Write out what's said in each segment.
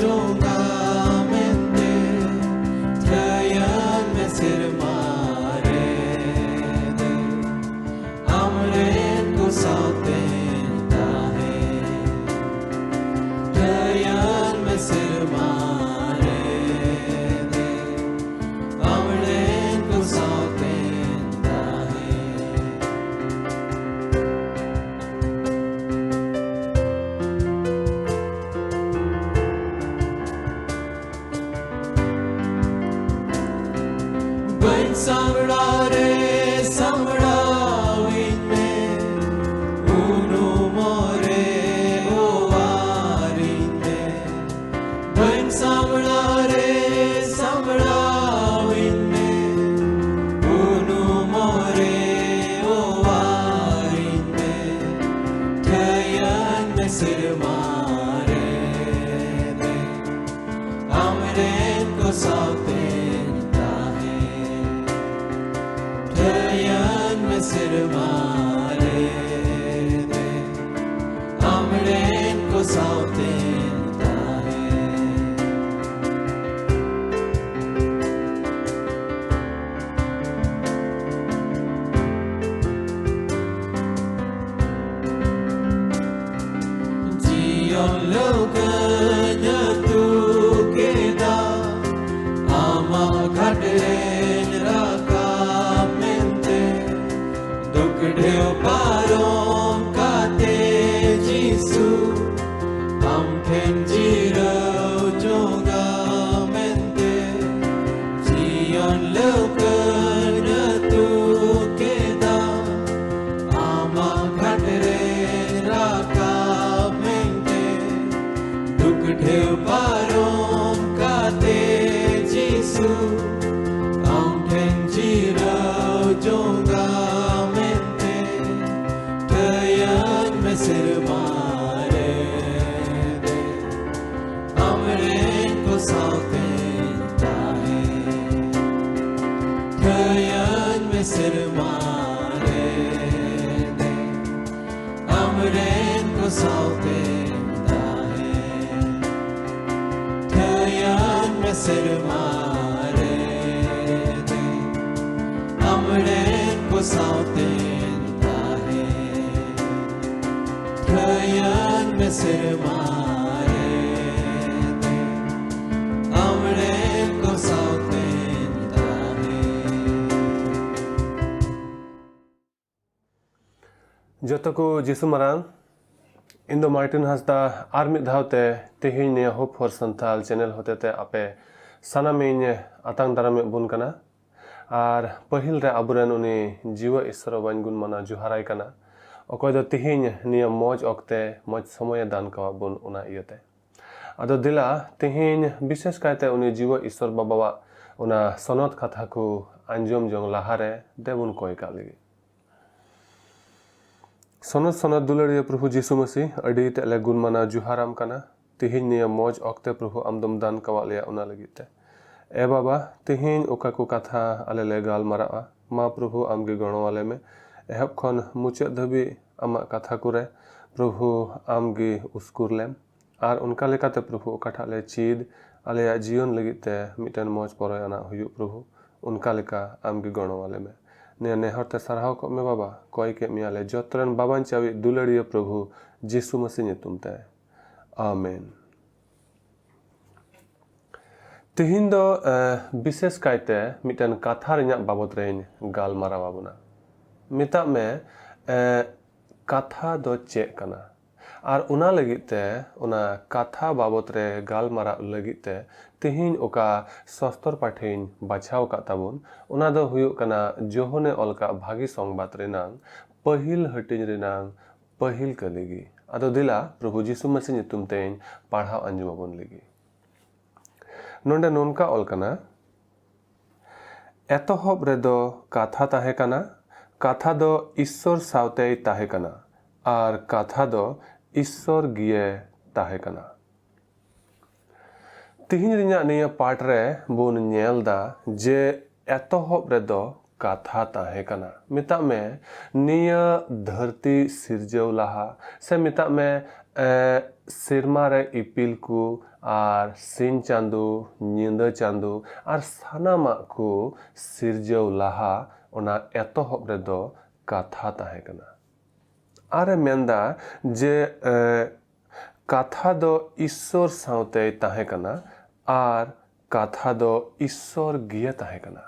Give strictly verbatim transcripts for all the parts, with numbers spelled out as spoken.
ᱡᱚᱝᱟ ᱢᱮᱱᱛᱮ ᱴᱷᱟᱹᱭᱟᱹᱱ ᱢᱮ ᱥᱮᱨᱢᱟ ᱨᱮ᱾ ᱟᱢᱨᱮᱱ ᱠᱚ ᱥᱟᱶᱛᱮᱧ ᱛᱟᱦᱮᱸ᱾ ᱴᱷᱟᱹᱭᱟᱹᱱ ᱢᱮ ᱥᱮᱨᱢᱟ ᱨᱮ᱾ ᱟᱢᱨᱮᱱ ᱠᱚ ᱥᱟᱶᱛᱮᱧ ᱛᱟᱦᱮᱸ᱾ ᱵᱟᱹᱧ ᱥᱟᱢᱲᱟᱣ ᱨᱮ ᱥᱟᱢᱲᱟᱣᱤᱧ ᱢᱮ, ᱩᱱᱩᱢᱚᱜ ᱨᱮ ᱚᱣᱟᱨᱤᱧ ᱢᱮ᱾ ᱵᱟᱹᱧ ᱥᱟᱢᱲᱟᱣ ᱨᱮ ᱥᱟᱢᱲᱟᱣᱤᱧ ᱢᱮ, ᱩᱱᱩᱢᱚᱜ ᱨᱮ ᱚᱣᱟᱨᱤᱧ ᱢᱮ᱾ ᱴᱷᱟᱹᱭᱟᱹᱱ ᱢᱮ ᱥᱮᱨᱢᱟ ᱨᱮ᱾ ᱟᱢᱨᱮᱱ ᱠᱚ ᱥᱟᱶᱛᱮᱧ ᱛᱟᱦᱮᱸ᱾ ᱴᱷᱟᱹᱭᱟᱹᱱ ᱢᱮ ᱥᱮᱨᱢᱟ ᱨᱮ᱾ ᱟᱢᱨᱮᱱ ᱠᱚ ᱥᱟᱶᱛᱮᱧ ᱛᱟᱦᱮᱸ᱾ ᱡᱤᱭᱚᱱ ᱞᱟᱹᱣᱠᱟᱹᱧ ᱟᱹᱛᱩ ᱠᱮᱫᱟ, ᱟᱢᱟᱜ ᱜᱷᱟᱴ ᱨᱮᱧ ᱨᱟᱠᱟᱵ ᱢᱮᱱᱛᱮ᱾ ᱫᱩᱠ ᱰᱷᱮᱣ ᱯᱟᱨᱚᱢ ᱠᱟᱛᱮ ᱡᱤᱥᱩ, ᱟᱢ ᱴᱷᱮᱱ ᱡᱤᱨᱟᱹᱣ ᱡᱚᱝᱟ ᱢᱮᱱᱛᱮ᱾ ᱡᱤᱭᱚᱱ ᱞᱟᱹᱣᱠᱟᱹᱧ ᱟᱹᱛᱩ ᱠᱮᱫᱟ, ᱟᱢᱟᱜ ᱜᱷᱟᱴ ᱨᱮᱧ ᱨᱟᱠᱟᱵ ᱢᱮᱱᱛᱮ᱾ ᱫᱩᱠ ᱰᱷᱮᱣ ᱯᱟᱨᱚᱢ ᱠᱟᱛᱮ ᱡᱤᱥᱩ, ᱟᱢ ᱴᱷᱮᱱ ᱡᱤᱨᱟᱹᱣ ᱡᱚᱝᱟ ᱢᱮᱱᱛᱮ᱾ ᱴᱷᱟᱹᱭᱟᱹᱧ ᱢᱮ ᱥᱮᱨᱢᱟ ᱨᱮ᱾ ᱟᱢᱨᱮᱱ ᱠᱚ ᱥᱟᱶᱛᱮᱧ ᱛᱟᱦᱮᱸ᱾ ᱴᱷᱟᱹᱭᱟᱹᱧ ᱢᱮ ᱥᱮᱨᱢᱟ ᱨᱮ᱾ ᱟᱢᱨᱮᱱ ᱠᱚ ᱥᱟᱶᱛᱮᱧ ᱛᱟᱦᱮᱸ᱾ ᱥᱮᱨᱢᱟ ᱨᱮ ᱟᱢᱨᱮᱱ ᱠᱚ ᱥᱟᱶᱛᱮᱧ ᱛᱟᱦᱮᱸ᱾ ᱴᱷᱟᱹᱭᱟᱹᱱ ᱢᱮ ᱥᱮᱨᱢᱟ ᱨᱮ ᱟᱢᱨᱮᱱ ᱠᱚ ᱥᱟᱶᱛᱮᱧ ᱛᱟᱦᱮᱸ᱾ ᱡᱚᱛᱚ ᱠᱚ ᱡᱤᱥᱩ ᱢᱟᱨᱟᱝ᱾ ᱤᱧ ᱫᱚ ᱢᱟᱨᱴᱤᱱ ᱦᱟᱸᱥᱫᱟ᱾ ᱟᱨ ᱢᱤᱫ ᱫᱷᱟᱣ ᱛᱮ ᱛᱮᱦᱮᱧ ᱱᱤᱭᱟᱹ Hope for Santhal channel ᱦᱚᱛᱮᱛᱮ ᱟᱯᱮ ᱥᱟᱱᱟᱢᱤᱧ ᱟᱛᱟᱝ ᱫᱟᱨᱟᱢᱮᱫ ᱵᱚᱱ ᱠᱟᱱᱟ᱾ ᱟᱨ ᱯᱟᱹᱦᱤᱞ ᱨᱮ ᱟᱵᱚᱨᱮᱱ ᱩᱱᱤ ᱡᱤᱣᱟ ᱤᱥᱥᱚᱨ ᱵᱟᱵᱟᱧ ᱜᱩᱱ ᱢᱟᱱᱟᱣ ᱡᱚᱦᱟᱨᱟᱭ ᱠᱟᱱᱟ, ᱚᱠᱚᱭ ᱫᱚ ᱛᱮᱦᱮᱧ ᱱᱤᱭᱟᱹ ᱢᱚᱡᱽ ᱚᱠᱛᱮ ᱢᱚᱡᱽ ᱥᱚᱢᱚᱭᱮ ᱫᱟᱱ ᱠᱟᱣᱟᱫ ᱵᱚᱱ, ᱚᱱᱟ ᱤᱭᱟᱹᱛᱮ᱾ ᱟᱫᱚ ᱫᱮᱞᱟ, ᱛᱮᱦᱮᱧ ᱵᱤᱥᱮᱥ ᱠᱟᱭᱛᱮ ᱩᱱᱤ ᱡᱤᱣᱟ ᱤᱥᱥᱚᱨ ᱵᱟᱵᱟᱣᱟᱜ ᱚᱱᱟ ᱥᱚᱱᱚᱛ ᱠᱟᱛᱷᱟ ᱠᱚ ᱟᱸᱡᱚᱢ ᱡᱚᱝ ᱞᱟᱦᱟᱨᱮ ᱫᱮᱵᱚᱱ ᱠᱚᱭ ᱠᱟᱜ ᱞᱟᱹᱜᱤᱫ᱾ ᱥᱚᱱᱚᱛ ᱥᱚᱱᱚᱛ ᱫᱩᱞᱟᱹᱲᱤᱭᱟᱹ ᱯᱨᱚᱵᱷᱩ ᱡᱤᱥᱩ ᱢᱟᱹᱥᱤ, ᱟᱹᱰᱤ ᱛᱮᱫ ᱞᱮ ᱜᱩᱱ ᱢᱟᱱᱟᱣ ᱡᱚᱦᱟᱨᱟᱢ ᱠᱟᱱᱟ᱾ ᱛᱮᱦᱮᱧ ᱱᱤᱭᱟᱹ ᱢᱚᱡᱽ ᱚᱠᱛᱮ ᱯᱨᱚᱵᱷᱩ ᱟᱢ ᱫᱚᱢ ᱫᱟᱱ ᱠᱟᱣᱟᱫ ᱞᱮᱭᱟ, ᱚᱱᱟ ᱞᱟᱹᱜᱤᱫ ᱛᱮ᱾ ᱮ ᱵᱟᱵᱟ, ᱛᱮᱦᱮᱧ ᱚᱠᱟ ᱠᱚ ᱠᱟᱛᱷᱟ ᱟᱞᱮ ᱞᱮ ᱜᱟᱞᱢᱟᱨᱟᱜᱼᱟ, ᱢᱟ ᱯᱨᱚᱵᱷᱩ ᱟᱢ ᱜᱮ ᱜᱚᱲᱚ ᱟᱞᱮ ᱢᱮ᱾ ᱮᱦᱚᱵ ᱠᱷᱚᱱ ᱢᱩᱪᱟᱹᱫ ᱫᱷᱟᱹᱵᱤᱡ ᱟᱢᱟᱜ ᱠᱟᱛᱷᱟ ᱠᱚᱨᱮ ᱯᱨᱚᱵᱷᱩ ᱟᱢ ᱜᱮ ᱩᱥᱠᱩᱨ ᱞᱮᱢ᱾ ᱟᱨ ᱚᱱᱠᱟ ᱞᱮᱠᱟᱛᱮ ᱯᱨᱚᱵᱷᱩ ᱚᱠᱟᱴᱟᱜ ᱞᱮ ᱪᱮᱫ, ᱟᱞᱮᱭᱟᱜ ᱡᱤᱭᱚᱱ ᱞᱟᱹᱜᱤᱫ ᱛᱮ ᱢᱤᱫᱴᱮᱱ ᱢᱚᱡᱽ ᱯᱚᱨᱚᱭ ᱟᱱᱟᱜ ᱦᱩᱭᱩᱜ, ᱯᱨᱚᱵᱷᱩ ᱚᱱᱠᱟ ᱞᱮᱠᱟ ᱟᱢ ᱜᱮ ᱜᱚᱲᱚ ᱟᱞᱮ ᱢᱮ᱾ ᱱᱤᱭᱟᱹ ᱱᱮᱦᱚᱨ ᱛᱮ ᱥᱟᱨᱦᱟᱣ ᱠᱚᱜ ᱢᱮ ᱵᱟᱵᱟ, ᱠᱚᱭ ᱠᱮᱫ ᱢᱮᱭᱟ ᱞᱮ ᱡᱚᱛᱚ ᱨᱮᱱ ᱵᱟᱵᱟᱧᱪᱟᱣᱤᱡ ᱫᱩᱞᱟᱹᱲᱤᱭᱟᱹ ᱯᱨᱚᱵᱷᱩ ᱡᱤᱥᱩ ᱢᱟᱹᱥᱤ ᱧᱩᱛᱩᱢ ᱛᱮ᱾ ᱟᱢᱮᱱ᱾ ᱛᱮᱦᱮᱧ ᱫᱚ, ᱮ, ᱵᱤᱥᱮᱥ ᱠᱟᱭᱛᱮ ᱢᱤᱫᱴᱮᱱ ᱠᱟᱛᱷᱟ ᱨᱮᱱᱟᱜ ᱵᱟᱵᱚᱛ ᱨᱮᱧ ᱜᱟᱞᱢᱟᱨᱟᱣ ᱟᱵᱚᱱᱟ᱾ ᱢᱮᱛᱟᱜ ᱢᱮ, ᱮ, ᱠᱟᱛᱷᱟ ᱫᱚ ᱪᱮᱫ ᱠᱟᱱᱟ? ᱟᱨ ᱚᱱᱟ ᱞᱟᱹᱜᱤᱫ ᱛᱮ, ᱚᱱᱟ ᱠᱟᱛᱷᱟ ᱵᱟᱵᱚᱛ ᱨᱮ ᱜᱟᱞᱢᱟᱨᱟᱣ ᱞᱟᱹᱜᱤᱫ ᱛᱮ ᱛᱮᱦᱮᱧ ᱚᱠᱟ ᱥᱚᱥᱛᱚᱨ ᱯᱟᱴᱷᱮᱧ ᱵᱟᱪᱷᱟᱣ ᱟᱠᱟᱫ ᱛᱟᱵᱚᱱ, ᱚᱱᱟ ᱫᱚ ᱦᱩᱭᱩᱜ ᱠᱟᱱᱟ ᱡᱳᱦᱚᱱᱮ ᱚᱞ ᱠᱟᱜ ᱵᱷᱟᱹᱜᱤ ᱥᱚᱝᱵᱟᱫ ᱨᱮᱱᱟᱝ ᱯᱟᱹᱦᱤᱞ ᱦᱟᱹᱴᱤᱧ ᱨᱮᱱᱟᱝ ᱯᱟᱹᱦᱤᱞ ᱠᱟᱹᱞᱤ ᱜᱮ᱾ ᱟᱫᱚ ᱫᱮᱞᱟ, ᱯᱨᱚᱵᱷᱩ ᱡᱤᱥᱩ ᱢᱟᱹᱥᱤ ᱧᱩᱛᱩᱢ ᱛᱮᱧ ᱯᱟᱲᱦᱟᱣ ᱟᱸᱡᱚᱢ ᱟᱵᱚᱱ ᱞᱟᱹᱜᱤᱫ᱾ ᱱᱚᱰᱮ ᱱᱚᱝᱠᱟ ᱚᱞ ᱠᱟᱱᱟ, ᱮᱛᱚᱦᱚᱵ ᱨᱮᱫᱚ ᱠᱟᱛᱷᱟ ᱛᱟᱦᱮᱸ ᱠᱟᱱᱟ, ᱠᱟᱛᱷᱟ ᱫᱚ ᱤᱥᱥᱚᱨ ᱥᱟᱶᱛᱮᱭ ᱛᱟᱦᱮᱸ ᱠᱟᱱᱟ, ᱟᱨ ᱠᱟᱛᱷᱟ ᱫᱚ ᱤᱥᱥᱚᱨ ᱜᱮᱭᱮ ᱛᱟᱦᱮᱸ ᱠᱟᱱᱟ᱾ ᱛᱤᱦᱤᱧ ᱨᱮᱱᱟᱜ ᱱᱤᱭᱟᱹ ᱯᱟᱴ ᱨᱮ ᱵᱚᱱ ᱧᱮᱞ ᱫᱟ ᱡᱮ ᱮᱛᱚᱦᱚᱵ ᱨᱮᱫᱚ ᱠᱟᱛᱷᱟ ᱛᱟᱦᱮᱸ ᱠᱟᱱᱟ᱾ ᱢᱮᱛᱟᱜ ᱢᱮ, ᱱᱤᱭᱟᱹ ᱫᱷᱟᱹᱨᱛᱤ ᱥᱤᱨᱡᱟᱹᱣ ᱞᱟᱦᱟ, ᱥᱮ ᱢᱮᱛᱟᱜ ᱢᱮ, ᱮ, ᱥᱮᱨᱢᱟ ᱨᱮ ᱤᱯᱤᱞ ᱠᱚ ᱟᱨ ᱥᱤᱧ ᱪᱟᱸᱫᱚ, ᱧᱤᱫᱟᱹ ᱪᱟᱸᱫᱚ ᱟᱨ ᱥᱟᱱᱟᱢᱟᱜ ᱠᱚ ᱥᱤᱨᱡᱟᱹᱣ ᱞᱟᱦᱟ, ᱚᱱᱟ ᱮᱛᱚᱦᱚᱵ ᱨᱮᱫᱚ ᱠᱟᱛᱷᱟ ᱛᱟᱦᱮᱸ ᱠᱟᱱᱟ᱾ ᱟᱨᱮ ᱢᱮᱱᱫᱟ ᱡᱮ, ᱮ, ᱠᱟᱛᱷᱟ ᱫᱚ ᱤᱥᱥᱚᱨ ᱥᱟᱶᱛᱮᱭ ᱛᱟᱦᱮᱸ ᱠᱟᱱᱟ ᱟᱨ ᱠᱟᱛᱷᱟ ᱫᱚ ᱤᱥᱥᱚᱨ ᱜᱮ ᱛᱟᱦᱮᱸ ᱠᱟᱱᱟ᱾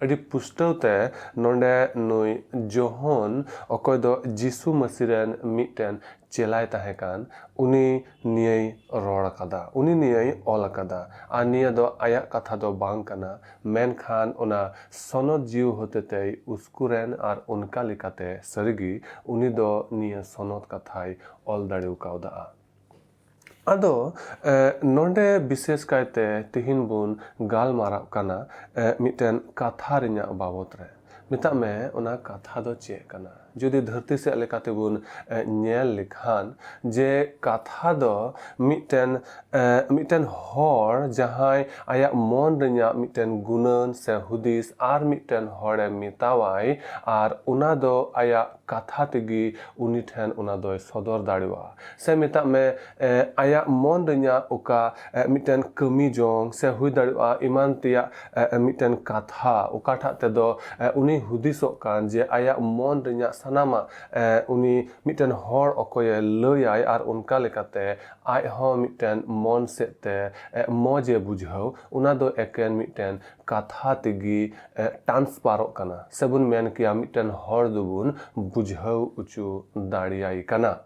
ᱟᱹᱰᱤ ᱯᱩᱥᱴᱟᱹᱣ ᱛᱮ ᱱᱚᱰᱮ ᱱᱩᱭ ᱡᱚᱦᱚᱱ, ᱚᱠᱚᱭ ᱫᱚ ᱡᱤᱥᱩ ᱢᱟᱹᱥᱤ ᱨᱮᱱ ᱢᱤᱫᱴᱮᱱ ᱪᱮᱞᱟᱭ ᱛᱟᱦᱮᱸ ᱠᱟᱱ, ᱩᱱᱤ ᱱᱤᱭᱟᱹᱭ ᱨᱚᱲ ᱟᱠᱟᱫᱟ, ᱩᱱᱤ ᱱᱤᱭᱟᱹᱭ ᱚᱞ ᱟᱠᱟᱫᱟ᱾ ᱟᱨ ᱱᱤᱭᱟᱹ ᱫᱚ ᱟᱭᱟᱜ ᱠᱟᱛᱷᱟ ᱫᱚ ᱵᱟᱝ ᱠᱟᱱᱟ, ᱢᱮᱱᱠᱷᱟᱱ ᱚᱱᱟ ᱥᱚᱱᱚᱛ ᱡᱤᱣᱤ ᱦᱚᱛᱮᱛᱮᱭ ᱩᱥᱠᱩᱨᱮᱱ, ᱟᱨ ᱚᱱᱠᱟ ᱞᱮᱠᱟᱛᱮ ᱥᱟᱹᱨᱤᱜᱮ ᱩᱱᱤ ᱫᱚ ᱱᱤᱭᱟᱹ ᱥᱚᱱᱚᱛ ᱠᱟᱛᱷᱟᱭ ᱚᱞ ᱫᱟᱲᱮ ᱠᱟᱣᱫᱟ᱾ ᱟᱫᱚ, ᱮ, ᱱᱚᱰᱮ ᱵᱤᱥᱮᱥ ᱠᱟᱭᱛᱮ ᱛᱤᱦᱤᱧ ᱵᱚᱱ ᱜᱟᱞᱢᱟᱨᱟᱜ ᱠᱟᱱᱟ, ᱮ, ᱢᱤᱫᱴᱮᱱ ᱠᱟᱛᱷᱟ ᱨᱮᱱᱟᱜ ᱵᱟᱵᱚᱛ ᱨᱮ᱾ ᱢᱮᱛᱟᱜ ᱢᱮ, ᱚᱱᱟ ᱠᱟᱛᱷᱟ ᱫᱚ ᱪᱮᱫ ᱠᱟᱱᱟ? ᱡᱩᱫᱤ ᱫᱷᱟᱹᱨᱛᱤ ᱥᱮᱫ ᱞᱮᱠᱟᱛᱮᱵᱚᱱ, ᱮ, ᱧᱮᱞ ᱞᱮᱠᱷᱟᱱ, ᱡᱮ ᱠᱟᱛᱷᱟ ᱫᱚ ᱢᱤᱫᱴᱮᱱ, ᱮ, ᱢᱤᱫᱴᱮᱱ ᱦᱚᱲ ᱡᱟᱦᱟᱸᱭ ᱟᱭᱟᱜ ᱢᱚᱱ ᱨᱮᱱᱟᱜ ᱢᱤᱫᱴᱮᱱ ᱜᱩᱱᱟᱹᱱ ᱥᱮ ᱦᱩᱫᱤᱥ ᱟᱨ ᱢᱤᱫᱴᱮᱱ ᱦᱚᱲᱮ ᱢᱮᱛᱟᱣᱟᱭ, ᱟᱨ ᱚᱱᱟ ᱫᱚ ᱟᱭᱟᱜ ᱠᱟᱛᱷᱟ ᱛᱮᱜᱮ ᱩᱱᱤ ᱴᱷᱮᱱ ᱚᱱᱟ ᱫᱚᱭ ᱥᱚᱫᱚᱨ ᱫᱟᱲᱮᱭᱟᱜᱼᱟ᱾ ᱥᱮ ᱢᱮᱛᱟᱜ ᱢᱮ, ᱮ, ᱟᱭᱟᱜ ᱢᱚᱱ ᱨᱮᱱᱟᱜ ᱚᱠᱟ, ᱮ, ᱢᱤᱫᱴᱮᱱ ᱠᱟᱹᱢᱤ ᱡᱚᱝ ᱥᱮ ᱦᱩᱭ ᱫᱟᱲᱮᱭᱟᱜᱼᱟ ᱮᱢᱟᱱ ᱛᱮᱭᱟᱜ, ᱮ, ᱢᱤᱫᱴᱮᱱ ᱠᱟᱛᱷᱟ, ᱚᱠᱟᱴᱟᱜ ᱛᱮᱫᱚ, ᱮ, ᱩᱱᱤ ᱦᱩᱫᱤᱥᱚᱜ ᱠᱟᱱ ᱡᱮ ᱟᱭᱟᱜ ᱢᱚᱱ ᱨᱮᱱᱟᱜ ᱥᱟᱱᱟᱢᱟᱜ, ᱮ, ᱩᱱᱤ ᱢᱤᱫᱴᱮᱱ ᱦᱚᱲ ᱚᱠᱚᱭᱮ ᱞᱟᱹᱭᱟᱭ, ᱟᱨ ᱚᱱᱠᱟ ᱞᱮᱠᱟᱛᱮ ᱟᱡ ᱦᱚᱸ ᱢᱤᱫᱴᱮᱱ ᱢᱚᱱ ᱥᱮᱫ ᱛᱮ, ᱮ, ᱢᱚᱡᱽ ᱮ ᱵᱩᱡᱷᱟᱹᱣ, ᱚᱱᱟ ᱫᱚ ᱮᱠᱮᱱ ᱢᱤᱫᱴᱮᱱ ᱠᱟᱛᱷᱟ ᱛᱮᱜᱮ, ᱮ, ᱴᱨᱟᱱᱥᱯᱟᱨᱚᱜ ᱠᱟᱱᱟ, ᱥᱮᱵᱚᱱ ᱢᱮᱱ ᱠᱮᱭᱟ ᱢᱤᱫᱴᱮᱱ ᱦᱚᱲ ᱫᱚᱵᱚᱱ ᱵᱩᱡᱷᱟᱹᱣ ᱦᱚᱪᱚ ᱫᱟᱲᱮᱭᱟᱭ ᱠᱟᱱᱟ᱾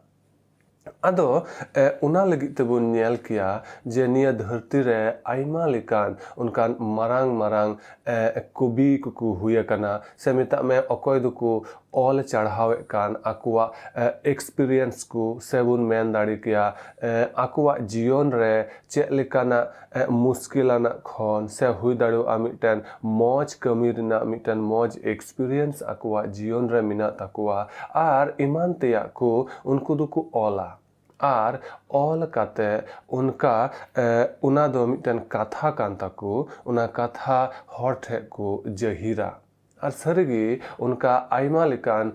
ᱟᱫᱚ, ᱮ, ᱚᱱᱟ ᱞᱟᱹᱜᱤᱫ ᱛᱮᱵᱚᱱ ᱧᱮᱞ ᱠᱮᱭᱟ ᱡᱮ ᱱᱤᱭᱟᱹ ᱫᱷᱟᱹᱨᱛᱤ ᱨᱮ ᱟᱭᱢᱟ ᱞᱮᱠᱟᱱ ᱚᱱᱠᱟᱱ ᱢᱟᱨᱟᱝ ᱢᱟᱨᱟᱝ, ᱮ, ᱠᱚᱵᱤ ᱠᱚᱠᱚ ᱦᱩᱭ ᱟᱠᱟᱱᱟ, ᱥᱮ ᱢᱮᱛᱟᱜ ᱢᱮ ᱚᱠᱚᱭ ᱫᱚᱠᱚ ᱚᱞ ᱪᱟᱲᱦᱟᱣᱮᱫ ᱠᱟᱱ ᱟᱠᱚᱣᱟᱜ, ᱮ, ᱮᱠᱥᱯᱤᱨᱤᱭᱮᱱᱥ ᱠᱚ, ᱥᱮ ᱵᱚᱱ ᱢᱮᱱ ᱫᱟᱲᱮ ᱠᱮᱭᱟ, ᱮ, ᱟᱠᱚᱣᱟᱜ ᱡᱤᱭᱚᱱ ᱨᱮ ᱪᱮᱫ ᱞᱮᱠᱟᱱᱟᱜ, ᱮ, ᱢᱩᱥᱠᱤᱞ ᱟᱱᱟᱜ ᱠᱷᱚᱱ, ᱥᱮ ᱦᱩᱭ ᱫᱟᱲᱮᱭᱟᱜᱼᱟ ᱢᱤᱫᱴᱮᱱ ᱢᱚᱡᱽ ᱠᱟᱹᱢᱤ ᱨᱮᱱᱟᱜ ᱢᱤᱫᱴᱮᱱ ᱢᱚᱡᱽ ᱮᱠᱥᱯᱤᱨᱤᱭᱮᱱᱥ ᱟᱠᱚᱣᱟᱜ ᱡᱤᱭᱚᱱ ᱨᱮ ᱢᱮᱱᱟᱜ ᱛᱟᱠᱚᱣᱟ, ᱟᱨ ᱮᱢᱟᱱ ᱛᱮᱭᱟᱜ ᱠᱚ ᱩᱱᱠᱩ ᱫᱚᱠᱚ ᱚᱞᱟ᱾ ᱟᱨ ᱚᱞ ᱠᱟᱛᱮ ᱚᱱᱠᱟ, ᱮ, ᱚᱱᱟ ᱫᱚ ᱢᱤᱫᱴᱮᱱ ᱠᱟᱛᱷᱟ ᱠᱟᱱ ᱛᱟᱠᱚ, ᱚᱱᱟ ᱠᱟᱛᱷᱟ ᱦᱚᱲ ᱴᱷᱮᱱ ᱠᱚ ᱡᱟᱹᱦᱤᱨᱟ᱾ ᱟᱨ ᱥᱟᱹᱨᱤᱜᱮ ᱚᱱᱠᱟ ᱟᱭᱢᱟ ᱞᱮᱠᱟᱱ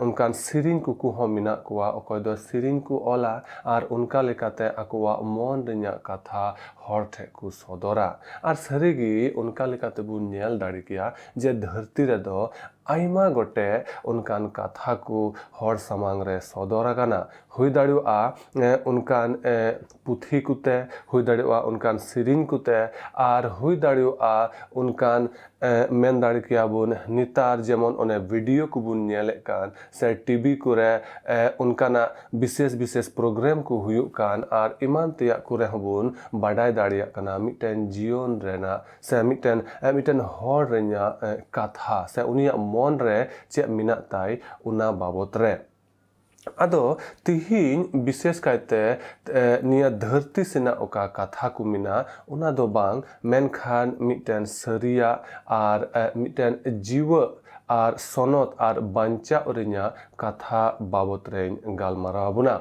ᱚᱱᱠᱟᱱ ᱥᱮᱨᱮᱧ ᱠᱚᱠᱚ ᱦᱚᱸ ᱢᱮᱱᱟᱜ ᱠᱚᱣᱟ, ᱚᱠᱚᱭ ᱫᱚ ᱥᱮᱨᱮᱧ ᱠᱚ ᱚᱞᱟ ᱟᱨ ᱚᱱᱠᱟ ᱞᱮᱠᱟᱛᱮ ᱟᱠᱚᱣᱟᱜ ᱢᱚᱱ ᱨᱮᱱᱟᱜ ᱠᱟᱛᱷᱟ ᱦᱚᱲ ᱴᱷᱮᱱ ᱠᱚ ᱥᱚᱫᱚᱨᱟ᱾ ᱟᱨ ᱥᱟᱹᱨᱤᱜᱮ ᱚᱱᱠᱟ ᱞᱮᱠᱟᱛᱮ ᱵᱚᱱ ᱧᱮᱞ ᱫᱟᱲᱮ ᱠᱮᱭᱟ ᱡᱮ ᱫᱷᱟᱹᱨᱛᱤ ᱨᱮᱫᱚ ᱟᱭᱢᱟ ᱜᱚᱴᱮᱡ ᱚᱱᱠᱟᱱ ᱠᱟᱛᱷᱟ ᱠᱚ ᱦᱚᱲ ᱥᱟᱢᱟᱝ ᱨᱮ ᱥᱚᱫᱚᱨ ᱟᱠᱟᱱᱟ᱾ ᱦᱩᱭ ᱫᱟᱲᱮᱭᱟᱜᱼᱟ ᱚᱱᱠᱟᱱ ᱯᱩᱛᱷᱤ ᱠᱚᱛᱮ, ᱦᱩᱭ ᱫᱟᱲᱮᱭᱟᱜᱼᱟ ᱚᱱᱠᱟᱱ ᱥᱮᱨᱮᱧ ᱠᱚᱛᱮ, ᱟᱨ ᱦᱩᱭ ᱫᱟᱲᱮᱭᱟᱜᱼᱟ ᱚᱱᱠᱟᱱ ᱢᱮᱱ ᱫᱟᱲᱮ ᱠᱮᱭᱟ ᱵᱚᱱ ᱱᱮᱛᱟᱨ ᱡᱮᱢᱚᱱ ᱚᱱᱮ ᱵᱷᱤᱰᱤᱭᱳ ᱠᱚᱵᱚᱱ ᱧᱮᱞᱮᱫ ᱠᱟᱱ ᱥᱮ ᱴᱤᱵᱷᱤ ᱠᱚᱨᱮ ᱚᱱᱠᱟᱱᱟᱜ ᱵᱤᱥᱮᱥ ᱵᱤᱥᱮᱥ ᱯᱨᱳᱜᱨᱟᱢ ᱠᱚ ᱦᱩᱭᱩᱜ ᱠᱟᱱ ᱟᱨ ᱮᱢᱟᱱ ᱛᱮᱭᱟᱜ ᱠᱚᱨᱮ ᱦᱚᱸᱵᱚᱱ ᱵᱟᱰᱟᱭ ᱫᱟᱲᱮᱭᱟᱜ ᱠᱟᱱᱟ ᱢᱤᱫᱴᱮᱱ ᱡᱤᱭᱚᱱ ᱨᱮᱱᱟᱜ ᱥᱮ ᱢᱤᱫᱴᱮᱱ ᱢᱤᱫᱴᱮᱱ ᱦᱚᱲ ᱨᱮᱱᱟᱜ ᱠᱟᱛᱷᱟ ᱥᱮ ᱩᱱᱤᱭᱟᱜ ᱢᱚᱱ ᱨᱮ ᱪᱮᱫ ᱢᱮᱱᱟᱜ ᱛᱟᱭ ᱚᱱᱟ ᱵᱟᱵᱚᱛ ᱨᱮ᱾ ᱟᱫᱚ ᱛᱤᱦᱤᱧ ᱵᱤᱥᱮᱥ ᱠᱟᱭᱛᱮ ᱱᱤᱭᱟᱹ ᱫᱷᱟᱹᱨᱛᱤ ᱥᱮᱱᱟᱜ ᱚᱠᱟ ᱠᱟᱛᱷᱟ ᱠᱚ ᱢᱮᱱᱟᱜᱼᱟ ᱚᱱᱟ ᱫᱚ ᱵᱟᱝ, ᱢᱮᱱᱠᱷᱟᱱ ᱢᱤᱫᱴᱮᱱ ᱥᱟᱹᱨᱤᱭᱟᱜ ᱟᱨ ᱢᱤᱫᱴᱮᱱ ᱡᱤᱣᱟᱹ ᱟᱨ ᱥᱚᱱᱚᱛ ᱟᱨ ᱵᱟᱧᱪᱟᱣ ᱨᱮᱱᱟᱜ ᱠᱟᱛᱷᱟ ᱵᱟᱵᱚᱛ ᱨᱮᱧ ᱜᱟᱞᱢᱟᱨᱟᱣ ᱟᱵᱚᱱᱟ᱾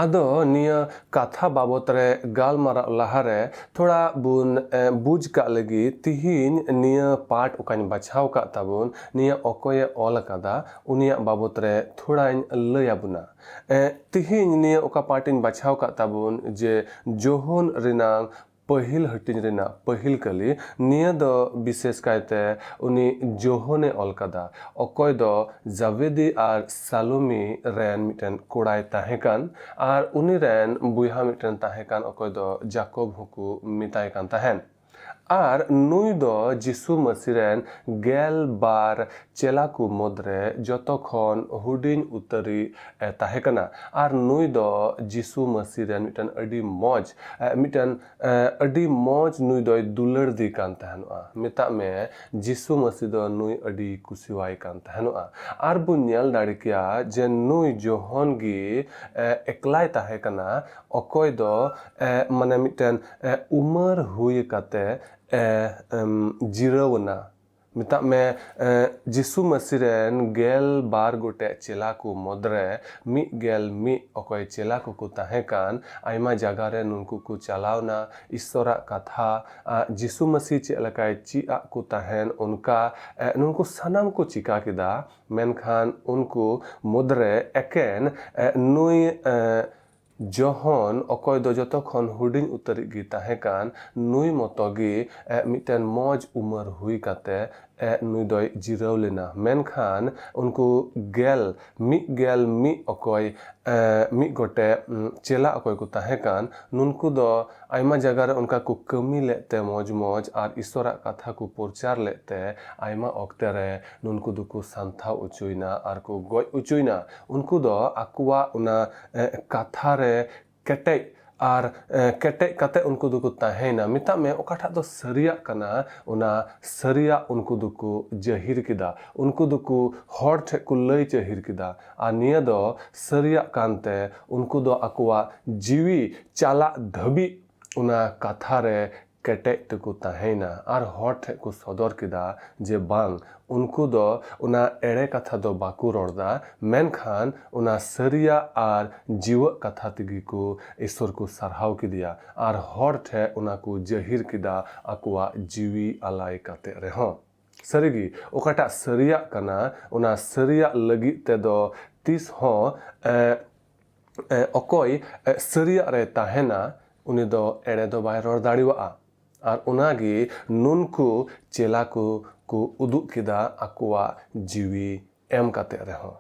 ᱟᱫᱚ ᱱᱤᱭᱟᱹ ᱠᱟᱛᱷᱟ ᱵᱟᱵᱚᱛ ᱨᱮ ᱜᱟᱞᱢᱟᱨᱟᱣ ᱞᱟᱦᱟᱨᱮ ᱛᱷᱚᱲᱟ ᱵᱚᱱ ᱵᱩᱡᱽ ᱠᱟᱜ ᱞᱟᱹᱜᱤᱫ ᱛᱤᱦᱤᱧ ᱱᱤᱭᱟᱹ ᱯᱟᱴ ᱚᱠᱟᱧ ᱵᱟᱪᱷᱟᱣ ᱠᱟᱜ ᱛᱟᱵᱚᱱ, ᱱᱤᱭᱟᱹ ᱚᱠᱚᱭᱮ ᱚᱞ ᱟᱠᱟᱫᱟ ᱩᱱᱤᱭᱟᱜ ᱵᱟᱵᱚᱛ ᱨᱮ ᱛᱷᱚᱲᱟᱧ ᱞᱟᱹᱭ ᱟᱵᱚᱱᱟ᱾ ᱛᱤᱦᱤᱧ ᱱᱤᱭᱟᱹ ᱚᱠᱟ ᱯᱟᱴ ᱤᱧ ᱵᱟᱪᱷᱟᱣ ᱠᱟᱜ ᱛᱟᱵᱚᱱ ᱡᱮ ᱡᱳᱦᱚᱱ ᱨᱮᱱᱟᱝ ᱯᱟᱹᱦᱤᱞ ᱦᱟᱹᱴᱤᱧ ᱨᱮᱱᱟᱜ ᱯᱟᱹᱦᱤᱞ ᱠᱟᱹᱞᱤ, ᱱᱤᱭᱟᱹ ᱫᱚ ᱵᱤᱥᱮᱥ ᱠᱟᱭᱛᱮ ᱩᱱᱤ ᱡᱳᱦᱚᱱᱮ ᱚᱞ ᱠᱟᱫᱟ, ᱚᱠᱚᱭ ᱫᱚ ᱡᱟᱵᱮᱫᱤ ᱟᱨ ᱥᱟᱞᱳᱢᱤ ᱨᱮᱱ ᱢᱤᱫᱴᱮᱱ ᱠᱚᱲᱟᱭ ᱛᱟᱦᱮᱸ ᱠᱟᱱ ᱟᱨ ᱩᱱᱤ ᱨᱮᱱ ᱵᱚᱭᱦᱟ ᱢᱤᱫᱴᱮᱱ ᱛᱟᱦᱮᱸ ᱠᱟᱱ, ᱚᱠᱚᱭ ᱫᱚ ᱡᱟᱠᱚᱵ ᱦᱚᱸᱠᱚ ᱢᱮᱛᱟᱭ ᱠᱟᱱ ᱛᱟᱦᱮᱸᱱ᱾ ᱟᱨ ᱱᱩᱭ ᱫᱚ ᱡᱤᱥᱩ ᱢᱟᱹᱥᱤ ᱨᱮᱱ ᱜᱮᱞ ᱵᱟᱨ ᱪᱮᱞᱟ ᱠᱚ ᱢᱩᱫᱽᱨᱮ ᱡᱚᱛᱚ ᱠᱷᱚᱱ ᱦᱩᱰᱤᱧ ᱩᱛᱟᱹᱨᱤᱡ ᱮ ᱛᱟᱦᱮᱸ ᱠᱟᱱᱟ᱾ ᱟᱨ ᱱᱩᱭ ᱫᱚ ᱡᱤᱥᱩ ᱢᱟᱹᱥᱤ ᱨᱮᱱ ᱢᱤᱫᱴᱮᱱ ᱟᱹᱰᱤ ᱢᱚᱡᱽ, ᱮ, ᱢᱤᱫᱴᱮᱱ, ᱮ, ᱟᱹᱰᱤ ᱢᱚᱡᱽ ᱱᱩᱭ ᱫᱚᱭ ᱫᱩᱞᱟᱹᱲ ᱫᱮ ᱠᱟᱱ ᱛᱟᱦᱮᱱᱚᱜᱼᱟ᱾ ᱢᱮᱛᱟᱜ ᱢᱮ, ᱡᱤᱥᱩ ᱢᱟᱹᱥᱤ ᱫᱚ ᱱᱩᱭ ᱟᱹᱰᱤ ᱠᱩᱥᱤᱣᱟᱭ ᱠᱟᱱ ᱛᱟᱦᱮᱱᱚᱜᱼᱟ᱾ ᱟᱨ ᱵᱚᱱ ᱧᱮᱞ ᱫᱟᱲᱮ ᱠᱮᱭᱟ ᱡᱮ ᱱᱩᱭ ᱡᱚᱦᱚᱱ ᱜᱮ, ᱮ, ᱮᱠᱞᱟᱭ ᱛᱟᱦᱮᱸ ᱠᱟᱱᱟ, ᱚᱠᱚᱭ ᱫᱚ, ᱮ, ᱢᱟᱱᱮ ᱢᱤᱫᱴᱮᱱ, ᱮ, ᱩᱢᱟᱹᱨ ᱦᱩᱭ ᱠᱟᱛᱮ ᱮ, ᱮᱢ, ᱡᱤᱨᱟᱹᱣ ᱮᱱᱟ᱾ ᱢᱮᱛᱟᱜ ᱢᱮ, ᱮ, ᱡᱤᱥᱩ ᱢᱟᱹᱥᱤ ᱨᱮᱱ ᱜᱮᱞ ᱵᱟᱨ ᱜᱚᱴᱮᱡ ᱪᱮᱞᱟ ᱠᱚ ᱢᱩᱫᱽᱨᱮ ᱢᱤᱫ ᱜᱮᱞ ᱢᱤᱫ ᱚᱠᱚᱭ ᱪᱮᱞᱟ ᱠᱚᱠᱚ ᱛᱟᱦᱮᱸ ᱠᱟᱱ, ᱟᱭᱢᱟ ᱡᱟᱭᱜᱟ ᱨᱮ ᱱᱩᱠᱩ ᱠᱚ ᱪᱟᱞᱟᱣᱱᱟ, ᱤᱥᱥᱚᱨᱟᱜ ᱠᱟᱛᱷᱟ, ᱟ, ᱡᱤᱥᱩ ᱢᱟᱹᱥᱤ ᱪᱮᱫ ᱞᱮᱠᱟᱭ ᱪᱮᱫ ᱟᱫ ᱠᱚ ᱛᱟᱦᱮᱱ, ᱚᱱᱠᱟ, ᱮ, ᱱᱩᱠᱩ ᱥᱟᱱᱟᱢ ᱠᱚ ᱪᱤᱠᱟ ᱠᱮᱫᱟ᱾ ᱢᱮᱱᱠᱷᱟᱱ ᱩᱱᱠᱩ ᱢᱩᱫᱽᱨᱮ ᱮᱠᱮᱱ, ᱮ, ᱱᱩᱭ, ᱮ, ᱡᱚᱦᱚᱱ, ᱚᱠᱚᱭ ᱫᱚ ᱡᱚᱛᱚ ᱠᱷᱚᱱ ᱦᱩᱰᱤᱧ ᱩᱛᱟᱹᱨᱤᱡ ᱜᱮ ᱛᱟᱦᱮᱸ ᱠᱟᱱ, ᱱᱩᱭ ᱢᱚᱛᱚ ᱜᱮ, ᱮ, ᱢᱤᱫᱴᱮᱱ ᱢᱚᱡᱽ ᱩᱢᱟᱹᱨ ᱦᱩᱭ ᱠᱟᱛᱮ, ᱮ, ᱱᱩᱭ ᱫᱚᱭ ᱡᱤᱨᱟᱹᱣ ᱞᱮᱱᱟ᱾ ᱢᱮᱱᱠᱷᱟᱱ ᱩᱱᱠᱩ ᱜᱮᱞ, ᱢᱤᱫ ᱜᱮᱞ ᱢᱤᱫ ᱚᱠᱚᱭ, ᱮ, ᱢᱤᱫ ᱜᱚᱴᱮᱡ, ᱩᱸ, ᱪᱮᱞᱟ ᱚᱠᱚᱭ ᱠᱚ ᱛᱟᱦᱮᱸ ᱠᱟᱱ, ᱱᱩᱱᱠᱩ ᱫᱚ ᱟᱭᱢᱟ ᱡᱟᱭᱜᱟ ᱨᱮ ᱚᱱᱠᱟ ᱠᱚ ᱠᱟᱹᱢᱤ ᱞᱮᱫ ᱛᱮ ᱢᱚᱡᱽ ᱢᱚᱡᱽ ᱟᱨ ᱤᱥᱚᱨᱟᱜ ᱠᱟᱛᱷᱟ ᱠᱚ ᱯᱨᱚᱪᱟᱨ ᱞᱮᱫ ᱛᱮ ᱟᱭᱢᱟ ᱚᱠᱛᱮ ᱨᱮ ᱱᱩᱱᱠᱩ ᱫᱚᱠᱚ ᱥᱟᱱᱛᱷᱟᱣ ᱚᱪᱚᱭᱮᱱᱟ ᱟᱨ ᱠᱚ ᱜᱚᱡ ᱚᱪᱚᱭᱮᱱᱟ᱾ ᱩᱱᱠᱩ ᱫᱚ ᱟᱠᱚᱣᱟᱜ ᱚᱱᱟ, ᱮ, ᱠᱟᱛᱷᱟ ᱨᱮ ᱠᱮᱴᱮᱡ ᱟᱨ, ᱮ, ᱠᱮᱴᱮᱡ ᱠᱟᱛᱮ ᱩᱱᱠᱩ ᱫᱚᱠᱚ ᱛᱟᱦᱮᱸᱭᱮᱱᱟ᱾ ᱢᱮᱛᱟᱜ ᱢᱮ, ᱚᱠᱟᱴᱟᱜ ᱫᱚ ᱥᱟᱹᱨᱤᱭᱟᱜ ᱠᱟᱱᱟ, ᱚᱱᱟ ᱥᱟᱹᱨᱤᱭᱟᱜ ᱩᱱᱠᱩ ᱫᱚᱠᱚ ᱡᱟᱹᱦᱤᱨ ᱠᱮᱫᱟ᱾ ᱩᱱᱠᱩ ᱫᱚᱠᱚ ᱦᱚᱲ ᱴᱷᱮᱱ ᱠᱚ ᱞᱟᱹᱭ ᱡᱟᱹᱦᱤᱨ ᱠᱮᱫᱟ᱾ ᱟᱨ ᱱᱤᱭᱟᱹ ᱫᱚ ᱥᱟᱹᱨᱤᱭᱟᱜ ᱠᱟᱱᱛᱮ ᱩᱱᱠᱩ ᱫᱚ ᱟᱠᱚᱣᱟᱜ ᱡᱤᱣᱤ ᱪᱟᱞᱟᱜ ᱫᱷᱟᱹᱵᱤᱡ ᱚᱱᱟ ᱠᱟᱛᱷᱟ ᱨᱮ ᱠᱮᱴᱮᱡ ᱛᱮᱠᱚ ᱛᱟᱦᱮᱸᱭᱮᱱᱟ ᱟᱨ ᱦᱚᱲ ᱴᱷᱮᱱ ᱠᱚ ᱥᱚᱫᱚᱨ ᱠᱮᱫᱟ ᱡᱮ ᱵᱟᱝ, ᱩᱱᱠᱩ ᱫᱚ ᱚᱱᱟ ᱮᱲᱮ ᱠᱟᱛᱷᱟ ᱫᱚ ᱵᱟᱠᱚ ᱨᱚᱲ ᱮᱫᱟ, ᱢᱮᱱᱠᱷᱟᱱ ᱚᱱᱟ ᱥᱟᱹᱨᱤᱭᱟᱜ ᱟᱨ ᱡᱤᱣᱟᱹᱜ ᱠᱟᱛᱷᱟ ᱛᱮᱜᱮ ᱠᱚ ᱤᱥᱚᱨ ᱠᱚ ᱥᱟᱨᱦᱟᱣ ᱠᱮᱫᱮᱭᱟ ᱟᱨ ᱦᱚᱲ ᱴᱷᱮᱱ ᱚᱱᱟ ᱠᱚ ᱡᱟᱹᱦᱤᱨ ᱠᱮᱫᱟ ᱟᱠᱚᱣᱟᱜ ᱡᱤᱣᱤ ᱟᱞᱟᱭ ᱠᱟᱛᱮ ᱨᱮᱦᱚᱸ᱾ ᱥᱟᱹᱨᱤᱜᱮ, ᱚᱠᱟᱴᱟᱜ ᱥᱟᱹᱨᱤᱭᱟᱜ ᱠᱟᱱᱟ, ᱚᱱᱟ ᱥᱟᱹᱨᱤᱭᱟᱜ ᱞᱟᱹᱜᱤᱫ ᱛᱮᱫᱚ ᱛᱤᱥ ᱦᱚᱸ, ᱮ, ᱮ, ᱚᱠᱚᱭ, ᱮ, ᱥᱟᱹᱨᱤᱭᱟᱜ ᱨᱮ ᱛᱟᱦᱮᱱᱟ, ᱩᱱᱤ ᱫᱚ ᱮᱲᱮ ᱫᱚ ᱵᱟᱭ ᱨᱚᱲ ᱫᱟᱲᱮᱣᱟᱜᱼᱟ᱾ ᱟᱨ ᱚᱱᱟᱜᱮ ᱱᱩᱱᱠᱩ ᱪᱮᱞᱟ ᱠᱚ ᱠᱚ ᱩᱫᱩᱜ ᱠᱮᱫᱟ ᱟᱠᱚᱣᱟᱜ ᱡᱤᱣᱤ ᱮᱢ ᱠᱟᱛᱮ ᱨᱮᱦᱚᱸ᱾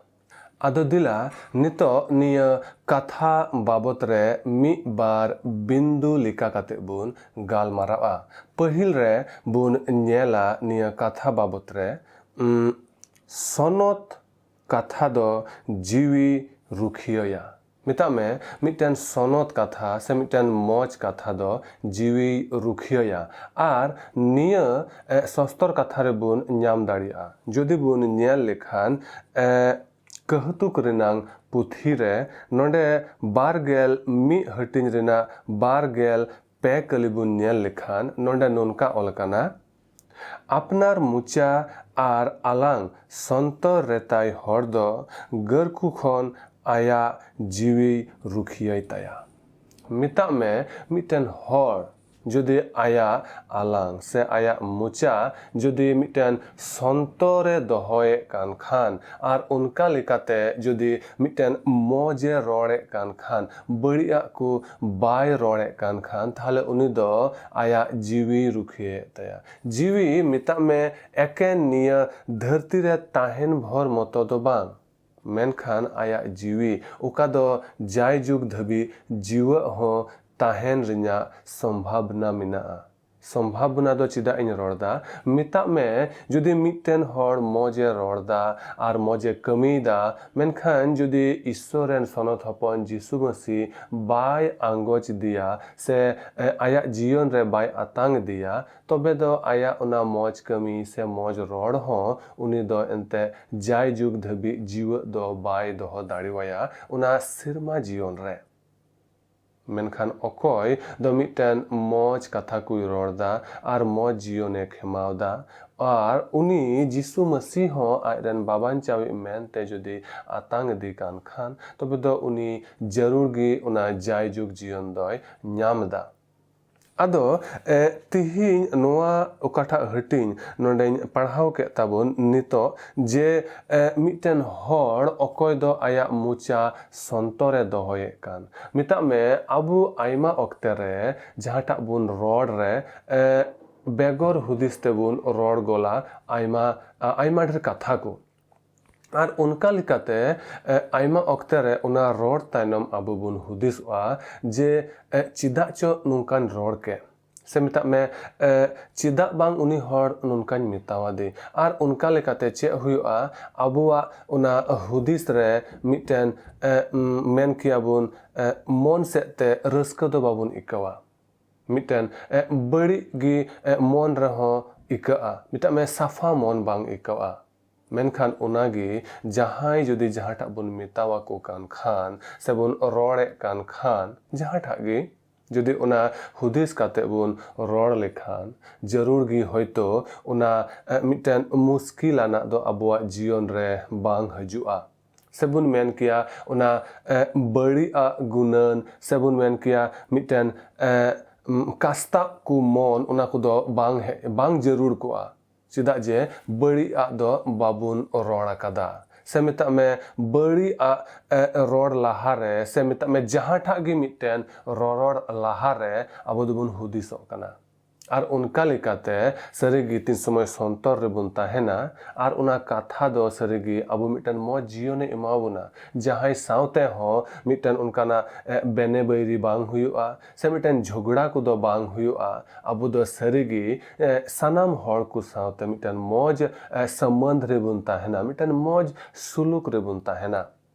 ᱟᱫᱚ ᱫᱮᱞᱟ, ᱱᱤᱛᱚᱜ ᱱᱤᱭᱟᱹ ᱠᱟᱛᱷᱟ ᱵᱟᱵᱚᱛ ᱨᱮ ᱢᱤᱫ ᱵᱟᱨ ᱵᱤᱱᱫᱩ ᱞᱮᱠᱟ ᱠᱟᱛᱮ ᱵᱚᱱ ᱜᱟᱞᱢᱟᱨᱟᱣᱟ᱾ ᱯᱟᱹᱦᱤᱞ ᱨᱮ ᱵᱚᱱ ᱧᱮᱞᱟ ᱱᱤᱭᱟᱹ ᱠᱟᱛᱷᱟ ᱵᱟᱵᱚᱛ ᱨᱮ, ᱩᱢ, ᱥᱚᱱᱚᱛ ᱠᱟᱛᱷᱟ ᱫᱚ ᱡᱤᱣᱤ ᱨᱩᱠᱷᱤᱭᱟᱹᱭᱟ᱾ ᱢᱮᱛᱟᱜ ᱢᱮ, ᱢᱤᱫᱴᱮᱱ ᱥᱚᱱᱚᱛ ᱠᱟᱛᱷᱟ ᱥᱮ ᱢᱤᱫᱴᱮᱱ ᱢᱚᱡᱽ ᱠᱟᱛᱷᱟ ᱫᱚ ᱡᱤᱣᱤ ᱨᱩᱠᱷᱤᱭᱟᱹᱭᱟ᱾ ᱟᱨ ᱱᱤᱭᱟᱹ, ᱮ, ᱥᱚᱥᱛᱚᱨ ᱠᱟᱛᱷᱟ ᱨᱮᱵᱚᱱ ᱧᱟᱢ ᱫᱟᱲᱮᱭᱟᱜᱼᱟ᱾ ᱡᱩᱫᱤ ᱵᱚᱱ ᱧᱮᱞ ᱞᱮᱠᱷᱟᱱ, ᱮ, ᱠᱟᱹᱦᱛᱩᱠ ᱨᱮᱱᱟᱝ ᱯᱩᱛᱷᱤ ᱨᱮ ᱱᱚᱰᱮ ᱵᱟᱨ ᱜᱮᱞ ᱢᱤᱫ ᱦᱟᱹᱴᱤᱧ ᱨᱮᱱᱟᱜ ᱵᱟᱨ ᱜᱮᱞ ᱯᱮ ᱠᱟᱹᱞᱤ ᱵᱚᱱ ᱧᱮᱞ ᱞᱮᱠᱷᱟᱱ ᱱᱚᱰᱮ ᱱᱚᱝᱠᱟ ᱚᱞ ᱟᱠᱟᱱᱟ, ᱟᱯᱱᱟᱨ ᱢᱚᱪᱟ ᱟᱨ ᱟᱞᱟᱝ ᱥᱚᱱᱛᱚᱨ ᱨᱮᱛᱟᱭ ᱦᱚᱲ ᱫᱚ ᱜᱟᱹᱨᱠᱩ ᱠᱷᱚᱱ ᱟᱭᱟᱜ ᱡᱤᱣᱤᱭ ᱨᱩᱠᱷᱤᱭᱟᱹᱭ ᱛᱟᱭᱟ᱾ ᱢᱮᱛᱟᱜ ᱢᱮ, ᱢᱤᱫᱴᱮᱱ ᱦᱚᱲ ᱡᱩᱫᱤ ᱟᱭᱟᱜ ᱟᱞᱟᱝ ᱥᱮ ᱟᱭᱟᱜ ᱢᱚᱪᱟ ᱡᱩᱫᱤ ᱢᱤᱫᱴᱮᱱ ᱥᱚᱱᱛᱚᱨᱮ ᱫᱚᱦᱚᱭᱮᱫ ᱠᱟᱱ ᱠᱷᱟᱱ ᱟᱨ ᱚᱱᱠᱟ ᱞᱮᱠᱟᱛᱮ ᱡᱩᱫᱤ ᱢᱤᱫᱴᱮᱱ ᱢᱚᱡᱮ ᱨᱚᱲᱮᱫ ᱠᱟᱱ ᱠᱷᱟᱱ, ᱵᱟᱹᱲᱤᱡᱟᱜ ᱠᱚ ᱵᱟᱭ ᱨᱚᱲᱮᱫ ᱠᱟᱱ ᱠᱷᱟᱱ, ᱛᱟᱦᱞᱮ ᱩᱱᱤ ᱫᱚ ᱟᱭᱟᱜ ᱡᱤᱣᱤᱭ ᱨᱩᱠᱷᱤᱭᱟᱹᱭᱮᱫ ᱛᱟᱭᱟ᱾ ᱡᱤᱣᱤ ᱢᱮᱛᱟᱜ ᱢᱮ ᱮᱠᱮᱱ ᱱᱤᱭᱟᱹ ᱫᱷᱟᱹᱨᱛᱤ ᱨᱮ ᱛᱟᱦᱮᱱ ᱵᱷᱳᱨ ᱢᱚᱛᱚ ᱫᱚ ᱵᱟᱝ, ᱢᱮᱱᱠᱷᱟᱱ ᱟᱭᱟᱜ ᱡᱤᱣᱤ ᱚᱠᱟ ᱫᱚ ᱡᱟᱭᱡᱩᱜᱽ ᱫᱷᱟᱹᱵᱤᱡ ᱡᱤᱣᱟᱹᱜ ᱦᱚᱸ ᱛᱟᱦᱮᱱ ᱨᱮᱭᱟᱜ ᱥᱚᱢᱵᱷᱟᱵᱱᱟ ᱢᱮᱱᱟᱜᱼᱟ᱾ ᱥᱚᱢᱵᱷᱟᱵᱱᱟ ᱫᱚ ᱪᱮᱫᱟᱜ ᱤᱧ ᱨᱚᱲ ᱫᱟ? ᱢᱮᱛᱟᱜ ᱢᱮ, ᱡᱩᱫᱤ ᱢᱤᱫᱴᱮᱱ ᱦᱚᱲ ᱢᱚᱡᱮ ᱨᱚᱲ ᱫᱟ ᱟᱨ ᱢᱚᱡᱮ ᱠᱟᱹᱢᱤᱭᱮᱫᱟ, ᱢᱮᱱᱠᱷᱟᱱ ᱡᱩᱫᱤ ᱤᱥᱥᱚᱨ ᱨᱮᱱ ᱥᱚᱱᱚᱛ ᱦᱚᱯᱚᱱ ᱡᱤᱥᱩ ᱢᱟᱹᱥᱤ ᱵᱟᱭ ᱟᱸᱜᱚᱪ ᱤᱫᱤᱭᱟ ᱥᱮ, ᱮ, ᱟᱭᱟᱜ ᱡᱤᱭᱚᱱ ᱨᱮ ᱵᱟᱭ ᱟᱛᱟᱝ ᱤᱫᱤᱭᱟ, ᱛᱚᱵᱮ ᱫᱚ ᱟᱭᱟᱜ ᱚᱱᱟ ᱢᱚᱡᱽ ᱠᱟᱹᱢᱤ ᱥᱮ ᱢᱚᱡᱽ ᱨᱚᱲ ᱦᱚᱸ ᱩᱱᱤ ᱫᱚ ᱮᱱᱛᱮ ᱡᱟᱭᱡᱩᱜᱽ ᱫᱷᱟᱹᱵᱤᱡ ᱡᱤᱣᱟᱹᱜ ᱫᱚ ᱵᱟᱭ ᱫᱚᱦᱚ ᱫᱟᱲᱮᱣᱟᱭᱟ ᱚᱱᱟ ᱥᱮᱨᱢᱟ ᱡᱤᱭᱚᱱ ᱨᱮ᱾ ᱢᱮᱱᱠᱷᱟᱱ ᱚᱠᱚᱭ ᱫᱚ ᱢᱤᱫᱴᱮᱱ ᱢᱚᱡᱽ ᱠᱟᱛᱷᱟ ᱠᱚᱭ ᱨᱚᱲ ᱫᱟ ᱟᱨ ᱢᱚᱡᱽ ᱡᱤᱭᱚᱱᱮ ᱠᱷᱮᱢᱟᱣ ᱫᱟ, ᱟᱨ ᱩᱱᱤ ᱡᱤᱥᱩ ᱢᱟᱹᱥᱤ ᱦᱚᱸ ᱟᱡᱨᱮᱱ ᱵᱟᱵᱟᱧᱪᱟᱣᱤᱡ ᱢᱮᱱᱛᱮ ᱡᱩᱫᱤ ᱟᱛᱟᱝ ᱤᱫᱤ ᱠᱟᱱ ᱠᱷᱟᱱ, ᱛᱚᱵᱮ ᱫᱚ ᱩᱱᱤ ᱡᱟᱹᱨᱩᱲ ᱜᱮ ᱚᱱᱟ ᱡᱟᱭᱡᱩᱜᱽ ᱡᱤᱭᱚᱱ ᱫᱚᱭ ᱧᱟᱢ ᱫᱟ᱾ ᱟᱫᱚ, ᱮ, ᱛᱤᱦᱤᱧ ᱱᱚᱣᱟ ᱚᱠᱟᱴᱟᱜ ᱦᱟᱹᱴᱤᱧ ᱱᱚᱰᱮᱧ ᱯᱟᱲᱦᱟᱣ ᱠᱮᱫ ᱛᱟᱵᱚᱱ ᱱᱤᱛᱚᱜ, ᱡᱮ, ᱮ, ᱢᱤᱫᱴᱮᱱ ᱦᱚᱲ ᱚᱠᱚᱭ ᱫᱚ ᱟᱭᱟᱜ ᱢᱚᱪᱟ ᱥᱚᱱᱛᱚᱨᱮ ᱫᱚᱦᱚᱭᱮᱫ ᱠᱟᱱ᱾ ᱢᱮᱛᱟᱜ ᱢᱮ, ᱟᱵᱚ ᱟᱭᱢᱟ ᱚᱠᱛᱮ ᱨᱮ ᱡᱟᱦᱟᱸᱴᱟᱜ ᱵᱚᱱ ᱨᱚᱲ ᱨᱮ, ᱮ, ᱵᱮᱜᱚᱨ ᱦᱩᱫᱤᱥ ᱛᱮᱵᱚᱱ ᱨᱚᱲ ᱜᱚᱞᱟ ᱟᱭᱢᱟ, ᱟ-, ᱟᱭᱢᱟ ᱰᱷᱮᱨ ᱠᱟᱛᱷᱟ ᱠᱚ᱾ ᱟᱨ ᱚᱱᱠᱟ ᱞᱮᱠᱟᱛᱮ, ᱮ, ᱟᱭᱢᱟ ᱚᱠᱛᱮ ᱨᱮ ᱚᱱᱟ ᱨᱚᱲ ᱛᱟᱭᱱᱚᱢ ᱟᱵᱚ ᱵᱚᱱ ᱦᱩᱫᱤᱥᱚᱜᱼᱟ ᱡᱮ, ᱮ, ᱪᱮᱫᱟᱜ ᱪᱚ ᱱᱚᱝᱠᱟᱧ ᱨᱚᱲ ᱠᱮᱫ? ᱥᱮ ᱢᱮᱛᱟᱜ ᱢᱮ, ᱮ, ᱪᱮᱫᱟᱜ ᱵᱟᱝ ᱩᱱᱤ ᱦᱚᱲ ᱱᱚᱝᱠᱟᱧ ᱢᱮᱛᱟᱣᱟᱫᱮ? ᱟᱨ ᱚᱱᱠᱟ ᱞᱮᱠᱟᱛᱮ ᱪᱮᱫ ᱦᱩᱭᱩᱜᱼᱟ? ᱟᱵᱚᱣᱟᱜ ᱚᱱᱟ ᱦᱩᱫᱤᱥ ᱨᱮ ᱢᱤᱫᱴᱮᱱ, ᱮ, ᱩᱢ, ᱢᱮᱱ ᱠᱮᱭᱟᱵᱚᱱ, ᱮ, ᱢᱚᱱ ᱥᱮᱫ ᱛᱮ ᱨᱟᱹᱥᱠᱟᱹ ᱫᱚ ᱵᱟᱵᱚᱱ ᱟᱹᱭᱠᱟᱹᱣᱟ᱾ ᱢᱤᱫᱴᱮᱱ, ᱮ, ᱵᱟᱹᱲᱤᱡ ᱜᱮ, ᱮ, ᱢᱚᱱ ᱨᱮᱦᱚᱸ ᱟᱹᱭᱠᱟᱹᱜᱼᱟ᱾ ᱢᱮᱛᱟᱜ ᱢᱮ, ᱥᱟᱯᱷᱟ ᱢᱚᱱ ᱵᱟᱝ ᱟᱹᱭᱠᱟᱹᱜᱼᱟ᱾ ᱢᱮᱱᱠᱷᱟᱱ ᱚᱱᱟᱜᱮ ᱡᱟᱦᱟᱸᱭ ᱡᱩᱫᱤ ᱡᱟᱦᱟᱸᱴᱟᱜ ᱵᱚᱱ ᱢᱮᱛᱟᱣᱟᱠᱚ ᱠᱟᱱ ᱠᱷᱟᱱ ᱥᱮᱵᱚᱱ ᱨᱚᱲᱮᱫ ᱠᱟᱱ ᱠᱷᱟᱱ, ᱡᱟᱦᱟᱸᱴᱟᱜ ᱜᱮ, ᱡᱩᱫᱤ ᱚᱱᱟ ᱦᱩᱫᱤᱥ ᱠᱟᱛᱮ ᱵᱚᱱ ᱨᱚᱲ ᱞᱮᱠᱷᱟᱱ, ᱡᱟᱹᱨᱩᱲ ᱜᱮ ᱦᱚᱭᱛᱳ ᱚᱱᱟ ᱮ, ᱢᱤᱫᱴᱮᱱ ᱢᱩᱥᱠᱤᱞ ᱟᱱᱟᱜ ᱫᱚ ᱟᱵᱚᱣᱟᱜ ᱡᱤᱭᱚᱱ ᱨᱮ ᱵᱟᱝ ᱦᱤᱡᱩᱜᱼᱟ᱾ ᱥᱮᱵᱚᱱ ᱢᱮᱱ ᱠᱮᱭᱟ ᱚᱱᱟ ᱮ, ᱵᱟᱹᱲᱤᱡ ᱟᱜ ᱜᱩᱱᱟᱹᱱ, ᱥᱮᱵᱚᱱ ᱢᱮᱱ ᱠᱮᱭᱟ ᱢᱤᱫᱴᱮᱱ ᱮ, ᱩᱢ, ᱠᱟᱥᱛᱟᱜ ᱠᱚ ᱢᱚᱱ, ᱚᱱᱟ ᱠᱚᱫᱚ ᱵᱟᱝ ᱦᱮᱡ, ᱵᱟᱝ ᱡᱟᱹᱨᱩᱲ ᱠᱚᱜᱼᱟ᱾ ᱪᱮᱫᱟᱜ ᱡᱮ ᱵᱟᱹᱲᱤᱡ ᱟᱜ ᱫᱚ ᱵᱟᱵᱚᱱ ᱨᱚᱲ ᱟᱠᱟᱫᱟ᱾ ᱥᱮ ᱢᱮᱛᱟᱜ ᱢᱮ, ᱵᱟᱹᱲᱤᱡ ᱟᱜ ᱮ, ᱨᱚᱲ ᱞᱟᱦᱟᱨᱮ, ᱥᱮ ᱢᱮᱛᱟᱜ ᱢᱮ, ᱡᱟᱦᱟᱸᱴᱟᱜ ᱜᱮ ᱢᱤᱫᱴᱮᱱ ᱨᱚᱨᱚᱲ ᱞᱟᱦᱟᱨᱮ ᱟᱵᱚ ᱫᱚᱵᱚᱱ ᱦᱩᱫᱤᱥᱚᱜ ᱠᱟᱱᱟ᱾ ᱟᱨ ᱚᱱᱠᱟ ᱞᱮᱠᱟᱛᱮ ᱥᱟᱹᱨᱤᱜᱮ ᱛᱤᱱ ᱥᱚᱢᱚᱭ ᱥᱚᱱᱛᱚᱨ ᱨᱮᱵᱚᱱ ᱛᱟᱦᱮᱱᱟ, ᱟᱨ ᱚᱱᱟ ᱠᱟᱛᱷᱟ ᱫᱚ ᱥᱟᱹᱨᱤᱜᱮ ᱟᱵᱚ ᱢᱤᱫᱴᱮᱱ ᱢᱚᱡᱽ ᱡᱤᱭᱚᱱᱮ ᱮᱢᱟ ᱵᱚᱱᱟ, ᱡᱟᱦᱟᱸᱭ ᱥᱟᱶᱛᱮ ᱦᱚᱸ ᱢᱤᱫᱴᱮᱱ ᱚᱱᱠᱟᱱᱟᱜ ᱮ, ᱵᱮᱱᱮ ᱵᱟᱹᱭᱨᱤ ᱵᱟᱝ ᱦᱩᱭᱩᱜᱼᱟ, ᱥᱮ ᱢᱤᱫᱴᱮᱱ ᱡᱷᱚᱜᱽᱲᱟ ᱠᱚᱫᱚ ᱵᱟᱝ ᱦᱩᱭᱩᱜᱼᱟ᱾ ᱟᱵᱚ ᱫᱚ ᱥᱟᱹᱨᱤᱜᱮ ᱮ, ᱥᱟᱱᱟᱢ ᱦᱚᱲ ᱠᱚ ᱥᱟᱶᱛᱮ ᱢᱤᱫᱴᱮᱱ ᱢᱚᱡᱽ ᱮ, ᱥᱚᱢᱵᱚᱱᱫᱷ ᱨᱮᱵᱚᱱ ᱛᱟᱦᱮᱱᱟ, ᱢᱤᱫᱴᱮᱱ ᱢᱚᱡᱽ ᱥᱩᱞᱩᱠ ᱨᱮᱵᱚᱱ ᱛᱟᱦᱮᱱᱟ᱾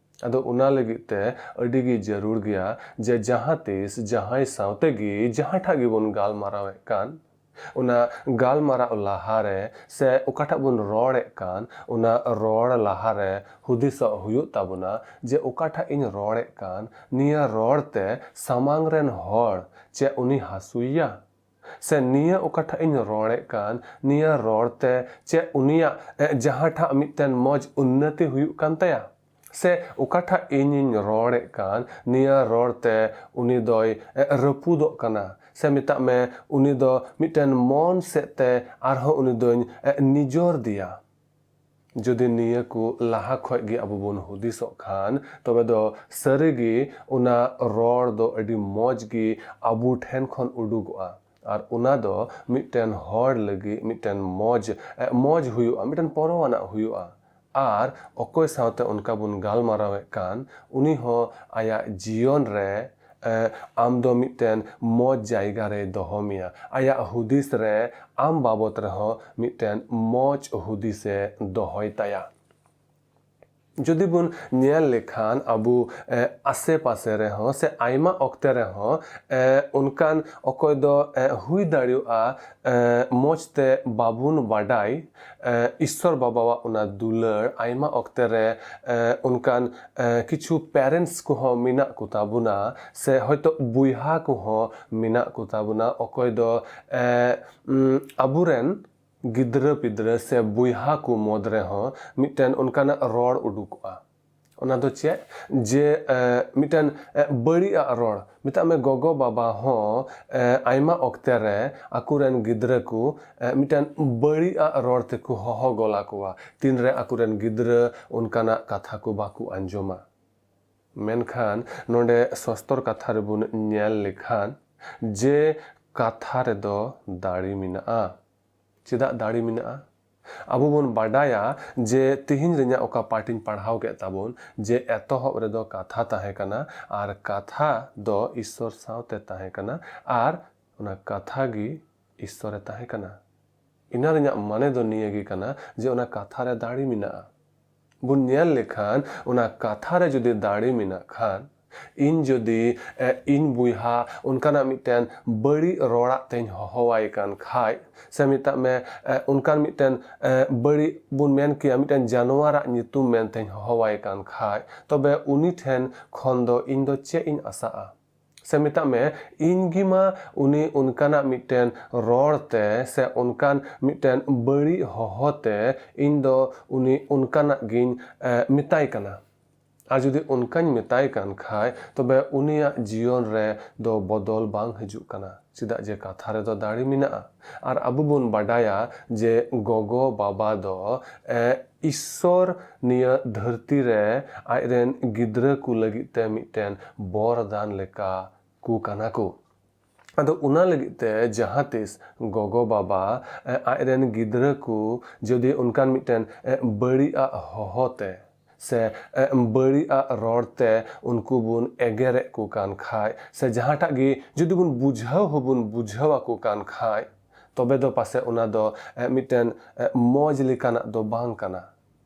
ᱟᱫᱚ ᱚᱱᱟ ᱞᱟᱹᱜᱤᱫ ᱛᱮ ᱟᱹᱰᱤ ᱜᱮ ᱡᱟᱹᱨᱩᱲ ᱜᱮᱭᱟ ᱡᱮ ᱡᱟᱦᱟᱸ ᱛᱤᱥ ᱡᱟᱦᱟᱸᱭ ᱥᱟᱶᱛᱮ ᱜᱮ ᱡᱟᱦᱟᱸᱴᱟᱜ ᱜᱮᱵᱚᱱ ᱜᱟᱞᱢᱟᱨᱟᱣᱮᱫ ᱠᱟᱱ, ᱚᱱᱟ ᱜᱟᱞᱢᱟᱨᱟᱣ ᱞᱟᱦᱟᱨᱮ ᱥᱮ ᱚᱠᱟᱴᱟᱜ ᱵᱚᱱ ᱨᱚᱲᱮᱫ ᱠᱟᱱ, ᱚᱱᱟ ᱨᱚᱲ ᱞᱟᱦᱟᱨᱮ ᱦᱩᱫᱤᱥᱚᱜ ᱦᱩᱭᱩᱜ ᱛᱟᱵᱚᱱᱟ ᱡᱮ ᱚᱠᱟᱴᱟᱜ ᱤᱧ ᱨᱚᱲᱮᱫ ᱠᱟᱱ, ᱱᱤᱭᱟᱹ ᱨᱚᱲ ᱛᱮ ᱥᱟᱢᱟᱝ ᱨᱮᱱ ᱦᱚᱲ ᱪᱮᱫ ᱩᱱᱤ ᱦᱟᱹᱥᱩᱭᱮᱭᱟ? ᱥᱮ ᱱᱤᱭᱟᱹ ᱚᱠᱟᱴᱟᱜ ᱤᱧ ᱨᱚᱲᱮᱫ ᱠᱟᱱ, ᱱᱤᱭᱟᱹ ᱨᱚᱲ ᱛᱮ ᱪᱮᱫ ᱩᱱᱤᱭᱟᱜ, ᱮ, ᱡᱟᱦᱟᱸᱴᱟᱜ ᱢᱤᱫᱴᱮᱱ ᱢᱚᱡᱽ ᱩᱱᱱᱚᱛᱤ ᱦᱩᱭᱩᱜ ᱠᱟᱱ ᱛᱟᱭᱟ? ᱥᱮ ᱚᱠᱟᱴᱟᱜ ᱤᱧᱤᱧ ᱨᱚᱲᱮᱫ ᱠᱟᱱ, ᱱᱤᱭᱟᱹ ᱨᱚᱲ ᱛᱮ ᱩᱱᱤ ᱫᱚᱭ, ᱮ, ᱨᱟᱹᱯᱩᱫᱚᱜ ᱠᱟᱱᱟ? ᱥᱮ ᱢᱮᱛᱟᱜ ᱢᱮ, ᱩᱱᱤ ᱫᱚ ᱢᱤᱫᱴᱮᱱ ᱢᱚᱱ ᱥᱮᱫ ᱛᱮ ᱟᱨᱦᱚᱸ ᱩᱱᱤ ᱫᱚᱧ, ᱮ, ᱱᱤᱡᱚᱨ ᱫᱮᱭᱟ? ᱡᱩᱫᱤ ᱱᱤᱭᱟᱹ ᱠᱚ ᱞᱟᱦᱟ ᱠᱷᱚᱡ ᱜᱮ ᱟᱵᱚ ᱵᱚᱱ ᱦᱩᱫᱤᱥᱚᱜ ᱠᱷᱟᱱ, ᱛᱚᱵᱮ ᱫᱚ ᱥᱟᱹᱨᱤ ᱜᱮ ᱚᱱᱟ ᱨᱚᱲ ᱫᱚ ᱟᱹᱰᱤ ᱢᱚᱡᱽ ᱜᱮ ᱟᱵᱚ ᱴᱷᱮᱱ ᱠᱷᱚᱱ ᱩᱰᱩᱠᱚᱜᱼᱟ᱾ ᱟᱨ ᱚᱱᱟ ᱫᱚ ᱢᱤᱫᱴᱮᱱ ᱦᱚᱲ ᱞᱟᱹᱜᱤᱫ ᱢᱤᱫᱴᱮᱱ ᱢᱚᱡᱽ, ᱮ, ᱢᱚᱡᱽ ᱦᱩᱭᱩᱜᱼᱟ, ᱢᱤᱫᱴᱮᱱ ᱯᱚᱨᱚᱣᱟᱱᱟᱜ ᱦᱩᱭᱩᱜᱼᱟ᱾ ᱟᱨ ᱚᱠᱚᱭ ᱥᱟᱶᱛᱮ ᱚᱱᱠᱟ ᱵᱚᱱ ᱜᱟᱞᱢᱟᱨᱟᱣᱮᱫ ᱠᱟᱱ, ᱩᱱᱤ ᱦᱚᱸ ᱟᱭᱟᱜ ᱡᱤᱭᱚᱱ ᱨᱮ ᱮ, ᱟᱢ ᱫᱚ ᱢᱤᱫᱴᱮᱱ ᱢᱚᱡᱽ ᱡᱟᱭᱜᱟ ᱨᱮᱭ ᱫᱚᱦᱚ ᱢᱮᱭᱟ᱾ ᱟᱭᱟᱜ ᱦᱩᱫᱤᱥ ᱨᱮ ᱟᱢ ᱵᱟᱵᱚᱛ ᱨᱮᱦᱚᱸ ᱢᱤᱫᱴᱮᱱ ᱢᱚᱡᱽ ᱦᱩᱫᱤᱥᱮ ᱫᱚᱦᱚᱭ ᱛᱟᱭᱟ᱾ ᱡᱩᱫᱤ ᱵᱚᱱ ᱧᱮᱞ ᱞᱮᱠᱷᱟᱱ ᱟᱵᱚ, ᱮ, ᱟᱥᱮ ᱯᱟᱥᱮ ᱨᱮᱦᱚᱸ ᱥᱮ ᱟᱭᱢᱟ ᱚᱠᱛᱮ ᱨᱮᱦᱚᱸ, ᱮ, ᱚᱱᱠᱟᱱ ᱚᱠᱚᱭ ᱫᱚ, ᱮ, ᱦᱩᱭ ᱫᱟᱲᱮᱭᱟᱜᱼᱟ, ᱮ, ᱢᱚᱡᱽ ᱛᱮ ᱵᱟᱵᱚᱱ ᱵᱟᱰᱟᱭ, ᱮ, ᱤᱥᱥᱚᱨ ᱵᱟᱵᱟᱣᱟᱜ ᱚᱱᱟ ᱫᱩᱞᱟᱹᱲ ᱟᱭᱢᱟ ᱚᱠᱛᱮ ᱨᱮ, ᱮ, ᱚᱱᱠᱟᱱ, ᱮ, ᱠᱤᱪᱷᱩ parents ᱠᱚᱦᱚᱸ ᱢᱮᱱᱟᱜ ᱠᱚᱛᱟ ᱵᱚᱱᱟ ᱥᱮ ᱦᱚᱭᱛᱳ ᱵᱚᱭᱦᱟ ᱠᱚᱦᱚᱸ ᱢᱮᱱᱟᱜ ᱠᱚᱛᱟ ᱵᱚᱱᱟ ᱚᱠᱚᱭ ᱫᱚ, ᱮ, ᱩᱢ, ᱟᱵᱚᱨᱮᱱ ᱜᱤᱫᱽᱨᱟᱹ ᱯᱤᱫᱽᱨᱟᱹ ᱥᱮ ᱵᱚᱭᱦᱟ ᱠᱚ ᱢᱩᱫᱽ ᱨᱮᱦᱚᱸ ᱢᱤᱫᱴᱮᱱ ᱚᱱᱠᱟᱱᱟᱜ ᱨᱚᱲ ᱩᱰᱩᱠᱚᱜᱼᱟ᱾ ᱚᱱᱟ ᱫᱚ ᱪᱮᱫ? ᱡᱮ, ᱮ, ᱢᱤᱫᱴᱮᱱ, ᱮ, ᱵᱟᱹᱲᱤᱡ ᱟᱜ ᱨᱚᱲ᱾ ᱢᱮᱛᱟᱜ ᱢᱮ ᱜᱚᱜᱚ ᱵᱟᱵᱟ ᱦᱚᱸ, ᱮ, ᱟᱭᱢᱟ ᱚᱠᱛᱮ ᱨᱮ ᱟᱠᱚᱨᱮᱱ ᱜᱤᱫᱽᱨᱟᱹ ᱠᱚ, ᱮ, ᱢᱤᱫᱴᱮᱱ ᱵᱟᱹᱲᱤᱡ ᱟᱜ ᱨᱚᱲ ᱛᱮᱠᱚ ᱦᱚᱦᱚ ᱜᱚᱞ ᱟᱠᱚᱣᱟ᱾ ᱛᱤᱱᱨᱮ ᱟᱠᱚᱨᱮᱱ ᱜᱤᱫᱽᱨᱟᱹ ᱚᱱᱠᱟᱱᱟᱜ ᱠᱟᱛᱷᱟ ᱠᱚ ᱵᱟᱠᱚ ᱟᱸᱡᱚᱢᱟ᱾ ᱢᱮᱱᱠᱷᱟᱱ ᱱᱚᱰᱮ ᱥᱚᱥᱛᱚᱨ ᱠᱟᱛᱷᱟ ᱨᱮᱵᱚᱱ ᱧᱮᱞ ᱞᱮᱠᱷᱟᱱ ᱡᱮ ᱠᱟᱛᱷᱟ ᱨᱮᱫᱚ ᱫᱟᱲᱮ ᱢᱮᱱᱟᱜᱼᱟ᱾ ᱪᱮᱫᱟᱜ ᱫᱟᱲᱮ ᱢᱮᱱᱟᱜᱼᱟ? ᱟᱵᱚ ᱵᱚᱱ ᱵᱟᱰᱟᱭᱟ ᱡᱮ ᱛᱤᱦᱤᱧ ᱨᱮᱱᱟᱜ ᱚᱠᱟ ᱯᱟᱴᱤᱧ ᱯᱟᱲᱦᱟᱣ ᱠᱮᱫ ᱛᱟᱵᱚᱱ ᱡᱮ ᱮᱛᱚᱦᱚᱵ ᱨᱮᱫᱚ ᱠᱟᱛᱷᱟ ᱛᱟᱦᱮᱸ ᱠᱟᱱᱟ ᱟᱨ ᱠᱟᱛᱷᱟ ᱫᱚ ᱤᱥᱥᱚᱨ ᱥᱟᱶᱛᱮ ᱛᱟᱦᱮᱸ ᱠᱟᱱᱟ ᱟᱨ ᱚᱱᱟ ᱠᱟᱛᱷᱟ ᱜᱮ ᱤᱥᱥᱚᱨᱮ ᱛᱟᱦᱮᱸ ᱠᱟᱱᱟ᱾ ᱤᱱᱟᱹ ᱨᱮᱱᱟᱜ ᱢᱟᱱᱮ ᱫᱚ ᱱᱤᱭᱟᱹ ᱜᱮ ᱠᱟᱱᱟ ᱡᱮ ᱚᱱᱟ ᱠᱟᱛᱷᱟ ᱨᱮ ᱫᱟᱲᱮ ᱢᱮᱱᱟᱜᱼᱟ᱾ ᱵᱚᱱ ᱧᱮᱞ ᱞᱮᱠᱷᱟᱱ ᱚᱱᱟ ᱠᱟᱛᱷᱟ ᱨᱮ ᱡᱩᱫᱤ ᱫᱟᱲᱮ ᱢᱮᱱᱟᱜ ᱠᱷᱟᱱ, ᱤᱧ ᱡᱩᱫᱤ, ᱮ, ᱤᱧ ᱵᱚᱭᱦᱟ ᱚᱱᱠᱟᱱᱟᱜ ᱢᱤᱫᱴᱮᱱ ᱵᱟᱹᱲᱤᱡ ᱨᱚᱲᱟᱜ ᱛᱮᱧ ᱦᱚᱦᱚᱣᱟᱭ ᱠᱟᱱ ᱠᱷᱟᱡ, ᱥᱮ ᱢᱮᱛᱟᱜ ᱢᱮ, ᱮ, ᱚᱱᱠᱟᱱ ᱢᱤᱫᱴᱮᱱ, ᱮ, ᱵᱟᱹᱲᱤᱡ ᱵᱚᱱ ᱢᱮᱱ ᱠᱮᱭᱟ ᱢᱤᱫᱴᱮᱱ ᱡᱟᱱᱣᱟᱨᱟᱜ ᱧᱩᱛᱩᱢ ᱢᱮᱱᱛᱮᱧ ᱦᱚᱦᱚᱣᱟᱭ ᱠᱟᱱ ᱠᱷᱟᱡ, ᱛᱚᱵᱮ ᱩᱱᱤ ᱴᱷᱮᱱ ᱠᱷᱚᱱ ᱫᱚ ᱤᱧ ᱫᱚ ᱪᱮᱫ ᱤᱧ ᱟᱥᱟᱜᱼᱟ? ᱥᱮ ᱢᱮᱛᱟᱜ ᱢᱮ, ᱤᱧ ᱜᱮ ᱢᱟ ᱩᱱᱤ ᱚᱱᱠᱟᱱᱟᱜ ᱢᱤᱫᱴᱮᱱ ᱨᱚᱲ ᱛᱮ ᱥᱮ ᱚᱱᱠᱟᱱ ᱢᱤᱫᱴᱮᱱ ᱵᱟᱹᱲᱤᱡ ᱦᱚᱦᱚ ᱛᱮ ᱤᱧ ᱫᱚ ᱩᱱᱤ ᱚᱱᱠᱟᱱᱟᱜ ᱜᱤᱧ, ᱮ, ᱢᱮᱛᱟᱭ ᱠᱟᱱᱟ᱾ ᱟᱨ ᱡᱩᱫᱤ ᱚᱱᱠᱟᱧ ᱢᱮᱛᱟᱭ ᱠᱟᱱ ᱠᱷᱟᱡ, ᱛᱚᱵᱮ ᱩᱱᱤᱭᱟᱜ ᱡᱤᱭᱚᱱ ᱨᱮ ᱫᱚ ᱵᱚᱫᱚᱞ ᱵᱟᱝ ᱦᱤᱡᱩᱜ ᱠᱟᱱᱟ᱾ ᱪᱮᱫᱟᱜ ᱡᱮ ᱠᱟᱛᱷᱟ ᱨᱮᱫᱚ ᱫᱟᱲᱮ ᱢᱮᱱᱟᱜᱼᱟ᱾ ᱟᱨ ᱟᱵᱚ ᱵᱚᱱ ᱵᱟᱰᱟᱭᱟ ᱡᱮ ᱜᱚᱜᱚ ᱵᱟᱵᱟ ᱫᱚ, ᱮ, ᱤᱥᱥᱚᱨ ᱱᱤᱭᱟᱹ ᱫᱷᱟᱹᱨᱛᱤ ᱨᱮ ᱟᱡᱨᱮᱱ ᱜᱤᱫᱽᱨᱟᱹ ᱠᱚ ᱞᱟᱹᱜᱤᱫ ᱛᱮ ᱢᱤᱫᱴᱮᱱ ᱵᱚᱨ ᱫᱟᱱ ᱞᱮᱠᱟ ᱠᱚ ᱠᱟᱱᱟ ᱠᱚ᱾ ᱟᱫᱚ ᱚᱱᱟ ᱞᱟᱹᱜᱤᱫ ᱛᱮ ᱡᱟᱦᱟᱸ ᱛᱤᱥ ᱜᱚᱜᱚ ᱵᱟᱵᱟ, ᱮ, ᱟᱡᱨᱮᱱ ᱜᱤᱫᱽᱨᱟᱹ ᱠᱚ ᱡᱩᱫᱤ ᱚᱱᱠᱟᱱ ᱢᱤᱫᱴᱮᱱ, ᱮ, ᱵᱟᱹᱲᱤᱡ ᱟᱜ ᱦᱚᱦᱚ ᱛᱮ ᱥᱮ, ᱮ, ᱵᱟᱹᱲᱤᱡ ᱟᱜ ᱨᱚᱲ ᱛᱮ ᱩᱱᱠᱩ ᱵᱚᱱ ᱮᱜᱮᱨᱮᱫ ᱠᱚ ᱠᱟᱱ ᱠᱷᱟᱡ ᱥᱮ ᱡᱟᱦᱟᱸᱴᱟᱜ ᱜᱮ ᱡᱩᱫᱤ ᱵᱚᱱ ᱵᱩᱡᱷᱟᱹᱣ ᱦᱚᱸᱵᱚᱱ ᱵᱩᱡᱷᱟᱹᱣ ᱟᱠᱚ ᱠᱟᱱ ᱠᱷᱟᱡ, ᱛᱚᱵᱮ ᱫᱚ ᱯᱟᱥᱮᱡ ᱚᱱᱟ ᱫᱚ, ᱮ, ᱢᱤᱫᱴᱮᱱ, ᱮ, ᱢᱚᱡᱽ ᱞᱮᱠᱟᱱᱟᱜ ᱫᱚ ᱵᱟᱝ ᱠᱟᱱᱟ᱾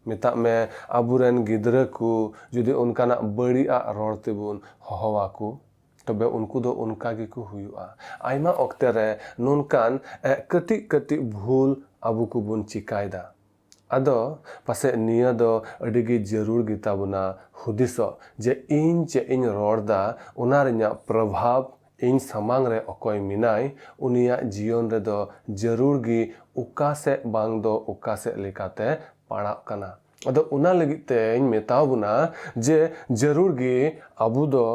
ᱢᱮᱛᱟᱜ ᱢᱮ, ᱟᱵᱚᱨᱮᱱ ᱜᱤᱫᱽᱨᱟᱹ ᱠᱚ ᱡᱩᱫᱤ ᱚᱱᱠᱟᱱᱟᱜ ᱵᱟᱹᱲᱤᱡ ᱟᱜ ᱨᱚᱲ ᱛᱮᱵᱚᱱ ᱦᱚᱦᱚᱣᱟᱠᱚ, ᱛᱚᱵᱮ ᱩᱱᱠᱩ ᱫᱚ ᱚᱱᱠᱟ ᱜᱮᱠᱚ ᱦᱩᱭᱩᱜᱼᱟ᱾ ᱟᱭᱢᱟ ᱚᱠᱛᱮ ᱨᱮ ᱱᱚᱝᱠᱟᱱ, ᱮ, ᱠᱟᱹᱴᱤᱡ ᱠᱟᱹᱴᱤᱡ ᱵᱷᱩᱞ ᱟᱵᱚ ᱠᱚᱵᱚᱱ ᱪᱤᱠᱟᱭᱮᱫᱟ᱾ ᱟᱫᱚ ᱯᱟᱥᱮᱡ ᱱᱤᱭᱟᱹ ᱫᱚ ᱟᱹᱰᱤ ᱜᱮ ᱡᱟᱹᱨᱩᱲ ᱜᱮᱛᱟ ᱵᱚᱱᱟ ᱦᱩᱫᱤᱥᱚᱜ, ᱡᱮ ᱤᱧ ᱪᱮᱫ ᱤᱧ ᱨᱚᱲ ᱫᱟ, ᱚᱱᱟ ᱨᱮᱱᱟᱜ ᱯᱨᱚᱵᱷᱟᱵᱽ ᱤᱧ ᱥᱟᱢᱟᱝ ᱨᱮ ᱚᱠᱚᱭ ᱢᱮᱱᱟᱭ, ᱩᱱᱤᱭᱟᱜ ᱡᱤᱭᱚᱱ ᱨᱮᱫᱚ ᱡᱟᱹᱨᱩᱲ ᱜᱮ ᱚᱠᱟ ᱥᱮᱫ ᱵᱟᱝ ᱫᱚ ᱚᱠᱟ ᱥᱮᱫ ᱞᱮᱠᱟᱛᱮ ᱯᱟᱲᱟᱜ ᱠᱟᱱᱟ᱾ ᱟᱫᱚ ᱚᱱᱟ ᱞᱟᱹᱜᱤᱫ ᱛᱮᱧ ᱢᱮᱛᱟᱣ ᱵᱚᱱᱟ ᱡᱮ ᱡᱟᱹᱨᱩᱲ ᱜᱮ ᱟᱵᱚ ᱫᱚ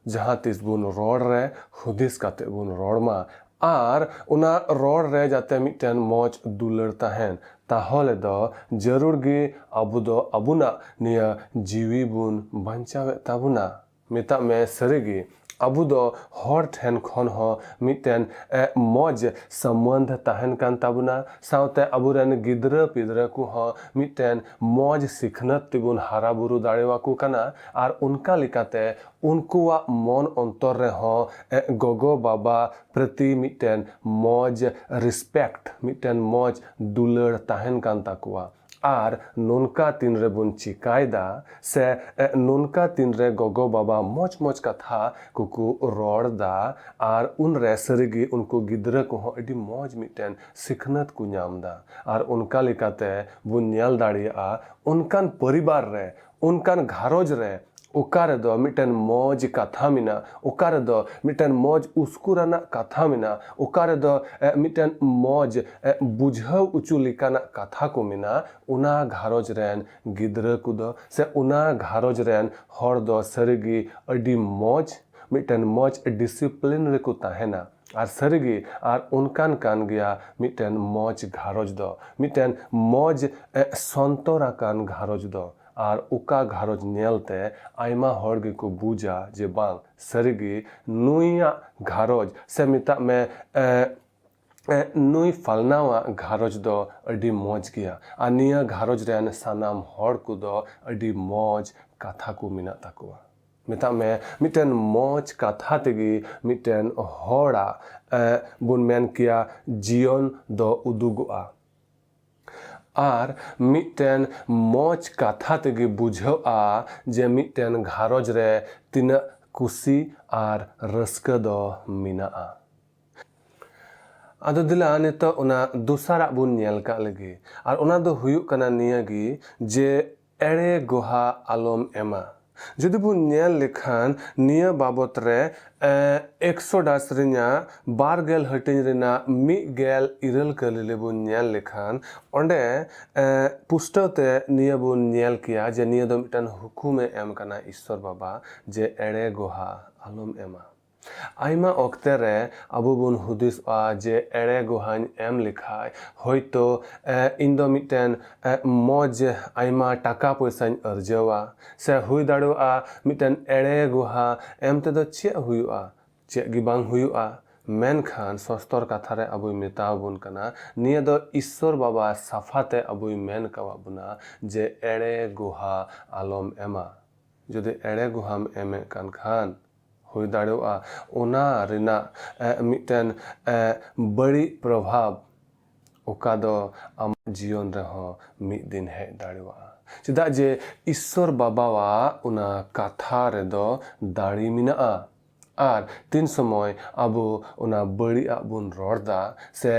ᱡᱟᱦᱟᱸ ᱛᱤᱥ ᱵᱚᱱ ᱨᱚᱲ ᱨᱮ ᱦᱩᱫᱤᱥ ᱠᱟᱛᱮ ᱵᱚᱱ ᱨᱚᱲ ᱢᱟ, ᱟᱨ ᱚᱱᱟ ᱨᱚᱲ ᱨᱮ ᱡᱟᱛᱮ ᱢᱤᱫᱴᱮᱱ ᱢᱚᱡᱽ ᱫᱩᱞᱟᱹᱲ ᱛᱟᱦᱮᱱ, ᱛᱟᱦᱚᱞᱮ ᱫᱚ ᱡᱟᱹᱨᱩᱲ ᱜᱮ ᱟᱵᱚ ᱫᱚ ᱟᱵᱚᱱᱟᱜ ᱱᱤᱭᱟᱹ ᱡᱤᱣᱤ ᱵᱚᱱ ᱵᱟᱧᱪᱟᱣᱮᱫ ᱛᱟᱵᱚᱱᱟ᱾ ᱢᱮᱛᱟᱜ ᱢᱮ, ᱥᱟᱹᱨᱤᱜᱮ ᱟᱵᱚ ᱫᱚ ᱦᱚᱲ ᱴᱷᱮᱱ ᱠᱷᱚᱱ ᱦᱚᱸ ᱢᱤᱫᱴᱮᱱ, ᱮ, ᱢᱚᱡᱽ ᱥᱚᱢᱵᱚᱱᱫᱷ ᱛᱟᱦᱮᱱ ᱠᱟᱱ ᱛᱟᱵᱚᱱᱟ, ᱥᱟᱶᱛᱮ ᱟᱵᱚᱨᱮᱱ ᱜᱤᱫᱽᱨᱟᱹ ᱯᱤᱫᱽᱨᱟᱹ ᱠᱚᱦᱚᱸ ᱢᱤᱫᱴᱮᱱ ᱢᱚᱡᱽ ᱥᱤᱠᱷᱱᱟᱹᱛ ᱛᱮᱵᱚᱱ ᱦᱟᱨᱟ ᱵᱩᱨᱩ ᱫᱟᱲᱮᱣᱟᱠᱚ ᱠᱟᱱᱟ᱾ ᱟᱨ ᱚᱱᱠᱟ ᱞᱮᱠᱟᱛᱮ ᱩᱱᱠᱩᱣᱟᱜ ᱢᱚᱱ ᱚᱱᱛᱚᱨ ᱨᱮᱦᱚᱸ, ᱮ, ᱜᱚᱜᱚ ᱵᱟᱵᱟ ᱯᱨᱚᱛᱤ ᱢᱤᱫᱴᱮᱱ ᱢᱚᱡᱽ respect, ᱢᱤᱫᱴᱮᱱ ᱢᱚᱡᱽ ᱫᱩᱞᱟᱹᱲ ᱛᱟᱦᱮᱱ ᱠᱟᱱ ᱛᱟᱠᱚᱣᱟ᱾ ᱟᱨ ᱱᱚᱝᱠᱟ ᱛᱤᱱ ᱨᱮᱵᱚᱱ ᱪᱤᱠᱟᱭᱮᱫᱟ ᱥᱮ, ᱮ, ᱱᱚᱝᱠᱟ ᱛᱤᱱ ᱨᱮ ᱜᱚᱜᱚ ᱵᱟᱵᱟ ᱢᱚᱡᱽ ᱢᱚᱡᱽ ᱠᱟᱛᱷᱟ ᱠᱚᱠᱚ ᱨᱚᱲ ᱫᱟ, ᱟᱨ ᱩᱱᱨᱮ ᱥᱟᱹᱨᱤᱜᱮ ᱩᱱᱠᱩ ᱜᱤᱫᱽᱨᱟᱹ ᱠᱚᱦᱚᱸ ᱟᱹᱰᱤ ᱢᱚᱡᱽ ᱢᱤᱫᱴᱮᱱ ᱥᱤᱠᱷᱱᱟᱹᱛ ᱠᱚ ᱧᱟᱢ ᱫᱟ᱾ ᱟᱨ ᱚᱱᱠᱟ ᱞᱮᱠᱟᱛᱮ ᱵᱚᱱ ᱧᱮᱞ ᱫᱟᱲᱮᱭᱟᱜᱼᱟ, ᱚᱱᱠᱟᱱ ᱯᱚᱨᱤᱵᱟᱨ ᱨᱮ, ᱚᱱᱠᱟᱱ ᱜᱷᱟᱨᱚᱸᱡᱽ ᱨᱮ ᱚᱠᱟ ᱨᱮᱫᱚ ᱢᱤᱫᱴᱮᱱ ᱢᱚᱡᱽ ᱠᱟᱛᱷᱟ ᱢᱮᱱᱟᱜᱼᱟ, ᱚᱠᱟ ᱨᱮᱫᱚ ᱢᱤᱫᱴᱮᱱ ᱢᱚᱡᱽ ᱩᱥᱠᱩᱨᱟᱱᱟᱜ ᱠᱟᱛᱷᱟ ᱢᱮᱱᱟᱜᱼᱟ, ᱚᱠᱟ ᱨᱮᱫᱚ, ᱮ, ᱢᱤᱫᱴᱮᱱ ᱢᱚᱡᱽ, ᱮ, ᱵᱩᱡᱷᱟᱹᱣ ᱦᱚᱪᱚ ᱞᱮᱠᱟᱱᱟᱜ ᱠᱟᱛᱷᱟ ᱠᱚ ᱢᱮᱱᱟᱜᱼᱟ, ᱚᱱᱟ ᱜᱷᱟᱨᱚᱸᱡᱽ ᱨᱮᱱ ᱜᱤᱫᱽᱨᱟᱹ ᱠᱚᱫᱚ ᱥᱮ ᱚᱱᱟ ᱜᱷᱟᱨᱚᱸᱡᱽ ᱨᱮᱱ ᱦᱚᱲ ᱫᱚ ᱥᱟᱹᱨᱤᱜᱮ ᱟᱹᱰᱤ ᱢᱚᱡᱽ, ᱢᱤᱫᱴᱮᱱ ᱢᱚᱡᱽ discipline ᱨᱮᱠᱚ ᱛᱟᱦᱮᱱᱟ᱾ ᱟᱨ ᱥᱟᱹᱨᱤᱜᱮ ᱟᱨ ᱚᱱᱠᱟᱱ ᱠᱟᱱ ᱜᱮᱭᱟ ᱢᱤᱫᱴᱮᱱ ᱢᱚᱡᱽ ᱜᱷᱟᱨᱚᱸᱡᱽ ᱫᱚ, ᱢᱤᱫᱴᱮᱱ ᱢᱚᱡᱽ, ᱮ, ᱥᱚᱱᱛᱚᱨ ᱟᱠᱟᱱ ᱜᱷᱟᱨᱚᱸᱡᱽ ᱫᱚ᱾ ᱟᱨ ᱚᱠᱟ ᱜᱷᱟᱨᱚᱸᱡᱽ ᱧᱮᱞᱛᱮ ᱟᱭᱢᱟ ᱦᱚᱲ ᱜᱮᱠᱚ ᱵᱩᱡᱟ ᱡᱮ ᱵᱟᱝ, ᱥᱟᱹᱨᱤᱜᱮ ᱱᱩᱭᱟᱜ ᱜᱷᱟᱨᱚᱸᱡᱽ ᱥᱮ ᱢᱮᱛᱟᱜ ᱢᱮ, ᱮ, ᱮ, ᱱᱩᱭ ᱯᱷᱟᱞᱱᱟᱣᱟᱜ ᱜᱷᱟᱨᱚᱸᱡᱽ ᱫᱚ ᱟᱹᱰᱤ ᱢᱚᱡᱽ ᱜᱮᱭᱟ, ᱟᱨ ᱱᱤᱭᱟᱹ ᱜᱷᱟᱨᱚᱸᱡᱽ ᱨᱮᱱ ᱥᱟᱱᱟᱢ ᱦᱚᱲ ᱠᱚᱫᱚ ᱟᱹᱰᱤ ᱢᱚᱡᱽ ᱠᱟᱛᱷᱟ ᱠᱚ ᱢᱮᱱᱟᱜ ᱛᱟᱠᱚᱣᱟ᱾ ᱢᱮᱛᱟᱜ ᱢᱮ, ᱢᱤᱫᱴᱮᱱ ᱢᱚᱡᱽ ᱠᱟᱛᱷᱟ ᱛᱮᱜᱮ ᱢᱤᱫᱴᱮᱱ ᱦᱚᱲᱟᱜ, ᱮ, ᱵᱚᱱ ᱢᱮᱱ ᱠᱮᱭᱟ, ᱡᱤᱭᱚᱱ ᱫᱚ ᱩᱫᱩᱜᱚᱜᱼᱟ᱾ ᱟᱨ ᱢᱤᱫᱴᱮᱱ ᱢᱚᱡᱽ ᱠᱟᱛᱷᱟ ᱛᱮᱜᱮ ᱵᱩᱡᱷᱟᱹᱜᱼᱟ ᱡᱮ ᱢᱤᱫᱴᱮᱱ ᱜᱷᱟᱨᱚᱸᱡᱽ ᱨᱮ ᱛᱤᱱᱟᱹᱜ ᱠᱩᱥᱤ ᱟᱨ ᱨᱟᱹᱥᱠᱟᱹ ᱫᱚ ᱢᱮᱱᱟᱜᱼᱟ᱾ ᱟᱫᱚ ᱫᱮᱞᱟ ᱱᱤᱛᱚᱜ ᱚᱱᱟ ᱫᱚᱥᱟᱨᱟᱜ ᱵᱚᱱ ᱧᱮᱞ ᱠᱟᱜ ᱞᱮᱜᱮ᱾ ᱟᱨ ᱚᱱᱟ ᱫᱚ ᱦᱩᱭᱩᱜ ᱠᱟᱱᱟ ᱱᱤᱭᱟᱹ ᱜᱮ ᱡᱮ ᱮᱲᱮ ᱜᱚᱦᱟ ᱟᱞᱚᱢ ᱮᱢᱟ᱾ ᱡᱩᱫᱤ ᱵᱚᱱ ᱧᱮᱞ ᱞᱮᱠᱷᱟᱱ ᱱᱤᱭᱟᱹ ᱵᱟᱵᱚᱛ ᱨᱮ, ᱮ, ᱮᱠᱥᱚᱰᱟᱥ ᱨᱮᱱᱟᱜ ᱵᱟᱨ ᱜᱮᱞ ᱦᱟᱹᱴᱤᱧ ᱨᱮᱱᱟᱜ ᱢᱤᱫ ᱜᱮᱞ ᱤᱨᱟᱹᱞ ᱠᱟᱹᱞᱤᱞᱮ ᱵᱚᱱ ᱧᱮᱞ ᱞᱮᱠᱷᱟᱱ ᱚᱸᱰᱮ, ᱮ, ᱯᱩᱥᱴᱟᱹᱣ ᱛᱮ ᱱᱤᱭᱟᱹ ᱵᱚᱱ ᱧᱮᱞ ᱠᱮᱭᱟ ᱡᱮ ᱱᱤᱭᱟᱹ ᱫᱚ ᱢᱤᱫᱴᱟᱝ ᱦᱩᱠᱩᱢᱮ ᱮᱢ ᱠᱟᱱᱟ ᱤᱥᱥᱚᱨ ᱵᱟᱵᱟ ᱡᱮ ᱮᱲᱮ ᱜᱚᱦᱟ ᱟᱞᱚᱢ ᱮᱢᱟ᱾ ᱟᱭᱢᱟ ᱚᱠᱛᱮ ᱨᱮ ᱟᱵᱚ ᱵᱚᱱ ᱦᱩᱫᱤᱥᱚᱜᱼᱟ ᱡᱮ ᱮᱲᱮ ᱜᱚᱦᱟᱧ ᱮᱢ ᱞᱮᱠᱷᱟᱡ ᱦᱳᱭᱛᱳ, ᱮ, ᱤᱧ ᱫᱚ ᱢᱤᱫᱴᱮᱱ, ᱮ, ᱢᱚᱡᱽ ᱟᱭᱢᱟ ᱴᱟᱠᱟ ᱯᱚᱭᱥᱟᱧ ᱟᱨᱡᱟᱣᱟ, ᱥᱮ ᱦᱩᱭ ᱫᱟᱲᱮᱭᱟᱜᱼᱟ ᱢᱤᱫᱴᱮᱱ ᱮᱲᱮ ᱜᱚᱦᱟ ᱮᱢ ᱛᱮᱫᱚ ᱪᱮᱫ ᱦᱩᱭᱩᱜᱼᱟ? ᱪᱮᱫ ᱜᱮ ᱵᱟᱝ ᱦᱩᱭᱩᱜᱼᱟ᱾ ᱢᱮᱱᱠᱷᱟᱱ ᱥᱚᱥᱛᱚᱨ ᱠᱟᱛᱷᱟ ᱨᱮ ᱟᱵᱚᱭ ᱢᱮᱛᱟ ᱵᱚᱱ ᱠᱟᱱᱟ, ᱱᱤᱭᱟᱹ ᱫᱚ ᱤᱥᱥᱚᱨ ᱵᱟᱵᱟ ᱥᱟᱯᱷᱟ ᱛᱮ ᱟᱵᱚᱭ ᱢᱮᱱ ᱠᱟᱣᱟᱫ ᱵᱚᱱᱟ ᱡᱮ ᱮᱲᱮ ᱜᱚᱦᱟ ᱟᱞᱚᱢ ᱮᱢᱟ᱾ ᱡᱩᱫᱤ ᱮᱲᱮ ᱜᱚᱦᱟᱢ ᱮᱢᱮᱫ ᱠᱟᱱ ᱠᱷᱟᱱ, ᱦᱩᱭ ᱫᱟᱲᱮᱭᱟᱜᱼᱟ ᱚᱱᱟ ᱨᱮᱱᱟᱜ, ᱮ, ᱢᱤᱫᱴᱮᱱ, ᱮ, ᱵᱟᱹᱲᱤᱡ ᱯᱨᱚᱵᱷᱟᱵᱽ ᱚᱠᱟ ᱫᱚ ᱟᱢᱟᱜ ᱡᱤᱭᱚᱱ ᱨᱮᱦᱚᱸ ᱢᱤᱫ ᱫᱤᱱ ᱦᱮᱡ ᱫᱟᱲᱮᱭᱟᱜᱼᱟ᱾ ᱪᱮᱫᱟᱜ ᱡᱮ ᱤᱥᱥᱚᱨ ᱵᱟᱵᱟᱣᱟᱜ ᱚᱱᱟ ᱠᱟᱛᱷᱟ ᱨᱮᱫᱚ ᱫᱟᱲᱮ ᱢᱮᱱᱟᱜᱼᱟ᱾ ᱟᱨ ᱛᱤᱱ ᱥᱚᱢᱚᱭ ᱟᱵᱚ ᱚᱱᱟ ᱵᱟᱹᱲᱤᱡ ᱟᱜ ᱵᱚᱱ ᱨᱚᱲ ᱫᱟ ᱥᱮ,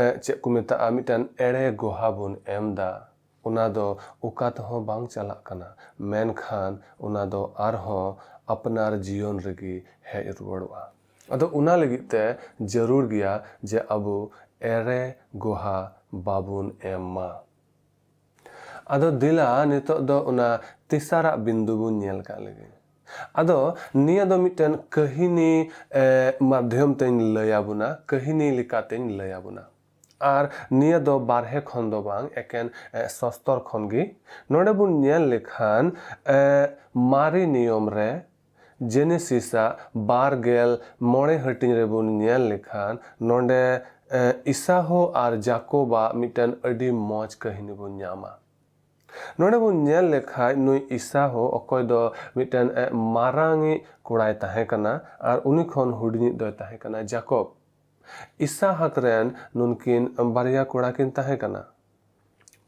ᱮ, ᱪᱮᱫ ᱠᱚ ᱢᱮᱛᱟᱜᱼᱟ, ᱢᱤᱫᱴᱮᱱ ᱮᱲᱮ ᱜᱚᱦᱟ ᱵᱚᱱ ᱮᱢ ᱫᱟ, ᱚᱱᱟ ᱫᱚ ᱚᱠᱟ ᱛᱮᱦᱚᱸ ᱵᱟᱝ ᱪᱟᱞᱟᱜ ᱠᱟᱱᱟ, ᱢᱮᱱᱠᱷᱟᱱ ᱚᱱᱟ ᱫᱚ ᱟᱨᱦᱚᱸ ᱟᱯᱱᱟᱨ ᱡᱤᱭᱚᱱ ᱨᱮᱜᱮ ᱦᱮᱡ ᱨᱩᱣᱟᱹᱲᱚᱜᱼᱟ᱾ ᱟᱫᱚ ᱚᱱᱟ ᱞᱟᱹᱜᱤᱫ ᱛᱮ ᱡᱟᱹᱨᱩᱲ ᱜᱮᱭᱟ ᱡᱮ ᱟᱵᱚ ᱮᱲᱮ ᱜᱚᱦᱟ ᱵᱟᱵᱚᱱ ᱮᱢ ᱢᱟ᱾ ᱟᱫᱚ ᱫᱮᱞᱟ ᱱᱤᱛᱚᱜ ᱫᱚ ᱚᱱᱟ ᱛᱮᱥᱟᱨᱟᱜ ᱵᱤᱱᱫᱩ ᱵᱚᱱ ᱧᱮᱞ ᱠᱟᱜ ᱞᱮᱜᱮ᱾ ᱟᱫᱚ ᱱᱤᱭᱟᱹ ᱫᱚ ᱢᱤᱫᱴᱮᱱ ᱠᱟᱹᱦᱤᱱᱤ, ᱮ, ᱢᱟᱫᱽᱫᱷᱚᱢ ᱛᱮᱧ ᱞᱟᱹᱭ ᱟᱵᱚᱱᱟ, ᱠᱟᱹᱦᱤᱱᱤ ᱞᱮᱠᱟᱛᱮᱧ ᱞᱟᱹᱭ ᱟᱵᱚᱱᱟ᱾ ᱟᱨ ᱱᱤᱭᱟᱹ ᱫᱚ ᱵᱟᱨᱦᱮ ᱠᱷᱚᱱ ᱫᱚ ᱵᱟᱝ, ᱮᱠᱮᱱ, ᱮ, ᱥᱚᱥᱛᱚᱨ ᱠᱷᱚᱱ ᱜᱮ᱾ ᱱᱚᱰᱮ ᱵᱚᱱ ᱧᱮᱞ ᱞᱮᱠᱷᱟᱱ, ᱮ, ᱢᱟᱨᱮ ᱱᱤᱭᱚᱢ ᱨᱮ ᱡᱮᱱᱮᱥᱤᱥ ᱟᱜ ᱵᱟᱨ ᱜᱮᱞ ᱢᱚᱬᱮ ᱦᱟᱹᱴᱤᱧ ᱨᱮᱵᱚᱱ ᱧᱮᱞ ᱞᱮᱠᱷᱟᱱ ᱱᱚᱰᱮ, ᱮ, ᱤᱥᱟᱦᱚ ᱟᱨ ᱡᱟᱠᱚᱵᱟᱜ ᱢᱤᱫᱴᱮᱱ ᱟᱹᱰᱤ ᱢᱚᱡᱽ ᱠᱟᱹᱦᱤᱱᱤ ᱵᱚᱱ ᱧᱟᱢᱟ᱾ ᱱᱚᱰᱮ ᱵᱚᱱ ᱧᱮᱞ ᱞᱮᱠᱷᱟᱡ ᱱᱩᱭ ᱤᱥᱟᱦᱚ ᱚᱠᱚᱭ ᱫᱚ ᱢᱤᱫᱴᱮᱱ, ᱮ, ᱢᱟᱨᱟᱝᱤᱡ ᱠᱚᱲᱟᱭ ᱛᱟᱦᱮᱸ ᱠᱟᱱᱟ ᱟᱨ ᱩᱱᱤ ᱠᱷᱚᱱ ᱦᱩᱰᱤᱧᱤᱡ ᱫᱚᱭ ᱛᱟᱦᱮᱸ ᱠᱟᱱᱟ ᱡᱟᱠᱚᱵ᱾ ᱤᱥᱟᱦᱟᱠ ᱨᱮᱱ ᱱᱩᱱᱠᱤᱱ ᱵᱟᱨᱭᱟ ᱠᱚᱲᱟ ᱠᱤᱱ ᱛᱟᱦᱮᱸ ᱠᱟᱱᱟ᱾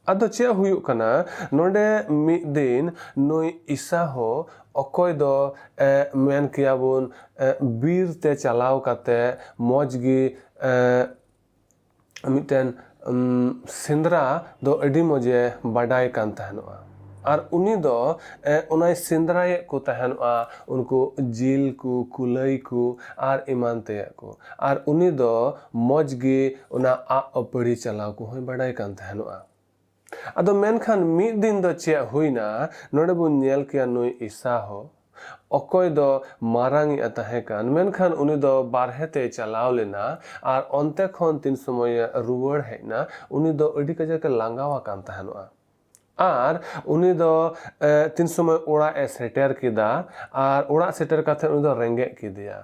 ᱟᱫᱚ ᱪᱮᱫ ᱦᱩᱭᱩᱜ ᱠᱟᱱᱟ, ᱱᱚᱰᱮ ᱢᱤᱫ ᱫᱤᱱ ᱱᱩᱭ ᱤᱥᱟ ᱦᱚᱸ, ᱚᱠᱚᱭ ᱫᱚ, ᱮ, ᱢᱮᱱ ᱠᱮᱭᱟ ᱵᱚᱱ, ᱮ, ᱵᱤᱨ ᱛᱮ ᱪᱟᱞᱟᱣ ᱠᱟᱛᱮ ᱢᱚᱡᱽ ᱜᱮ, ᱮ, ᱢᱤᱫᱴᱮᱱ, ᱩᱢ, ᱥᱮᱸᱫᱽᱨᱟ ᱫᱚ ᱟᱹᱰᱤ ᱢᱚᱡᱮ ᱵᱟᱰᱟᱭ ᱠᱟᱱ ᱛᱟᱦᱮᱱᱚᱜᱼᱟ᱾ ᱟᱨ ᱩᱱᱤ ᱫᱚ, ᱮ, ᱚᱱᱟᱭ ᱥᱮᱸᱫᱽᱨᱟᱭᱮᱫ ᱠᱚ ᱛᱟᱦᱮᱱᱚᱜᱼᱟ, ᱩᱱᱠᱩ ᱡᱤᱞ ᱠᱚ, ᱠᱩᱞᱟᱹᱭ ᱠᱚ ᱟᱨ ᱮᱢᱟᱱ ᱛᱮᱭᱟᱜ ᱠᱚ᱾ ᱟᱨ ᱩᱱᱤ ᱫᱚ ᱢᱚᱡᱽ ᱜᱮ ᱚᱱᱟ ᱟᱜ ᱟᱹᱯᱟᱹᱲᱤ ᱪᱟᱞᱟᱣ ᱠᱚᱦᱚᱸᱭ ᱵᱟᱰᱟᱭ ᱠᱟᱱ ᱛᱟᱦᱮᱱᱚᱜᱼᱟ᱾ ᱟᱫᱚ ᱢᱮᱱᱠᱷᱟᱱ ᱢᱤᱫ ᱫᱤᱱ ᱫᱚ ᱪᱮᱫ ᱦᱩᱭᱱᱟ, ᱱᱚᱰᱮ ᱵᱚᱱ ᱧᱮᱞ ᱠᱮᱭᱟ ᱱᱩᱭ ᱤᱥᱟ ᱦᱚᱸ, ᱚᱠᱚᱭ ᱫᱚ ᱢᱟᱨᱟᱝ ᱤᱡ ᱮ ᱛᱟᱦᱮᱸ ᱠᱟᱱ, ᱢᱮᱱᱠᱷᱟᱱ ᱩᱱᱤ ᱫᱚ ᱵᱟᱨᱦᱮ ᱛᱮᱭ ᱪᱟᱞᱟᱣ ᱞᱮᱱᱟ᱾ ᱟᱨ ᱚᱱᱛᱮ ᱠᱷᱚᱱ ᱛᱤᱱ ᱥᱚᱢᱚᱭᱮ ᱨᱩᱣᱟᱹᱲ ᱦᱮᱡ ᱮᱱᱟ, ᱩᱱᱤ ᱫᱚ ᱟᱹᱰᱤ ᱠᱟᱡᱟᱠ ᱮ ᱞᱟᱸᱜᱟᱣ ᱟᱠᱟᱱ ᱛᱟᱦᱮᱱᱚᱜᱼᱟ᱾ ᱟᱨ ᱩᱱᱤ ᱫᱚ, ᱮ, ᱛᱤᱱ ᱥᱚᱢᱚᱭ ᱚᱲᱟᱜ ᱮ ᱥᱮᱴᱮᱨ ᱠᱮᱫᱟ, ᱟᱨ ᱚᱲᱟᱜ ᱥᱮᱴᱮᱨ ᱠᱟᱛᱮ ᱩᱱᱤ ᱫᱚ ᱨᱮᱸᱜᱮᱡ ᱠᱮᱫᱮᱭᱟ᱾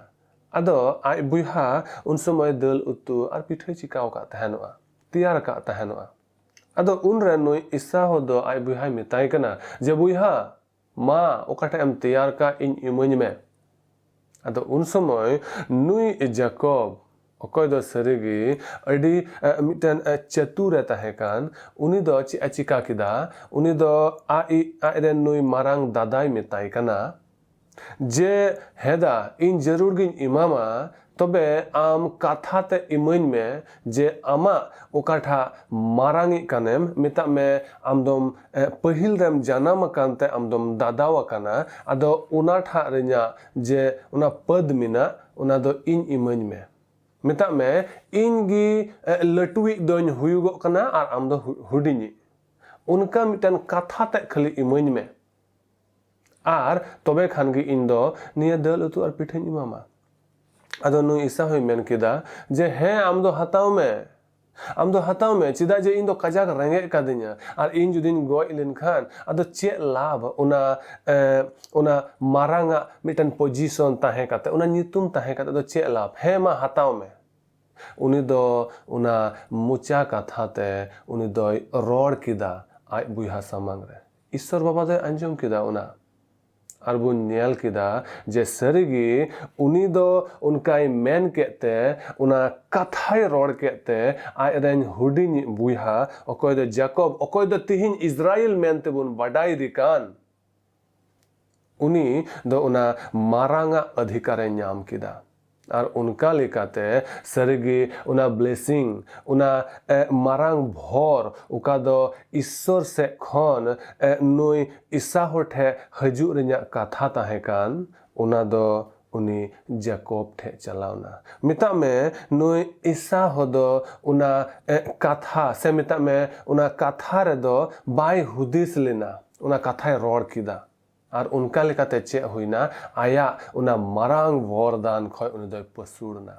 ᱟᱫᱚ ᱟᱡ ᱵᱚᱭᱦᱟ ᱩᱱ ᱥᱚᱢᱚᱭ ᱫᱟᱹᱞ ᱩᱛᱩ ᱟᱨ ᱯᱤᱴᱷᱟᱹᱭ ᱪᱤᱠᱟᱹᱣ ᱟᱠᱟᱫ ᱛᱟᱦᱮᱱᱚᱜᱼᱟ, ᱛᱮᱭᱟᱨ ᱟᱠᱟᱫ ᱛᱟᱦᱮᱱᱚᱜᱼᱟ᱾ ᱟᱫᱚ ᱩᱱᱨᱮ ᱱᱩᱭ ᱤᱥᱟᱦᱚ ᱫᱚ ᱟᱡ ᱵᱚᱭᱦᱟᱭ ᱢᱮᱛᱟᱭ ᱠᱟᱱᱟ ᱡᱮ, "ᱵᱚᱭᱦᱟ, ᱢᱟ, ᱚᱠᱟᱴᱟᱜ ᱮᱢ ᱛᱮᱭᱟᱨ ᱠᱟᱜ, ᱤᱧ ᱤᱢᱟᱹᱧ ᱢᱮ᱾" ᱟᱫᱚ ᱩᱱ ᱥᱚᱢᱚᱭ ᱱᱩᱭ ᱡᱟᱠᱚᱵ, ᱚᱠᱚᱭ ᱫᱚ ᱥᱟᱹᱨᱤᱜᱮ ᱟᱹᱰᱤ, ᱮ, ᱢᱤᱫᱴᱮᱱ, ᱮ, ᱪᱟᱹᱛᱩᱨ ᱮ ᱛᱟᱦᱮᱸ ᱠᱟᱱ, ᱩᱱᱤ ᱫᱚ ᱪᱮᱫ ᱮ ᱪᱤᱠᱟ ᱠᱮᱫᱟ? ᱩᱱᱤ ᱫᱚ ᱟᱡ, ᱟᱡ ᱨᱮᱱ ᱱᱩᱭ ᱢᱟᱨᱟᱝ ᱫᱟᱫᱟᱭ ᱢᱮᱛᱟᱭ ᱠᱟᱱᱟ ᱡᱮ, "ᱦᱮᱸ ᱫᱟ, ᱤᱧ ᱡᱟᱹᱨᱩᱲ ᱜᱤᱧ ᱮᱢᱟᱢᱟ, ᱛᱚᱵᱮ ᱟᱢ ᱠᱟᱛᱷᱟ ᱛᱮ ᱤᱢᱟᱹᱧ ᱢᱮ ᱡᱮ ᱟᱢᱟᱜ ᱚᱠᱟᱴᱟᱜ ᱢᱟᱨᱟᱝᱤᱡ ᱠᱟᱱᱮᱢ, ᱢᱮᱛᱟᱜ ᱢᱮ ᱟᱢ ᱫᱚᱢ, ᱮ, ᱯᱟᱹᱦᱤᱞ ᱨᱮᱢ ᱡᱟᱱᱟᱢ ᱟᱠᱟᱱ ᱛᱮ ᱟᱢ ᱫᱚᱢ ᱫᱟᱫᱟᱣ ᱟᱠᱟᱱᱟ, ᱟᱫᱚ ᱚᱱᱟᱴᱟᱜ ᱨᱮᱧᱟᱜ ᱡᱮ ᱚᱱᱟ ᱯᱟᱹᱫ ᱢᱮᱱᱟᱜ, ᱚᱱᱟ ᱫᱚ ᱤᱧ ᱤᱢᱟᱹᱧ ᱢᱮ᱾ ᱢᱮᱛᱟᱜ ᱢᱮ ᱤᱧ ᱜᱮ, ᱮ, ᱞᱟᱹᱴᱩᱭᱤᱡ ᱫᱚᱧ ᱦᱩᱭᱩᱜᱚᱜ ᱠᱟᱱᱟ ᱟᱨ ᱟᱢ ᱫᱚ ᱦᱩ-, ᱦᱩᱰᱤᱧᱤᱡ᱾ ᱚᱱᱠᱟ ᱢᱤᱫᱴᱮᱱ ᱠᱟᱛᱷᱟ ᱛᱮ ᱠᱷᱟᱹᱞᱤ ᱤᱢᱟᱹᱧ ᱢᱮ, ᱟᱨ ᱛᱚᱵᱮ ᱠᱷᱟᱱ ᱜᱮ ᱤᱧ ᱫᱚ ᱱᱤᱭᱟᱹ ᱫᱟᱹᱞ ᱩᱛᱩ ᱟᱨ ᱯᱤᱴᱷᱟᱹᱧ ᱮᱢᱟᱢᱟ᱾" ᱟᱫᱚ ᱱᱩᱭ ᱤᱥᱟ ᱦᱚᱸᱭ ᱢᱮᱱ ᱠᱮᱫᱟ ᱡᱮ, "ᱦᱮᱸ, ᱟᱢ ᱫᱚ ᱦᱟᱛᱟᱣ ᱢᱮ, ᱟᱢ ᱫᱚ ᱦᱟᱛᱟᱣ ᱢᱮ, ᱪᱮᱫᱟᱜ ᱡᱮ ᱤᱧ ᱫᱚ ᱠᱟᱡᱟᱠ ᱨᱮᱸᱜᱮᱡ ᱠᱟᱫᱤᱧᱟ, ᱟᱨ ᱤᱧ ᱡᱩᱫᱤᱧ ᱜᱚᱡ ᱞᱮᱱᱠᱷᱟᱱ ᱟᱫᱚ ᱪᱮᱫ ᱞᱟᱵᱷ ᱚᱱᱟ, ᱮ, ᱚᱱᱟ ᱢᱟᱨᱟᱝ ᱟᱜ ᱢᱤᱫᱴᱮᱱ position ᱛᱟᱦᱮᱸ ᱠᱟᱛᱮ, ᱚᱱᱟ ᱧᱩᱛᱩᱢ ᱛᱟᱦᱮᱸ ᱠᱟᱛᱮ ᱫᱚ ᱪᱮᱫ ᱞᱟᱵᱷ? ᱦᱮᱸ ᱢᱟ, ᱦᱟᱛᱟᱣ ᱢᱮ᱾" ᱩᱱᱤ ᱫᱚ ᱚᱱᱟ ᱢᱚᱪᱟ ᱠᱟᱛᱷᱟ ᱛᱮ ᱩᱱᱤ ᱫᱚᱭ ᱨᱚᱲ ᱠᱮᱫᱟ ᱟᱡ ᱵᱚᱭᱦᱟ ᱥᱟᱢᱟᱝ ᱨᱮ᱾ ᱤᱥᱥᱚᱨ ᱵᱟᱵᱟ ᱫᱚᱭ ᱟᱸᱡᱚᱢ ᱠᱮᱫᱟ ᱚᱱᱟ᱾ ᱟᱨ ᱵᱚᱱ ᱧᱮᱞ ᱠᱮᱫᱟ ᱡᱮ ᱥᱟᱹᱨᱤᱜᱮ ᱩᱱᱤ ᱫᱚ ᱚᱱᱠᱟᱭ ᱢᱮᱱ ᱠᱮᱫ ᱛᱮ, ᱚᱱᱟ ᱠᱟᱛᱷᱟᱭ ᱨᱚᱲ ᱠᱮᱫ ᱛᱮ, ᱟᱡ ᱨᱮᱱ ᱦᱩᱰᱤᱧᱤᱡ ᱵᱚᱭᱦᱟ, ᱚᱠᱚᱭ ᱫᱚ ᱡᱟᱠᱚᱵ, ᱚᱠᱚᱭ ᱫᱚ ᱛᱤᱦᱤᱧ ᱤᱥᱨᱟᱭᱮᱞ ᱢᱮᱱ ᱛᱮᱵᱚᱱ ᱵᱟᱰᱟᱭᱮᱫᱮ ᱠᱟᱱ, ᱩᱱᱤ ᱫᱚ ᱚᱱᱟ ᱢᱟᱨᱟᱝ ᱟᱜ ᱚᱫᱷᱤᱠᱟᱨᱮ ᱧᱟᱢ ᱠᱮᱫᱟ᱾ ᱟᱨ ᱚᱱᱠᱟ ᱞᱮᱠᱟᱛᱮ ᱥᱟᱹᱨᱤᱜᱮ ᱚᱱᱟ ᱵᱞᱮᱥᱤᱝ, ᱚᱱᱟ ᱮ, ᱢᱟᱨᱟᱝ ᱵᱷᱚᱨ, ᱚᱠᱟ ᱫᱚ ᱤᱥᱥᱚᱨ ᱥᱮᱫ ᱠᱷᱚᱱ ᱮ, ᱱᱩᱭ ᱤᱥᱟᱦᱚ ᱴᱷᱮᱱ ᱦᱤᱡᱩᱜ ᱨᱮᱭᱟᱜ ᱠᱟᱛᱷᱟ ᱛᱟᱦᱮᱸ ᱠᱟᱱ, ᱚᱱᱟ ᱫᱚ ᱩᱱᱤ ᱡᱟᱠᱚᱵ ᱴᱷᱮᱱ ᱪᱟᱞᱟᱣ ᱮᱱᱟ᱾ ᱢᱮᱛᱟᱜ ᱢᱮ, ᱱᱩᱭ ᱤᱥᱟᱦᱚ ᱫᱚ ᱚᱱᱟ ᱮ, ᱠᱟᱛᱷᱟ, ᱥᱮ ᱢᱮᱛᱟᱜ ᱢᱮ, ᱚᱱᱟ ᱠᱟᱛᱷᱟ ᱨᱮᱫᱚ ᱵᱟᱭ ᱦᱩᱫᱤᱥ ᱞᱮᱱᱟ, ᱚᱱᱟ ᱠᱟᱛᱷᱟᱭ ᱨᱚᱲ ᱠᱮᱫᱟ᱾ ᱟᱨ ᱚᱱᱠᱟ ᱞᱮᱠᱟᱛᱮ ᱪᱮᱫ ᱦᱩᱭᱱᱟ? ᱟᱭᱟᱜ ᱚᱱᱟ ᱢᱟᱨᱟᱝ ᱵᱚᱨᱫᱟᱱ ᱠᱷᱚᱱ ᱩᱱᱤ ᱫᱚᱭ ᱯᱟᱹᱥᱩᱲ ᱮᱱᱟ᱾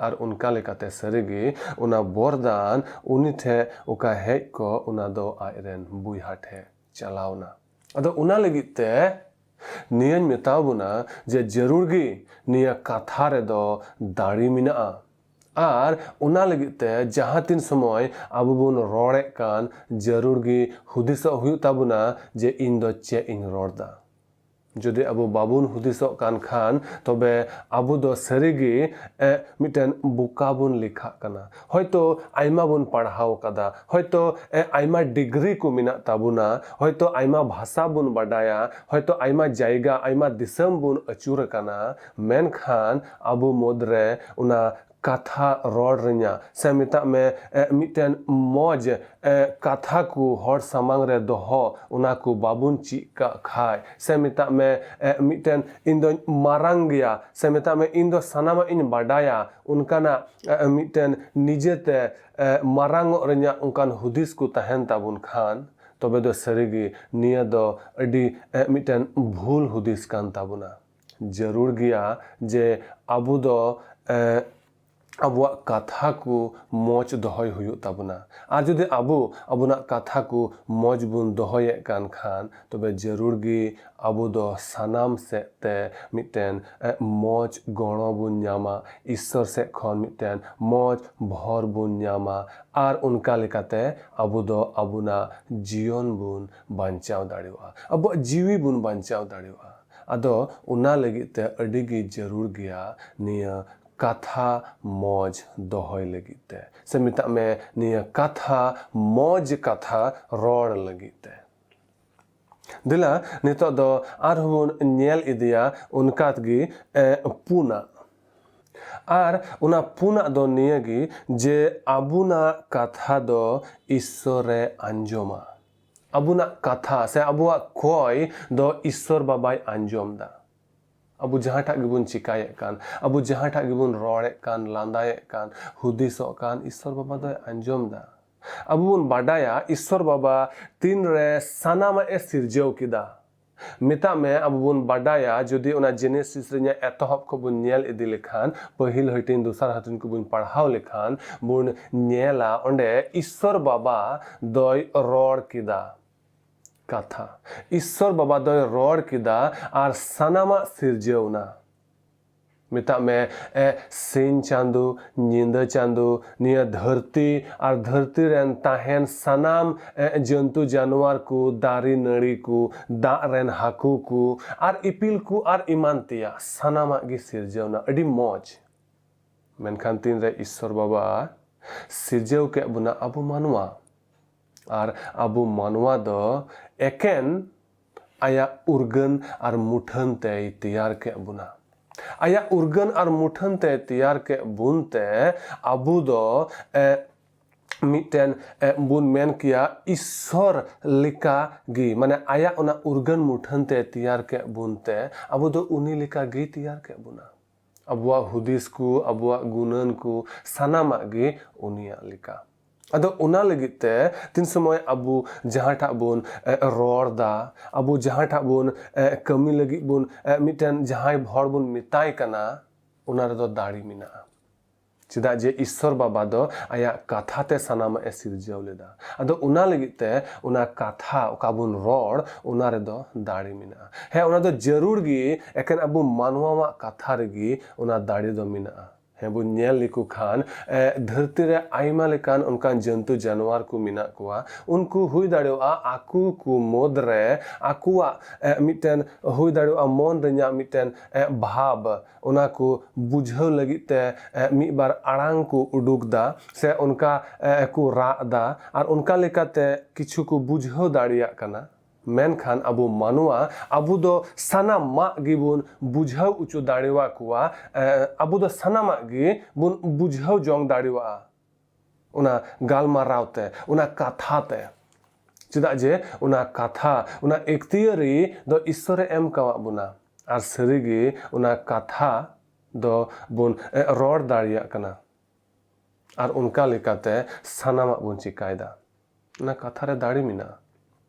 ᱟᱨ ᱚᱱᱠᱟ ᱞᱮᱠᱟᱛᱮ ᱥᱟᱹᱨᱤᱜᱮ ᱚᱱᱟ ᱵᱚᱨᱫᱟᱱ ᱩᱱᱤ ᱴᱷᱮᱱ ᱚᱠᱟ ᱦᱮᱡ ᱠᱚᱜ, ᱚᱱᱟ ᱫᱚ ᱟᱡ ᱨᱮᱱ ᱵᱚᱭᱦᱟ ᱴᱷᱮᱱ ᱪᱟᱞᱟᱣ ᱮᱱᱟ᱾ ᱟᱫᱚ ᱚᱱᱟ ᱞᱟᱹᱜᱤᱫ ᱛᱮ ᱱᱤᱭᱟᱹᱧ ᱢᱮᱛᱟ ᱵᱚᱱᱟ ᱡᱮ ᱡᱟᱹᱨᱩᱲ ᱜᱮ ᱱᱤᱭᱟᱹ ᱠᱟᱛᱷᱟ ᱨᱮᱫᱚ ᱫᱟᱲᱮ ᱢᱮᱱᱟᱜᱼᱟ᱾ ᱟᱨ ᱚᱱᱟ ᱞᱟᱹᱜᱤᱫ ᱛᱮ ᱡᱟᱦᱟᱸ ᱛᱤᱱ ᱥᱚᱢᱚᱭ ᱟᱵᱚ ᱵᱚᱱ ᱨᱚᱲᱮᱫ ᱠᱟᱱ, ᱡᱟᱹᱨᱩᱲ ᱜᱮ ᱦᱩᱫᱤᱥᱚᱜ ᱦᱩᱭᱩᱜ ᱛᱟᱵᱚᱱᱟ ᱡᱮ ᱤᱧ ᱫᱚ ᱪᱮᱫ ᱤᱧ ᱨᱚᱲ ᱮᱫᱟ᱾ ᱡᱩᱫᱤ ᱟᱵᱚ ᱵᱟᱵᱚᱱ ᱦᱩᱫᱤᱥᱚᱜ ᱠᱟᱱ ᱠᱷᱟᱱ, ᱛᱚᱵᱮ ᱟᱵᱚ ᱫᱚ ᱥᱟᱹᱨᱤᱜᱮ, ᱮ, ᱢᱤᱫᱴᱮᱱ ᱵᱚᱠᱟ ᱵᱚᱱ ᱞᱮᱠᱷᱟᱜ ᱠᱟᱱᱟ᱾ ᱦᱚᱭᱛᱳ ᱟᱭᱢᱟ ᱵᱚᱱ ᱯᱟᱲᱦᱟᱣ ᱟᱠᱟᱫᱟ, ᱦᱚᱭᱛᱳ, ᱮ, ᱟᱭᱢᱟ ᱰᱤᱜᱽᱨᱤ ᱠᱚ ᱢᱮᱱᱟᱜ ᱛᱟᱵᱚᱱᱟ, ᱦᱚᱭᱛᱳ ᱟᱭᱢᱟ ᱵᱷᱟᱥᱟ ᱵᱚᱱ ᱵᱟᱰᱟᱭᱟ, ᱦᱚᱭᱛᱳ ᱟᱭᱢᱟ ᱡᱟᱭᱜᱟ, ᱟᱭᱢᱟ ᱫᱤᱥᱚᱢ ᱵᱚᱱ ᱟᱹᱪᱩᱨ ᱟᱠᱟᱱᱟ, ᱢᱮᱱᱠᱷᱟᱱ ᱟᱵᱚ ᱢᱩᱫᱽᱨᱮ ᱚᱱᱟ ᱠᱟᱛᱷᱟ ᱨᱚᱲ ᱨᱮᱱᱟᱜ, ᱥᱮ ᱢᱮᱛᱟᱜ ᱢᱮ, ᱮ, ᱢᱤᱫᱴᱮᱱ ᱢᱚᱡᱽ, ᱮ, ᱠᱟᱛᱷᱟ ᱠᱚ ᱦᱚᱲ ᱥᱟᱢᱟᱝ ᱨᱮ ᱫᱚᱦᱚ, ᱚᱱᱟ ᱠᱚ ᱵᱟᱵᱚᱱ ᱪᱮᱫ ᱠᱟᱜ ᱠᱷᱟᱡ, ᱥᱮ ᱢᱮᱛᱟᱜ ᱢᱮ, ᱮ, ᱢᱤᱫᱴᱮᱱ ᱤᱧ ᱫᱚᱧ ᱢᱟᱨᱟᱝ ᱜᱮᱭᱟ, ᱥᱮ ᱢᱮᱛᱟᱜ ᱢᱮ ᱤᱧ ᱫᱚ ᱥᱟᱱᱟᱢᱟᱜ ᱤᱧ ᱵᱟᱰᱟᱭᱟ, ᱚᱱᱠᱟᱱᱟᱜ, ᱮ, ᱢᱤᱫᱴᱮᱱ ᱱᱤᱡᱮᱛᱮ, ᱮ, ᱢᱟᱨᱟᱝᱚᱜ ᱨᱮᱱᱟᱜ ᱚᱱᱠᱟᱱ ᱦᱩᱫᱤᱥ ᱠᱚ ᱛᱟᱦᱮᱱ ᱛᱟᱵᱚᱱ ᱠᱷᱟᱱ, ᱛᱚᱵᱮ ᱫᱚ ᱥᱟᱹᱨᱤᱜᱮ ᱱᱤᱭᱟᱹ ᱫᱚ ᱟᱹᱰᱤ, ᱮ, ᱢᱤᱫᱴᱮᱱ ᱵᱷᱩᱞ ᱦᱩᱫᱤᱥ ᱠᱟᱱ ᱛᱟᱵᱚᱱᱟ᱾ ᱡᱟᱹᱨᱩᱲ ᱜᱮᱭᱟ ᱡᱮ ᱟᱵᱚ ᱫᱚ, ᱮ, ᱟᱵᱚᱣᱟᱜ ᱠᱟᱛᱷᱟ ᱠᱚ ᱢᱚᱡᱽ ᱫᱚᱦᱚᱭ ᱦᱩᱭᱩᱜ ᱛᱟᱵᱚᱱᱟ᱾ ᱟᱨ ᱡᱩᱫᱤ ᱟᱵᱚ ᱟᱵᱚᱱᱟᱜ ᱠᱟᱛᱷᱟ ᱠᱚ ᱢᱚᱡᱽ ᱵᱚᱱ ᱫᱚᱦᱚᱭᱮᱫ ᱠᱟᱱ ᱠᱷᱟᱱ, ᱛᱚᱵᱮ ᱡᱟᱹᱨᱩᱲ ᱜᱮ ᱟᱵᱚ ᱫᱚ ᱥᱟᱱᱟᱢ ᱥᱮᱫ ᱛᱮ ᱢᱤᱫᱴᱮᱱ, ᱮ, ᱢᱚᱡᱽ ᱜᱚᱲᱚ ᱵᱚᱱ ᱧᱟᱢᱟ, ᱤᱥᱥᱚᱨ ᱥᱮᱫ ᱠᱷᱚᱱ ᱢᱤᱫᱴᱮᱱ ᱢᱚᱡᱽ ᱵᱷᱚᱨ ᱵᱚᱱ ᱧᱟᱢᱟ᱾ ᱟᱨ ᱚᱱᱠᱟ ᱞᱮᱠᱟᱛᱮ ᱟᱵᱚ ᱫᱚ ᱟᱵᱚᱱᱟᱜ ᱡᱤᱭᱚᱱ ᱵᱚᱱ ᱵᱟᱧᱪᱟᱣ ᱫᱟᱲᱮᱭᱟᱜᱼᱟ, ᱟᱵᱚᱣᱟᱜ ᱡᱤᱣᱤ ᱵᱚᱱ ᱵᱟᱧᱪᱟᱣ ᱫᱟᱲᱮᱭᱟᱜᱼᱟ᱾ ᱟᱫᱚ ᱚᱱᱟ ᱞᱟᱹᱜᱤᱫ ᱛᱮ ᱟᱹᱰᱤ ᱜᱮ ᱡᱟᱹᱨᱩᱲ ᱜᱮᱭᱟ ᱱᱤᱭᱟᱹ ᱠᱟᱛᱷᱟ ᱢᱚᱡᱽ ᱫᱚᱦᱚᱭ ᱞᱟᱹᱜᱤᱫ ᱛᱮ, ᱥᱮ ᱢᱮᱛᱟᱜ ᱢᱮ ᱱᱤᱭᱟᱹ ᱠᱟᱛᱷᱟ ᱢᱚᱡᱽ ᱠᱟᱛᱷᱟ ᱨᱚᱲ ᱞᱟᱹᱜᱤᱫ ᱛᱮ᱾ ᱫᱮᱞᱟ ᱱᱤᱛᱚᱜ ᱫᱚ ᱟᱨᱦᱚᱸ ᱵᱚᱱ ᱧᱮᱞ ᱤᱫᱤᱭᱟ ᱚᱱᱠᱟ ᱜᱮ, ᱮ, ᱯᱩᱱᱟᱜ᱾ ᱟᱨ ᱚᱱᱟ ᱯᱩᱱᱟᱜ ᱫᱚ ᱱᱤᱭᱟᱹ ᱜᱮ ᱡᱮ ᱟᱵᱚᱱᱟᱜ ᱠᱟᱛᱷᱟ ᱫᱚ ᱤᱥᱥᱚᱨᱮ ᱟᱸᱡᱚᱢᱟ᱾ ᱟᱵᱚᱱᱟᱜ ᱠᱟᱛᱷᱟ ᱥᱮ ᱟᱵᱚᱣᱟᱜ ᱠᱚᱭ ᱫᱚ ᱤᱥᱥᱚᱨ ᱵᱟᱵᱟᱭ ᱟᱸᱡᱚᱢ ᱫᱟ᱾ ᱟᱵᱚ ᱡᱟᱦᱟᱸᱴᱟᱜ ᱜᱮᱵᱚᱱ ᱪᱤᱠᱟᱭᱮᱫ ᱠᱟᱱ, ᱟᱵᱚ ᱡᱟᱦᱟᱸᱴᱟᱜ ᱜᱮᱵᱚᱱ ᱨᱚᱲᱮᱫ ᱠᱟᱱ, ᱞᱟᱸᱫᱟᱭᱮᱫ ᱠᱟᱱ, ᱦᱩᱫᱤᱥᱚᱜ ᱠᱟᱱ, ᱤᱥᱥᱚᱨ ᱵᱟᱵᱟ ᱫᱚᱭ ᱟᱸᱡᱚᱢ ᱫᱟ᱾ ᱟᱵᱚ ᱵᱚᱱ ᱵᱟᱰᱟᱭᱟ ᱤᱥᱥᱚᱨ ᱵᱟᱵᱟ ᱛᱤᱱᱨᱮ ᱥᱟᱱᱟᱢᱟᱜ ᱮ ᱥᱤᱨᱡᱟᱹᱣ ᱠᱮᱫᱟ᱾ ᱢᱮᱛᱟᱜ ᱢᱮ, ᱟᱵᱚ ᱵᱚᱱ ᱵᱟᱰᱟᱭᱟ, ᱡᱩᱫᱤ ᱚᱱᱟ ᱡᱮᱱᱮᱥᱤᱥ ᱨᱮᱱᱟᱜ ᱮᱛᱚᱦᱚᱵ ᱠᱷᱚᱱ ᱵᱚᱱ ᱧᱮᱞ ᱤᱫᱤ ᱞᱮᱠᱷᱟᱱ, ᱯᱟᱹᱦᱤᱞ ᱦᱟᱹᱴᱤᱧ, ᱫᱚᱥᱟᱨ ᱦᱟᱹᱴᱤᱧ ᱠᱚᱵᱚᱱ ᱯᱟᱲᱦᱟᱣ ᱞᱮᱠᱷᱟᱱ, ᱵᱚᱱ ᱧᱮᱞᱟ ᱚᱸᱰᱮ ᱤᱥᱥᱚᱨ ᱵᱟᱵᱟ ᱫᱚᱭ ᱨᱚᱲ ᱠᱮᱫᱟ ᱠᱟᱛᱷᱟ᱾ ᱤᱥᱥᱚᱨ ᱵᱟᱵᱟ ᱫᱚᱭ ᱨᱚᱲ ᱠᱮᱫᱟ ᱟᱨ ᱥᱟᱱᱟᱢᱟᱜ ᱥᱤᱨᱡᱟᱹᱣ ᱮᱱᱟ᱾ ᱢᱮᱛᱟᱜ ᱢᱮ, ᱮ, ᱥᱤᱧ ᱪᱟᱸᱫᱚ, ᱧᱤᱫᱟᱹ ᱪᱟᱸᱫᱚ, ᱱᱤᱭᱟᱹ ᱫᱷᱟᱹᱨᱛᱤ ᱟᱨ ᱫᱷᱟᱹᱨᱛᱤ ᱨᱮᱱ ᱛᱟᱦᱮᱱ ᱥᱟᱱᱟᱢ, ᱮ, ᱡᱚᱱᱛᱩ ᱡᱟᱱᱣᱟᱨ ᱠᱚ, ᱫᱟᱨᱮ ᱱᱟᱹᱲᱤ ᱠᱚ, ᱫᱟᱜ ᱨᱮᱱ ᱦᱟᱹᱠᱩ ᱠᱚ ᱟᱨ ᱤᱯᱤᱞ ᱠᱚ ᱟᱨ ᱮᱢᱟᱱ ᱛᱮᱭᱟᱜ ᱥᱟᱱᱟᱢᱟᱜ ᱜᱮ ᱥᱤᱨᱡᱟᱹᱣ ᱮᱱᱟ᱾ ᱟᱹᱰᱤ ᱢᱚᱡᱽ᱾ ᱢᱮᱱᱠᱷᱟᱱ ᱛᱤᱱᱨᱮ ᱤᱥᱥᱚᱨ ᱵᱟᱵᱟ ᱥᱤᱨᱡᱟᱹᱣ ᱠᱮᱫ ᱵᱚᱱᱟ ᱟᱵᱚ ᱢᱟᱱᱣᱟ, ᱟᱨ ᱟᱵᱚ ᱢᱟᱱᱣᱟ ᱫᱚ ᱮᱠᱮᱱ ᱟᱭᱟᱜ ᱩᱨᱜᱟᱹᱱ ᱟᱨ ᱢᱩᱴᱷᱟᱹᱱ ᱛᱮᱭ ᱛᱮᱭᱟᱨ ᱠᱮᱫ ᱵᱚᱱᱟ᱾ ᱟᱭᱟᱜ ᱩᱨᱜᱟᱹᱱ ᱟᱨ ᱢᱩᱴᱷᱟᱹᱱ ᱛᱮᱭ ᱛᱮᱭᱟᱨ ᱠᱮᱫ ᱵᱚᱱ ᱛᱮ ᱟᱵᱚ ᱫᱚ, ᱮ, ᱢᱤᱫᱴᱮᱱ, ᱮ, ᱵᱚᱱ ᱢᱮᱱ ᱠᱮᱭᱟ ᱤᱥᱥᱚᱨ ᱞᱮᱠᱟ ᱜᱮ, ᱢᱟᱱᱮ ᱟᱭᱟᱜ ᱚᱱᱟ ᱩᱨᱜᱟᱹᱱ ᱢᱩᱴᱷᱟᱹᱱ ᱛᱮ ᱛᱮᱭᱟᱨ ᱠᱮᱫ ᱵᱚᱱ ᱛᱮ ᱟᱵᱚ ᱫᱚ ᱩᱱᱤ ᱞᱮᱠᱟ ᱜᱮᱭ ᱛᱮᱭᱟᱨ ᱠᱮᱫ ᱵᱚᱱᱟ᱾ ᱟᱵᱚᱣᱟᱜ ᱦᱩᱫᱤᱥ ᱠᱚ, ᱟᱵᱚᱣᱟᱜ ᱜᱩᱱᱟᱹᱱ ᱠᱚ, ᱥᱟᱱᱟᱢᱟᱜ ᱜᱮ ᱩᱱᱤᱭᱟᱜ ᱞᱮᱠᱟ᱾ ᱟᱫᱚ ᱚᱱᱟ ᱞᱟᱹᱜᱤᱫ ᱛᱮ ᱛᱤᱱ ᱥᱚᱢᱚᱭ ᱟᱵᱚ ᱡᱟᱦᱟᱸᱴᱟᱜ ᱵᱚᱱ, ᱮ, ᱨᱚᱲ ᱫᱟ, ᱟᱵᱚ ᱡᱟᱦᱟᱸᱴᱟᱜ ᱵᱚᱱ, ᱮ, ᱠᱟᱹᱢᱤ ᱞᱟᱹᱜᱤᱫ ᱵᱚᱱ, ᱮ, ᱢᱤᱫᱴᱮᱱ ᱡᱟᱦᱟᱸᱭ ᱦᱚᱲ ᱵᱚᱱ ᱢᱮᱛᱟᱭ ᱠᱟᱱᱟ, ᱚᱱᱟ ᱨᱮᱫᱚ ᱫᱟᱲᱮ ᱢᱮᱱᱟᱜᱼᱟ᱾ ᱪᱮᱫᱟᱜ ᱡᱮ ᱤᱥᱥᱚᱨ ᱵᱟᱵᱟ ᱫᱚ ᱟᱭᱟᱜ ᱠᱟᱛᱷᱟ ᱛᱮ ᱥᱟᱱᱟᱢᱟᱜ ᱮ ᱥᱤᱨᱡᱟᱹᱣ ᱞᱮᱫᱟ᱾ ᱟᱫᱚ ᱚᱱᱟ ᱞᱟᱹᱜᱤᱫ ᱛᱮ ᱚᱱᱟ ᱠᱟᱛᱷᱟ ᱚᱠᱟ ᱵᱚᱱ ᱨᱚᱲ, ᱚᱱᱟ ᱨᱮᱫᱚ ᱫᱟᱲᱮ ᱢᱮᱱᱟᱜᱼᱟ᱾ ᱦᱮᱸ, ᱚᱱᱟ ᱫᱚ ᱡᱟᱹᱨᱩᱲ ᱜᱮ ᱮᱠᱮᱱ ᱟᱵᱚ ᱢᱟᱱᱣᱟᱣᱟᱜ ᱠᱟᱛᱷᱟ ᱨᱮᱜᱮ ᱚᱱᱟ ᱫᱟᱲᱮ ᱫᱚ ᱢᱮᱱᱟᱜᱼᱟ᱾ ᱦᱮᱸ, ᱵᱚᱱ ᱧᱮᱞ ᱞᱮᱠᱚ ᱠᱷᱟᱱ, ᱮ, ᱫᱷᱟᱹᱨᱛᱤ ᱨᱮ ᱟᱭᱢᱟ ᱞᱮᱠᱟᱱ ᱚᱱᱠᱟᱱ ᱡᱚᱱᱛᱩ ᱡᱟᱱᱣᱟᱨ ᱠᱚ ᱢᱮᱱᱟᱜ ᱠᱚᱣᱟ᱾ ᱩᱱᱠᱩ ᱦᱩᱭ ᱫᱟᱲᱮᱭᱟᱜᱼᱟ ᱟᱠᱚ ᱠᱚ ᱢᱩᱫᱽ ᱨᱮ ᱟᱠᱚᱣᱟᱜ, ᱮ, ᱢᱤᱫᱴᱮᱱ ᱦᱩᱭ ᱫᱟᱲᱮᱭᱟᱜᱼᱟ ᱢᱚᱱ ᱨᱮᱱᱟᱜ ᱢᱤᱫᱴᱮᱱ, ᱮ, ᱵᱷᱟᱵᱽ, ᱚᱱᱟ ᱠᱚ ᱵᱩᱡᱷᱟᱹᱣ ᱞᱟᱹᱜᱤᱫ ᱛᱮ, ᱮ, ᱢᱤᱫ ᱵᱟᱨ ᱟᱲᱟᱝ ᱠᱚ ᱩᱰᱩᱠ ᱫᱟ, ᱥᱮ ᱚᱱᱠᱟ, ᱮ, ᱠᱚ ᱨᱟᱜ ᱫᱟ, ᱟᱨ ᱚᱱᱠᱟ ᱞᱮᱠᱟᱛᱮ ᱠᱤᱪᱷᱩ ᱠᱚ ᱵᱩᱡᱷᱟᱹᱣ ᱫᱟᱲᱮᱭᱟᱜ ᱠᱟᱱᱟ᱾ ᱢᱮᱱᱠᱷᱟᱱ ᱟᱵᱚ ᱢᱟᱱᱣᱟ, ᱟᱵᱚ ᱫᱚ ᱥᱟᱱᱟᱢᱟᱜ ᱜᱮᱵᱚᱱ ᱵᱩᱡᱷᱟᱹᱣ ᱦᱚᱪᱚ ᱫᱟᱲᱮᱣᱟᱠᱚᱣᱟ, ᱮ, ᱟᱵᱚ ᱫᱚ ᱥᱟᱱᱟᱢᱟᱜ ᱜᱮ ᱵᱚᱱ ᱵᱩᱡᱷᱟᱹᱣ ᱡᱚᱝ ᱫᱟᱲᱮᱣᱟᱜᱼᱟ ᱚᱱᱟ ᱜᱟᱞᱢᱟᱨᱟᱣ ᱛᱮ, ᱚᱱᱟ ᱠᱟᱛᱷᱟ ᱛᱮ᱾ ᱪᱮᱫᱟᱜ ᱡᱮ ᱚᱱᱟ ᱠᱟᱛᱷᱟ, ᱚᱱᱟ ᱮᱠᱛᱤᱭᱟᱹᱨᱤ ᱫᱚ ᱤᱥᱥᱚᱨᱮ ᱮᱢ ᱠᱟᱣᱟᱫ ᱵᱚᱱᱟ᱾ ᱟᱨ ᱥᱟᱹᱨᱤᱜᱮ ᱚᱱᱟ ᱠᱟᱛᱷᱟ ᱫᱚ ᱵᱚᱱ, ᱮ, ᱨᱚᱲ ᱫᱟᱲᱮᱭᱟᱜ ᱠᱟᱱᱟ᱾ ᱟᱨ ᱚᱱᱠᱟ ᱞᱮᱠᱟᱛᱮ ᱥᱟᱱᱟᱢᱟᱜ ᱵᱚᱱ ᱪᱤᱠᱟᱭᱮᱫᱟ᱾ ᱚᱱᱟ ᱠᱟᱛᱷᱟ ᱨᱮ ᱫᱟᱲᱮ ᱢᱮᱱᱟᱜᱼᱟ᱾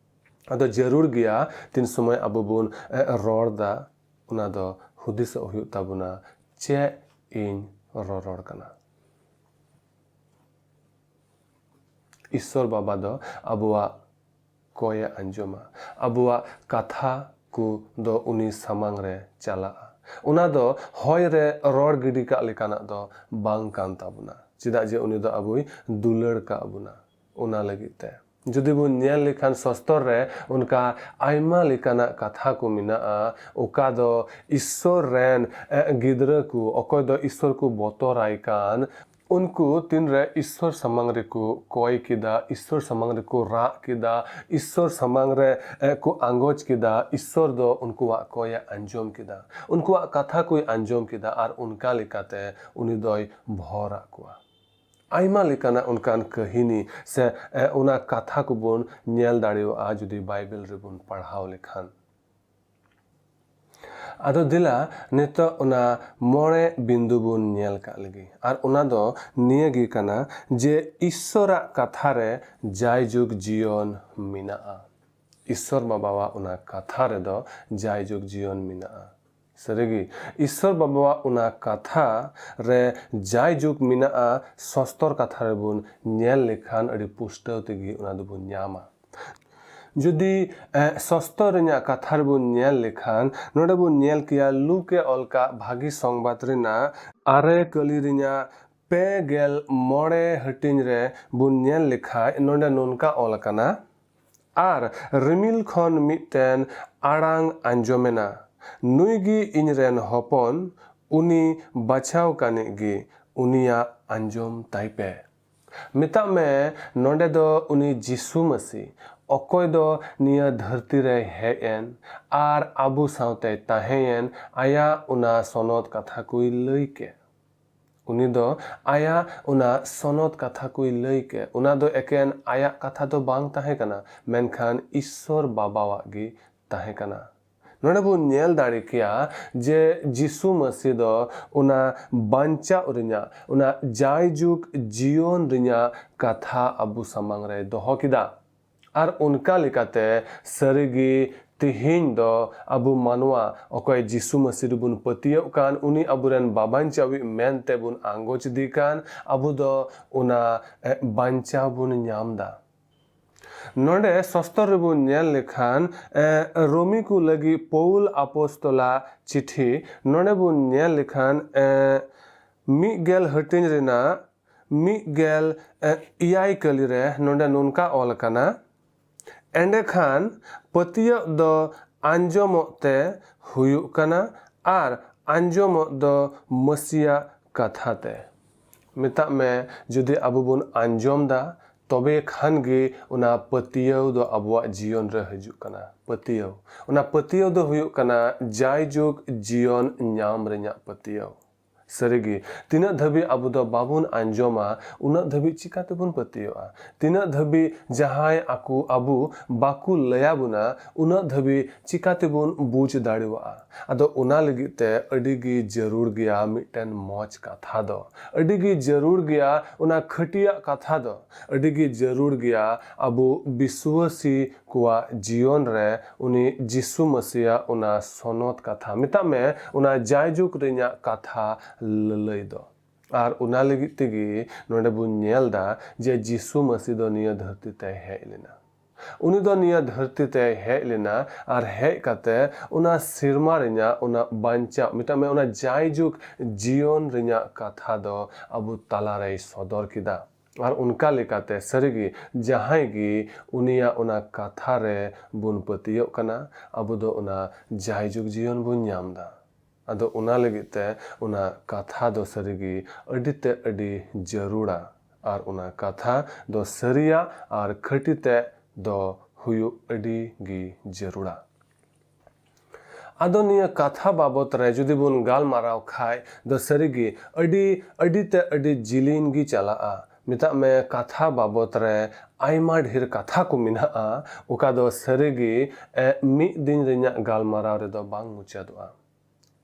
ᱟᱫᱚ ᱡᱟᱹᱨᱩᱲ ᱜᱮᱭᱟ, ᱛᱤᱱ ᱥᱚᱢᱚᱭ ᱟᱵᱚ ᱵᱚᱱ, ᱮ, ᱨᱚᱲ ᱫᱟ, ᱚᱱᱟ ᱫᱚ ᱦᱩᱫᱤᱥᱚᱜ ᱦᱩᱭᱩᱜ ᱛᱟᱵᱚᱱᱟ, ᱪᱮᱫ ᱤᱧ ᱨᱚᱨᱚᱲ ᱠᱟᱱᱟ᱾ ᱤᱥᱥᱚᱨ ᱵᱟᱵᱟ ᱫᱚ ᱟᱵᱚᱣᱟᱜ ᱠᱚᱭᱮ ᱟᱸᱡᱚᱢᱟ, ᱟᱵᱚᱣᱟᱜ ᱠᱟᱛᱷᱟ ᱠᱚ ᱫᱚ ᱩᱱᱤ ᱥᱟᱢᱟᱝ ᱨᱮ ᱪᱟᱞᱟᱜᱼᱟ᱾ ᱚᱱᱟ ᱫᱚ ᱦᱚᱭ ᱨᱮ ᱨᱚᱲ ᱜᱤᱰᱤ ᱠᱟᱜ ᱞᱮᱠᱟᱱᱟᱜ ᱫᱚ ᱵᱟᱝ ᱠᱟᱱ ᱛᱟᱵᱚᱱᱟ, ᱪᱮᱫᱟᱜ ᱡᱮ ᱩᱱᱤ ᱫᱚ ᱟᱵᱚᱭ ᱫᱩᱞᱟᱹᱲ ᱠᱟᱜ ᱵᱚᱱᱟ᱾ ᱚᱱᱟ ᱞᱟᱹᱜᱤᱫ ᱛᱮ ᱡᱩᱫᱤ ᱵᱚᱱ ᱧᱮᱞ ᱞᱮᱠᱷᱟᱱ, ᱥᱚᱥᱛᱚᱨ ᱨᱮ ᱚᱱᱠᱟ ᱟᱭᱢᱟ ᱞᱮᱠᱟᱱᱟᱜ ᱠᱟᱛᱷᱟ ᱠᱚ ᱢᱮᱱᱟᱜᱼᱟ, ᱚᱠᱟ ᱫᱚ ᱤᱥᱥᱚᱨ ᱨᱮᱱ, ᱮ, ᱜᱤᱫᱽᱨᱟᱹ ᱠᱚ, ᱚᱠᱚᱭ ᱫᱚ ᱤᱥᱥᱚᱨ ᱠᱚ ᱵᱚᱛᱚᱨᱟᱭ ᱠᱟᱱ, ᱩᱱᱠᱩ ᱛᱤᱱᱨᱮ ᱤᱥᱥᱚᱨ ᱥᱟᱢᱟᱝ ᱨᱮᱠᱚ ᱠᱚᱭ ᱠᱮᱫᱟ, ᱤᱥᱥᱚᱨ ᱥᱟᱢᱟᱝ ᱨᱮᱠᱚ ᱨᱟᱜ ᱠᱮᱫᱟ, ᱤᱥᱥᱚᱨ ᱥᱟᱢᱟᱝ ᱨᱮ, ᱮ, ᱠᱚ ᱟᱸᱜᱚᱪ ᱠᱮᱫᱟ, ᱤᱥᱥᱚᱨ ᱫᱚ ᱩᱱᱠᱩᱣᱟᱜ ᱠᱚᱭᱮ ᱟᱸᱡᱚᱢ ᱠᱮᱫᱟ, ᱩᱱᱠᱩᱣᱟᱜ ᱠᱟᱛᱷᱟ ᱠᱚᱭ ᱟᱸᱡᱚᱢ ᱠᱮᱫᱟ, ᱟᱨ ᱚᱱᱠᱟ ᱞᱮᱠᱟᱛᱮ ᱩᱱᱤ ᱫᱚᱭ ᱵᱷᱚᱨᱟᱜ ᱠᱚᱣᱟ᱾ ᱟᱭᱢᱟ ᱞᱮᱠᱟᱱᱟᱜ ᱚᱱᱠᱟᱱ ᱠᱟᱹᱦᱤᱱᱤ ᱥᱮ, ᱮ, ᱚᱱᱟ ᱠᱟᱛᱷᱟ ᱠᱚᱵᱚᱱ ᱧᱮᱞ ᱫᱟᱲᱮᱭᱟᱜᱼᱟ ᱡᱩᱫᱤ ᱵᱟᱭᱵᱮᱞ ᱨᱮᱵᱚᱱ ᱯᱟᱲᱦᱟᱣ ᱞᱮᱠᱷᱟᱱ᱾ ᱟᱫᱚ ᱫᱮᱞᱟ ᱱᱤᱛᱚᱜ ᱚᱱᱟ ᱢᱚᱬᱮ ᱵᱤᱱᱫᱩ ᱵᱚᱱ ᱧᱮᱞ ᱠᱟᱜ ᱞᱮᱜᱮ᱾ ᱟᱨ ᱚᱱᱟ ᱫᱚ ᱱᱤᱭᱟᱹ ᱜᱮ ᱠᱟᱱᱟ ᱡᱮ ᱤᱥᱥᱚᱨᱟᱜ ᱠᱟᱛᱷᱟ ᱨᱮ ᱡᱟᱭᱡᱩᱜᱽ ᱡᱤᱭᱚᱱ ᱢᱮᱱᱟᱜᱼᱟ᱾ ᱤᱥᱥᱚᱨ ᱵᱟᱵᱟᱣᱟᱜ ᱚᱱᱟ ᱠᱟᱛᱷᱟ ᱨᱮᱫᱚ ᱡᱟᱭᱡᱩᱜᱽ ᱡᱤᱭᱚᱱ ᱢᱮᱱᱟᱜᱼᱟ᱾ ᱥᱟᱹᱨᱤᱜᱮ, ᱤᱥᱥᱚᱨ ᱵᱟᱵᱟᱣᱟᱜ ᱚᱱᱟ ᱠᱟᱛᱷᱟ ᱨᱮ ᱡᱟᱭᱡᱩᱜᱽ ᱢᱮᱱᱟᱜᱼᱟ, ᱥᱚᱥᱛᱚᱨ ᱠᱟᱛᱷᱟ ᱨᱮᱵᱚᱱ ᱧᱮᱞ ᱞᱮᱠᱷᱟᱱ ᱟᱹᱰᱤ ᱯᱩᱥᱴᱟᱹᱣ ᱛᱮᱜᱮ ᱚᱱᱟ ᱫᱚᱵᱚᱱ ᱧᱟᱢᱟ᱾ ᱡᱩᱫᱤ ᱮ, ᱥᱚᱥᱛᱚᱨ ᱨᱮᱱᱟᱜ ᱠᱟᱛᱷᱟ ᱨᱮᱵᱚᱱ ᱧᱮᱞ ᱞᱮᱠᱷᱟᱱ, ᱱᱚᱰᱮ ᱵᱚᱱ ᱧᱮᱞ ᱠᱮᱭᱟ ᱞᱩᱠᱮ ᱚᱞ ᱠᱟᱜ ᱵᱷᱟᱹᱜᱤ ᱥᱚᱝᱵᱟᱫ ᱨᱮᱱᱟᱜ ᱟᱨᱮ ᱠᱟᱹᱞᱤ ᱨᱮᱱᱟᱜ ᱯᱮ ᱜᱮᱞ ᱢᱚᱬᱮ ᱦᱟᱹᱴᱤᱧ ᱨᱮ ᱵᱚᱱ ᱧᱮᱞ ᱞᱮᱠᱷᱟᱡ, ᱱᱚᱰᱮ ᱱᱚᱝᱠᱟ ᱚᱞ ᱟᱠᱟᱱᱟ, ᱟᱨ ᱨᱤᱢᱤᱞ ᱠᱷᱚᱱ ᱢᱤᱫᱴᱮᱱ ᱟᱲᱟᱝ ᱟᱸᱡᱚᱢᱮᱱᱟ, "ᱱᱩᱭ ᱜᱮ ᱤᱧ ᱨᱮᱱ ᱦᱚᱯᱚᱱ, ᱩᱱᱤ ᱵᱟᱪᱷᱟᱣ ᱠᱟᱱᱤᱡ ᱜᱮ, ᱩᱱᱤᱭᱟᱜ ᱟᱸᱡᱚᱢ ᱛᱟᱭ ᱯᱮ᱾" ᱢᱮᱛᱟᱜ ᱢᱮ, ᱱᱚᱰᱮ ᱫᱚ ᱩᱱᱤ ᱡᱤᱥᱩ ᱢᱟᱹᱥᱤ, ᱚᱠᱚᱭ ᱫᱚ ᱱᱤᱭᱟᱹ ᱫᱷᱟᱹᱨᱛᱤ ᱨᱮᱭ ᱦᱮᱡ ᱮᱱ ᱟᱨ ᱟᱵᱚ ᱥᱟᱶᱛᱮᱭ ᱛᱟᱦᱮᱸᱭᱮᱱ, ᱟᱭᱟᱜ ᱚᱱᱟ ᱥᱚᱱᱚᱛ ᱠᱟᱛᱷᱟ ᱠᱚᱭ ᱞᱟᱹᱭ ᱠᱮᱫ᱾ ᱩᱱᱤ ᱫᱚ ᱟᱭᱟᱜ ᱚᱱᱟ ᱥᱚᱱᱚᱛ ᱠᱟᱛᱷᱟ ᱠᱚᱭ ᱞᱟᱹᱭ ᱠᱮᱫ, ᱚᱱᱟ ᱫᱚ ᱮᱠᱮᱱ ᱟᱭᱟᱜ ᱠᱟᱛᱷᱟ ᱫᱚ ᱵᱟᱝ ᱛᱟᱦᱮᱸ ᱠᱟᱱᱟ, ᱢᱮᱱᱠᱷᱟᱱ ᱤᱥᱥᱚᱨ ᱵᱟᱵᱟᱣᱟᱜ ᱜᱮ ᱛᱟᱦᱮᱸ ᱠᱟᱱᱟ᱾ ᱱᱚᱰᱮ ᱵᱚᱱ ᱧᱮᱞ ᱫᱟᱲᱮ ᱠᱮᱭᱟ ᱡᱮ ᱡᱤᱥᱩ ᱢᱟᱹᱥᱤ ᱫᱚ ᱚᱱᱟ ᱵᱟᱧᱪᱟᱣ ᱨᱮᱱᱟᱜ, ᱚᱱᱟ ᱡᱟᱭᱡᱩᱜᱽ ᱡᱤᱭᱚᱱ ᱨᱮᱱᱟᱜ ᱠᱟᱛᱷᱟ ᱟᱵᱚ ᱥᱟᱢᱟᱝ ᱨᱮᱭ ᱫᱚᱦᱚ ᱠᱮᱫᱟ᱾ ᱟᱨ ᱚᱱᱠᱟ ᱞᱮᱠᱟᱛᱮ ᱥᱟᱹᱨᱤᱜᱮ ᱛᱮᱦᱮᱧ ᱫᱚ ᱟᱵᱚ ᱢᱟᱱᱣᱟ, ᱚᱠᱚᱭ ᱡᱤᱥᱩ ᱢᱟᱹᱥᱤ ᱨᱮᱵᱚᱱ ᱯᱟᱹᱛᱭᱟᱹᱜ ᱠᱟᱱ, ᱩᱱᱤ ᱟᱵᱚᱨᱮᱱ ᱵᱟᱵᱟᱧᱪᱟᱣᱤᱡ ᱢᱮᱱᱛᱮ ᱵᱚᱱ ᱟᱸᱜᱚᱪ ᱤᱫᱤ ᱠᱟᱱ, ᱟᱵᱚ ᱫᱚ ᱚᱱᱟ ᱮ, ᱵᱟᱧᱪᱟᱣ ᱵᱚᱱ ᱧᱟᱢ ᱮᱫᱟ᱾ ᱱᱚᱰᱮ ᱥᱚᱥᱛᱚᱨ ᱨᱮᱵᱚᱱ ᱧᱮᱞ ᱞᱮᱠᱷᱟᱱ, ᱮ, ᱨᱳᱢᱤ ᱠᱚ ᱞᱟᱹᱜᱤᱫ ᱯᱳᱣᱞ ᱟᱯᱚᱥᱛᱚᱞᱟᱜ ᱪᱤᱴᱷᱤ, ᱱᱚᱰᱮ ᱵᱚᱱ ᱧᱮᱞ ᱞᱮᱠᱷᱟᱱ, ᱮ, ᱢᱤᱫ ᱜᱮᱞ ᱦᱟᱹᱴᱤᱧ ᱨᱮᱱᱟᱜ ᱢᱤᱫ ᱜᱮᱞ ᱮᱭᱟᱭ ᱠᱟᱹᱞᱤ ᱨᱮ ᱱᱚᱰᱮ ᱱᱚᱝᱠᱟ ᱚᱞ ᱟᱠᱟᱱᱟ, "ᱮᱸᱰᱮᱠᱷᱟᱱ ᱯᱟᱹᱛᱭᱟᱹᱣ ᱫᱚ ᱟᱸᱡᱚᱢᱚᱜ ᱛᱮ ᱦᱩᱭᱩᱜ ᱠᱟᱱᱟ, ᱟᱨ ᱟᱸᱡᱚᱢᱚᱜ ᱫᱚ ᱢᱟᱹᱥᱤᱭᱟᱜ ᱠᱟᱛᱷᱟ ᱛᱮ᱾" ᱢᱮᱛᱟᱜ ᱢᱮ, ᱡᱩᱫᱤ ᱟᱵᱚ ᱵᱚᱱ ᱟᱸᱡᱚᱢ ᱫᱟ, ᱛᱚᱵᱮ ᱠᱷᱟᱱ ᱜᱮ ᱚᱱᱟ ᱯᱟᱹᱛᱭᱟᱹᱣ ᱫᱚ ᱟᱵᱚᱣᱟᱜ ᱡᱤᱭᱚᱱ ᱨᱮ ᱦᱤᱡᱩᱜ ᱠᱟᱱᱟ᱾ ᱯᱟᱹᱛᱭᱟᱹᱣ, ᱚᱱᱟ ᱯᱟᱹᱛᱭᱟᱹᱣ ᱫᱚ ᱦᱩᱭᱩᱜ ᱠᱟᱱᱟ ᱡᱟᱭᱡᱩᱜᱽ ᱡᱤᱭᱚᱱ ᱧᱟᱢ ᱨᱮᱱᱟᱜ ᱯᱟᱹᱛᱭᱟᱹᱣ᱾ ᱥᱟᱹᱨᱤᱜᱮ, ᱛᱤᱱᱟᱹᱜ ᱫᱷᱟᱹᱵᱤᱡ ᱟᱵᱚ ᱫᱚ ᱵᱟᱵᱚᱱ ᱟᱸᱡᱚᱢᱟ, ᱩᱱᱟᱹᱜ ᱫᱷᱟᱹᱵᱤᱡ ᱪᱤᱠᱟ ᱛᱮᱵᱚᱱ ᱯᱟᱹᱛᱭᱟᱹᱣᱚᱜᱼᱟ? ᱛᱤᱱᱟᱹᱜ ᱫᱷᱟᱹᱵᱤᱡ ᱡᱟᱦᱟᱸᱭ ᱟᱠᱚ ᱟᱵᱚ ᱵᱟᱠᱚ ᱞᱟᱹᱭᱟᱵᱚᱱᱟ, ᱩᱱᱟᱹᱜ ᱫᱷᱟᱹᱵᱤᱡ ᱪᱤᱠᱟ ᱛᱮᱵᱚᱱ ᱵᱩᱡᱽ ᱫᱟᱲᱮᱣᱟᱜᱼᱟ? ᱟᱫᱚ ᱚᱱᱟ ᱞᱟᱹᱜᱤᱫ ᱛᱮ ᱟᱹᱰᱤ ᱜᱮ ᱡᱟᱹᱨᱩᱲ ᱜᱮᱭᱟ ᱢᱤᱫᱴᱮᱱ ᱢᱚᱡᱽ ᱠᱟᱛᱷᱟ ᱫᱚ, ᱟᱹᱰᱤ ᱜᱮ ᱡᱟᱹᱨᱩᱲ ᱜᱮᱭᱟ ᱚᱱᱟ ᱠᱷᱟᱹᱴᱤᱭᱟᱜ ᱠᱟᱛᱷᱟ ᱫᱚ, ᱟᱹᱰᱤ ᱜᱮ ᱡᱟᱹᱨᱩᱲ ᱜᱮᱭᱟ ᱟᱵᱚ ᱵᱤᱥᱣᱟᱹᱥᱤ ᱠᱚᱣᱟᱜ ᱡᱤᱭᱚᱱ ᱨᱮ ᱩᱱᱤ ᱡᱤᱥᱩ ᱢᱟᱹᱥᱤᱭᱟᱜ ᱚᱱᱟ ᱥᱚᱱᱚᱛ ᱠᱟᱛᱷᱟ, ᱢᱮᱛᱟᱜ ᱢᱮ, ᱚᱱᱟ ᱡᱟᱭᱡᱩᱜᱽ ᱨᱮᱧᱟᱜ ᱠᱟᱛᱷᱟ ᱞᱟᱹᱞᱟᱹᱭ ᱫᱚ᱾ ᱟᱨ ᱚᱱᱟ ᱞᱟᱹᱜᱤᱫ ᱛᱮᱜᱮ ᱱᱚᱰᱮ ᱵᱚᱱ ᱧᱮᱞ ᱫᱟ ᱡᱮ ᱡᱤᱥᱩ ᱢᱟᱹᱥᱤ ᱫᱚ ᱱᱤᱭᱟᱹ ᱫᱷᱟᱹᱨᱛᱤ ᱛᱮᱭ ᱦᱮᱡ ᱞᱮᱱᱟ᱾ ᱩᱱᱤ ᱫᱚ ᱱᱤᱭᱟᱹ ᱫᱷᱟᱹᱨᱛᱤ ᱛᱮᱭ ᱦᱮᱡ ᱞᱮᱱᱟ ᱟᱨ ᱦᱮᱡ ᱠᱟᱛᱮ ᱚᱱᱟ ᱥᱮᱨᱢᱟ ᱨᱮᱧᱟᱜ ᱚᱱᱟ ᱵᱟᱧᱪᱟᱣ, ᱢᱮᱛᱟᱜ ᱢᱮ, ᱚᱱᱟ ᱡᱟᱭᱡᱩᱜᱽ ᱡᱤᱭᱚᱱ ᱨᱮᱧᱟᱜ ᱠᱟᱛᱷᱟ ᱫᱚ ᱟᱵᱚ ᱛᱟᱞᱟᱨᱮᱭ ᱥᱚᱫᱚᱨ ᱠᱮᱫᱟ᱾ ᱟᱨ ᱚᱱᱠᱟ ᱞᱮᱠᱟᱛᱮ ᱥᱟᱹᱨᱤᱜᱮ ᱡᱟᱦᱟᱸᱭ ᱜᱮ ᱩᱱᱤᱭᱟᱜ ᱚᱱᱟ ᱠᱟᱛᱷᱟ ᱨᱮ ᱵᱚᱱ ᱯᱟᱹᱛᱭᱟᱹᱜ ᱠᱟᱱᱟ, ᱟᱵᱚ ᱫᱚ ᱚᱱᱟ ᱡᱟᱭᱡᱩᱜᱽ ᱡᱤᱭᱚᱱ ᱵᱚᱱ ᱧᱟᱢ ᱫᱟ᱾ ᱟᱫᱚ ᱚᱱᱟ ᱞᱟᱹᱜᱤᱫ ᱛᱮ ᱚᱱᱟ ᱠᱟᱛᱷᱟ ᱫᱚ ᱥᱟᱹᱨᱤᱜᱮ ᱟᱹᱰᱤ ᱛᱮ ᱟᱹᱰᱤ ᱡᱟᱹᱨᱩᱲᱟ᱾ ᱟᱨ ᱚᱱᱟ ᱠᱟᱛᱷᱟ ᱫᱚ ᱥᱟᱹᱨᱤᱭᱟᱜ ᱟᱨ ᱠᱷᱟᱹᱴᱤ ᱛᱮ ᱫᱚ ᱦᱩᱭᱩᱜ ᱟᱹᱰᱤ ᱜᱮ ᱡᱟᱹᱨᱩᱲᱟ᱾ ᱟᱫᱚ ᱱᱤᱭᱟᱹ ᱠᱟᱛᱷᱟ ᱵᱟᱵᱚᱛ ᱨᱮ ᱡᱩᱫᱤ ᱵᱚᱱ ᱜᱟᱞᱢᱟᱨᱟᱣ ᱠᱷᱟᱡ ᱫᱚ ᱥᱟᱹᱨᱤᱜᱮ ᱟᱹᱰᱤ, ᱟᱹᱰᱤ ᱛᱮ ᱟᱹᱰᱤ ᱡᱤᱞᱤᱧ ᱜᱮ ᱪᱟᱞᱟᱜᱼᱟ᱾ ᱢᱮᱛᱟᱜ ᱢᱮ, ᱠᱟᱛᱷᱟ ᱵᱟᱵᱚᱛ ᱨᱮ ᱟᱭᱢᱟ ᱰᱷᱮᱨ ᱠᱟᱛᱷᱟ ᱠᱚ ᱢᱮᱱᱟᱜᱼᱟ, ᱚᱠᱟ ᱫᱚ ᱥᱟᱹᱨᱤᱜᱮ, ᱮ, ᱢᱤᱫ ᱫᱤᱱ ᱨᱮᱧᱟᱜ ᱜᱟᱞᱢᱟᱨᱟᱣ ᱨᱮᱫᱚ ᱵᱟᱝ ᱢᱩᱪᱟᱹᱫᱚᱜᱼᱟ᱾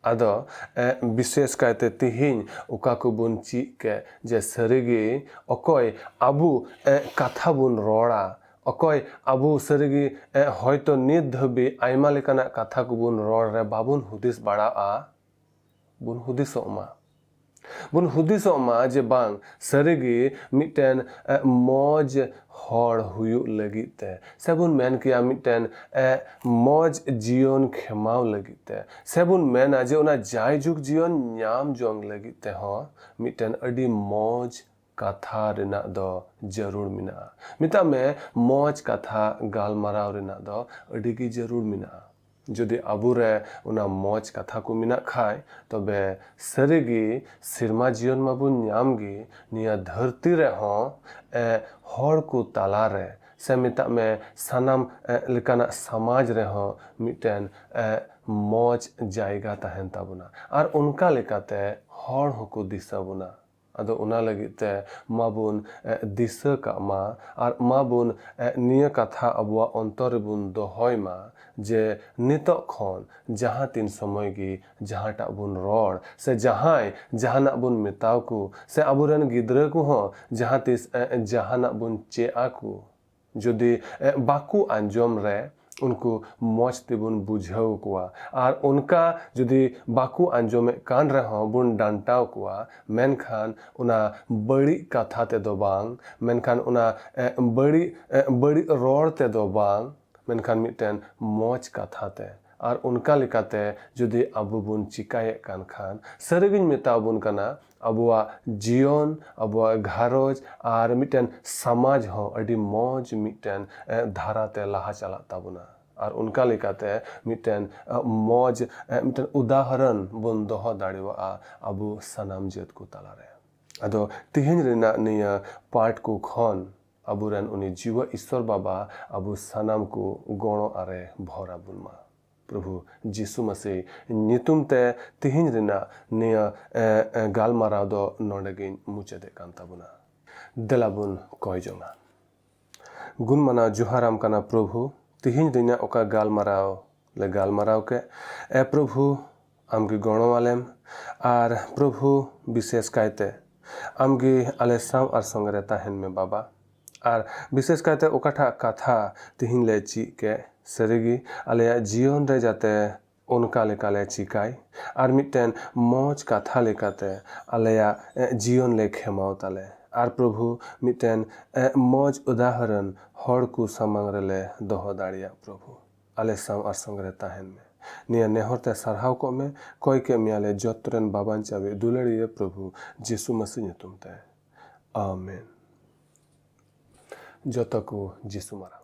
ᱟᱫᱚ, ᱮ, ᱵᱤᱥᱮᱥ ᱠᱟᱭᱛᱮ ᱛᱤᱦᱤᱧ ᱚᱠᱟ ᱠᱚᱵᱚᱱ ᱪᱮᱫ ᱠᱮᱫ ᱡᱮ ᱥᱟᱹᱨᱤᱜᱮ ᱚᱠᱚᱭ ᱟᱵᱚ, ᱮ, ᱠᱟᱛᱷᱟ ᱵᱚᱱ ᱨᱚᱲᱟ, ᱚᱠᱚᱭ ᱟᱵᱚ ᱥᱟᱹᱨᱤᱜᱮ, ᱮ, ᱦᱚᱭᱛᱚ ᱱᱤᱛ ᱫᱷᱟᱹᱵᱤᱡ ᱟᱭᱢᱟ ᱞᱮᱠᱟᱱᱟᱜ ᱠᱟᱛᱷᱟ ᱠᱚᱵᱚᱱ ᱨᱚᱲ ᱨᱮ ᱵᱟᱵᱚᱱ ᱦᱩᱫᱤᱥ ᱵᱟᱲᱟᱜᱼᱟ, ᱵᱚᱱ ᱦᱩᱫᱤᱥᱚᱜ ᱢᱟ᱾ ᱵᱚᱱ ᱦᱩᱫᱤᱥᱚᱜ ᱢᱟ ᱡᱮ ᱵᱟᱝ, ᱥᱟᱹᱨᱤᱜᱮ ᱢᱤᱫᱴᱮᱱ, ᱮ, ᱢᱚᱡᱽ ᱦᱚᱲ ᱦᱩᱭᱩᱜ ᱞᱟᱹᱜᱤᱫ ᱛᱮ, ᱥᱮᱵᱚᱱ ᱢᱮᱱ ᱠᱮᱭᱟ ᱢᱤᱫᱴᱮᱱ, ᱮ, ᱢᱚᱡᱽ ᱡᱤᱭᱚᱱ ᱠᱷᱮᱢᱟᱣ ᱞᱟᱹᱜᱤᱫ ᱛᱮ, ᱥᱮᱵᱚᱱ ᱢᱮᱱᱟ ᱡᱮ ᱚᱱᱟ ᱡᱟᱭᱡᱩᱜᱽ ᱡᱤᱭᱚᱱ ᱧᱟᱢ ᱡᱚᱝ ᱞᱟᱹᱜᱤᱫ ᱛᱮᱦᱚᱸ ᱢᱤᱫᱴᱮᱱ ᱟᱹᱰᱤ ᱢᱚᱡᱽ ᱠᱟᱛᱷᱟ ᱨᱮᱱᱟᱜ ᱫᱚ ᱡᱟᱹᱨᱩᱲ ᱢᱮᱱᱟᱜᱼᱟ᱾ ᱢᱮᱛᱟᱜ ᱢᱮ, ᱢᱚᱡᱽ ᱠᱟᱛᱷᱟ ᱜᱟᱞᱢᱟᱨᱟᱣ ᱨᱮᱱᱟᱜ ᱫᱚ ᱟᱹᱰᱤ ᱜᱮ ᱡᱟᱹᱨᱩᱲ ᱢᱮᱱᱟᱜᱼᱟ᱾ ᱡᱩᱫᱤ ᱟᱵᱚᱨᱮ ᱚᱱᱟ ᱢᱚᱡᱽ ᱠᱟᱛᱷᱟ ᱠᱚ ᱢᱮᱱᱟᱜ ᱠᱷᱟᱡ, ᱛᱚᱵᱮ ᱥᱟᱹᱨᱤᱜᱮ ᱥᱮᱨᱢᱟ ᱡᱤᱭᱚᱱ ᱢᱟᱵᱚᱱ ᱧᱟᱢ ᱜᱮ, ᱱᱤᱭᱟᱹ ᱫᱷᱟᱹᱨᱛᱤ ᱨᱮᱦᱚᱸ, ᱮ, ᱦᱚᱲ ᱠᱚ ᱛᱟᱞᱟᱨᱮ, ᱥᱮ ᱢᱮᱛᱟᱜ ᱢᱮ ᱥᱟᱱᱟᱢ, ᱮ, ᱞᱮᱠᱟᱱᱟᱜ ᱥᱚᱢᱟᱡᱽ ᱨᱮᱦᱚᱸ ᱢᱤᱫᱴᱮᱱ, ᱮ, ᱢᱚᱡᱽ ᱡᱟᱭᱜᱟ ᱛᱟᱦᱮᱱ ᱛᱟᱵᱚᱱᱟ᱾ ᱟᱨ ᱚᱱᱠᱟ ᱞᱮᱠᱟᱛᱮ ᱦᱚᱲ ᱦᱚᱸᱠᱚ ᱫᱤᱥᱟᱹ ᱵᱚᱱᱟ᱾ ᱟᱫᱚ ᱚᱱᱟ ᱞᱟᱹᱜᱤᱫ ᱛᱮ ᱢᱟᱵᱚᱱ ᱮ, ᱫᱤᱥᱟᱹ ᱠᱟᱜ ᱢᱟ ᱟᱨ ᱢᱟᱵᱚᱱ ᱮ, ᱱᱤᱭᱟᱹ ᱠᱟᱛᱷᱟ ᱟᱵᱚᱣᱟᱜ ᱚᱱᱛᱚᱨ ᱨᱮᱵᱚᱱ ᱫᱚᱦᱚᱭ ᱢᱟ ᱡᱮ ᱱᱤᱛᱚᱜ ᱠᱷᱚᱱ ᱡᱟᱦᱟᱸ ᱛᱤᱱ ᱥᱚᱢᱚᱭ ᱜᱮ ᱡᱟᱦᱟᱸᱴᱟᱜ ᱵᱚᱱ ᱨᱚᱲ ᱥᱮ ᱡᱟᱦᱟᱸᱭ ᱡᱟᱦᱟᱱᱟᱜ ᱵᱚᱱ ᱢᱮᱛᱟᱣ ᱠᱚ ᱥᱮ ᱟᱵᱚᱨᱮᱱ ᱜᱤᱫᱽᱨᱟᱹ ᱠᱚᱦᱚᱸ ᱡᱟᱦᱟᱸ ᱛᱤᱥ ᱮ, ᱡᱟᱦᱟᱱᱟᱜ ᱵᱚᱱ ᱪᱮᱫ ᱟᱠᱚ, ᱡᱩᱫᱤ ᱮ, ᱵᱟᱠᱚ ᱟᱸᱡᱚᱢ ᱨᱮ ᱩᱱᱠᱩ ᱢᱚᱡᱽ ᱛᱮᱵᱚᱱ ᱵᱩᱡᱷᱟᱹᱣ ᱠᱚᱣᱟ᱾ ᱟᱨ ᱚᱱᱠᱟ ᱡᱩᱫᱤ ᱵᱟᱠᱚ ᱟᱸᱡᱚᱢᱮᱫ ᱠᱟᱱ ᱨᱮᱦᱚᱸ ᱵᱚᱱ ᱰᱟᱱᱴᱟᱣ ᱠᱚᱣᱟ, ᱢᱮᱱᱠᱷᱟᱱ ᱚᱱᱟ ᱵᱟᱹᱲᱤᱡ ᱠᱟᱛᱷᱟ ᱛᱮᱫᱚ ᱵᱟᱝ, ᱢᱮᱱᱠᱷᱟᱱ ᱚᱱᱟ ᱮ, ᱵᱟᱹᱲᱤᱡ ᱮ, ᱵᱟᱹᱲᱤᱡ ᱨᱚᱲ ᱛᱮᱫᱚ ᱵᱟᱝ, ᱢᱮᱱᱠᱷᱟᱱ ᱢᱤᱫᱴᱮᱱ ᱢᱚᱡᱽ ᱠᱟᱛᱷᱟ ᱛᱮ᱾ ᱟᱨ ᱚᱱᱠᱟ ᱞᱮᱠᱟᱛᱮ ᱡᱩᱫᱤ ᱟᱵᱚ ᱵᱚᱱ ᱪᱤᱠᱟᱭᱮᱫ ᱠᱟᱱ ᱠᱷᱟᱱ, ᱥᱟᱹᱨᱤᱜᱤᱧ ᱢᱮᱛᱟ ᱵᱚᱱ ᱠᱟᱱᱟ, ᱟᱵᱚᱣᱟᱜ ᱡᱤᱭᱚᱱ, ᱟᱵᱚᱣᱟᱜ ᱜᱷᱟᱨᱚᱸᱡᱽ ᱟᱨ ᱢᱤᱫᱴᱮᱱ ᱥᱚᱢᱟᱡᱽ ᱦᱚᱸ ᱟᱹᱰᱤ ᱢᱚᱡᱽ ᱢᱤᱫᱴᱮᱱ ᱮ, ᱫᱷᱟᱨᱟᱛᱮ ᱞᱟᱦᱟ ᱪᱟᱞᱟᱜ ᱛᱟᱵᱚᱱᱟ᱾ ᱟᱨ ᱚᱱᱠᱟ ᱞᱮᱠᱟᱛᱮ ᱢᱤᱫᱴᱮᱱ ᱮ, ᱢᱚᱡᱽ ᱮ, ᱢᱤᱫᱴᱮᱱ ᱩᱫᱟᱦᱚᱨᱚᱱ ᱵᱚᱱ ᱫᱚᱦᱚ ᱫᱟᱲᱮᱣᱟᱜᱼᱟ ᱟᱵᱚ ᱥᱟᱱᱟᱢ ᱡᱟᱹᱛ ᱠᱚ ᱛᱟᱞᱟᱨᱮ᱾ ᱟᱫᱚ ᱛᱮᱦᱮᱧ ᱨᱮᱱᱟᱜ ᱱᱤᱭᱟᱹ ᱯᱟᱴ ᱠᱚ ᱠᱷᱚᱱ ᱟᱵᱚᱨᱮᱱ ᱩᱱᱤ ᱡᱤᱣᱟ ᱤᱥᱥᱚᱨ ᱵᱟᱵᱟ ᱟᱵᱚ ᱥᱟᱱᱟᱢ ᱠᱚ ᱜᱚᱲᱚ ᱟᱨᱮ ᱵᱷᱚᱨ ᱟᱵᱚᱱ ᱢᱟ᱾ ᱯᱨᱚᱵᱷᱩ ᱡᱤᱥᱩ ᱢᱟᱥᱤ ᱧᱩᱛᱩᱢ ᱛᱮ ᱛᱮᱦᱮᱧ ᱨᱮᱱᱟᱜ ᱱᱤᱭᱟᱹ ᱮ, ᱮ, ᱜᱟᱞᱢᱟᱨᱟᱣ ᱫᱚ ᱱᱚᱰᱮ ᱜᱤᱧ ᱢᱩᱪᱟᱹᱫᱮᱫ ᱠᱟᱱ ᱛᱟᱵᱚᱱᱟ᱾ ᱫᱮᱞᱟ ᱵᱚᱱ ᱠᱚᱭ ᱡᱚᱝᱟ᱾ ᱜᱩᱱ ᱢᱟᱱᱟᱣ ᱡᱚᱦᱟᱨᱟᱢ ᱠᱟᱱᱟ ᱯᱨᱚᱵᱷᱩ, ᱛᱮᱦᱮᱧ ᱨᱮᱱᱟᱜ ᱚᱠᱟ ᱜᱟᱞᱢᱟᱨᱟᱣ ᱞᱮ ᱜᱟᱞᱢᱟᱨᱟᱣ ᱠᱮᱫ, ᱮ ᱯᱨᱚᱵᱷᱩ, ᱟᱢ ᱜᱮ ᱜᱚᱲᱚ ᱟᱞᱮᱢ᱾ ᱟᱨ ᱯᱨᱚᱵᱷᱩ, ᱵᱤᱥᱮᱥ ᱠᱟᱭᱛᱮ ᱟᱢ ᱜᱮ ᱟᱞᱮ ᱥᱟᱶ ᱟᱨ ᱥᱚᱸᱜᱮ ᱨᱮ ᱛᱟᱦᱮᱱ ᱢᱮ ᱵᱟᱵᱟ᱾ ᱟᱨ ᱵᱤᱥᱮᱥ ᱠᱟᱭᱛᱮ ᱚᱠᱟᱴᱟᱜ ᱠᱟᱛᱷᱟ ᱛᱮᱦᱮᱧ ᱞᱮ ᱪᱮᱫ ᱠᱮᱫ, ᱥᱟᱹᱨᱤᱜᱮ ᱟᱞᱮᱭᱟᱜ ᱡᱤᱭᱚᱱ ᱨᱮ ᱡᱟᱛᱮ ᱚᱱᱠᱟ ᱞᱮᱠᱟᱞᱮ ᱪᱤᱠᱟᱭ ᱟᱨ ᱢᱤᱫᱴᱮᱱ ᱢᱚᱡᱽ ᱠᱟᱛᱷᱟ ᱞᱮᱠᱟᱛᱮ ᱟᱞᱮᱭᱟᱜ ᱮ, ᱡᱤᱭᱚᱱ ᱞᱮ ᱠᱷᱮᱢᱟᱣ ᱛᱟᱞᱮ᱾ ᱟᱨ ᱯᱨᱚᱵᱷᱩ, ᱢᱤᱫᱴᱮᱱ ᱮ, ᱢᱚᱡᱽ ᱩᱫᱟᱦᱚᱨᱚᱱ ᱦᱚᱲ ᱠᱚ ᱥᱟᱢᱟᱝ ᱨᱮᱞᱮ ᱫᱚᱦᱚ ᱫᱟᱲᱮᱭᱟᱜ᱾ ᱯᱨᱚᱵᱷᱩ, ᱟᱞᱮ ᱥᱟᱶ ᱟᱨ ᱥᱚᱸᱜᱮ ᱨᱮ ᱛᱟᱦᱮᱱ ᱢᱮ᱾ ᱱᱤᱭᱟᱹ ᱱᱮᱦᱚᱨ ᱛᱮ ᱥᱟᱨᱦᱟᱣ ᱠᱚᱜ ᱢᱮ᱾ ᱠᱚᱭ ᱠᱮᱫ ᱢᱮᱭᱟᱞᱮ ᱡᱚᱛᱚ ᱨᱮᱱ ᱵᱟᱵᱟᱧ ᱪᱟᱵᱤ ᱫᱩᱞᱟᱹᱲᱤᱭᱟᱹ ᱯᱨᱚᱵᱷᱩ ᱡᱤᱥᱩ ᱢᱟᱥᱤ ᱧᱩᱛᱩᱢ ᱛᱮ, ᱟᱢᱮᱱ᱾ ᱡᱚᱛᱚ ᱠᱚ ᱡᱤᱥᱩ ᱢᱟᱨᱟᱝ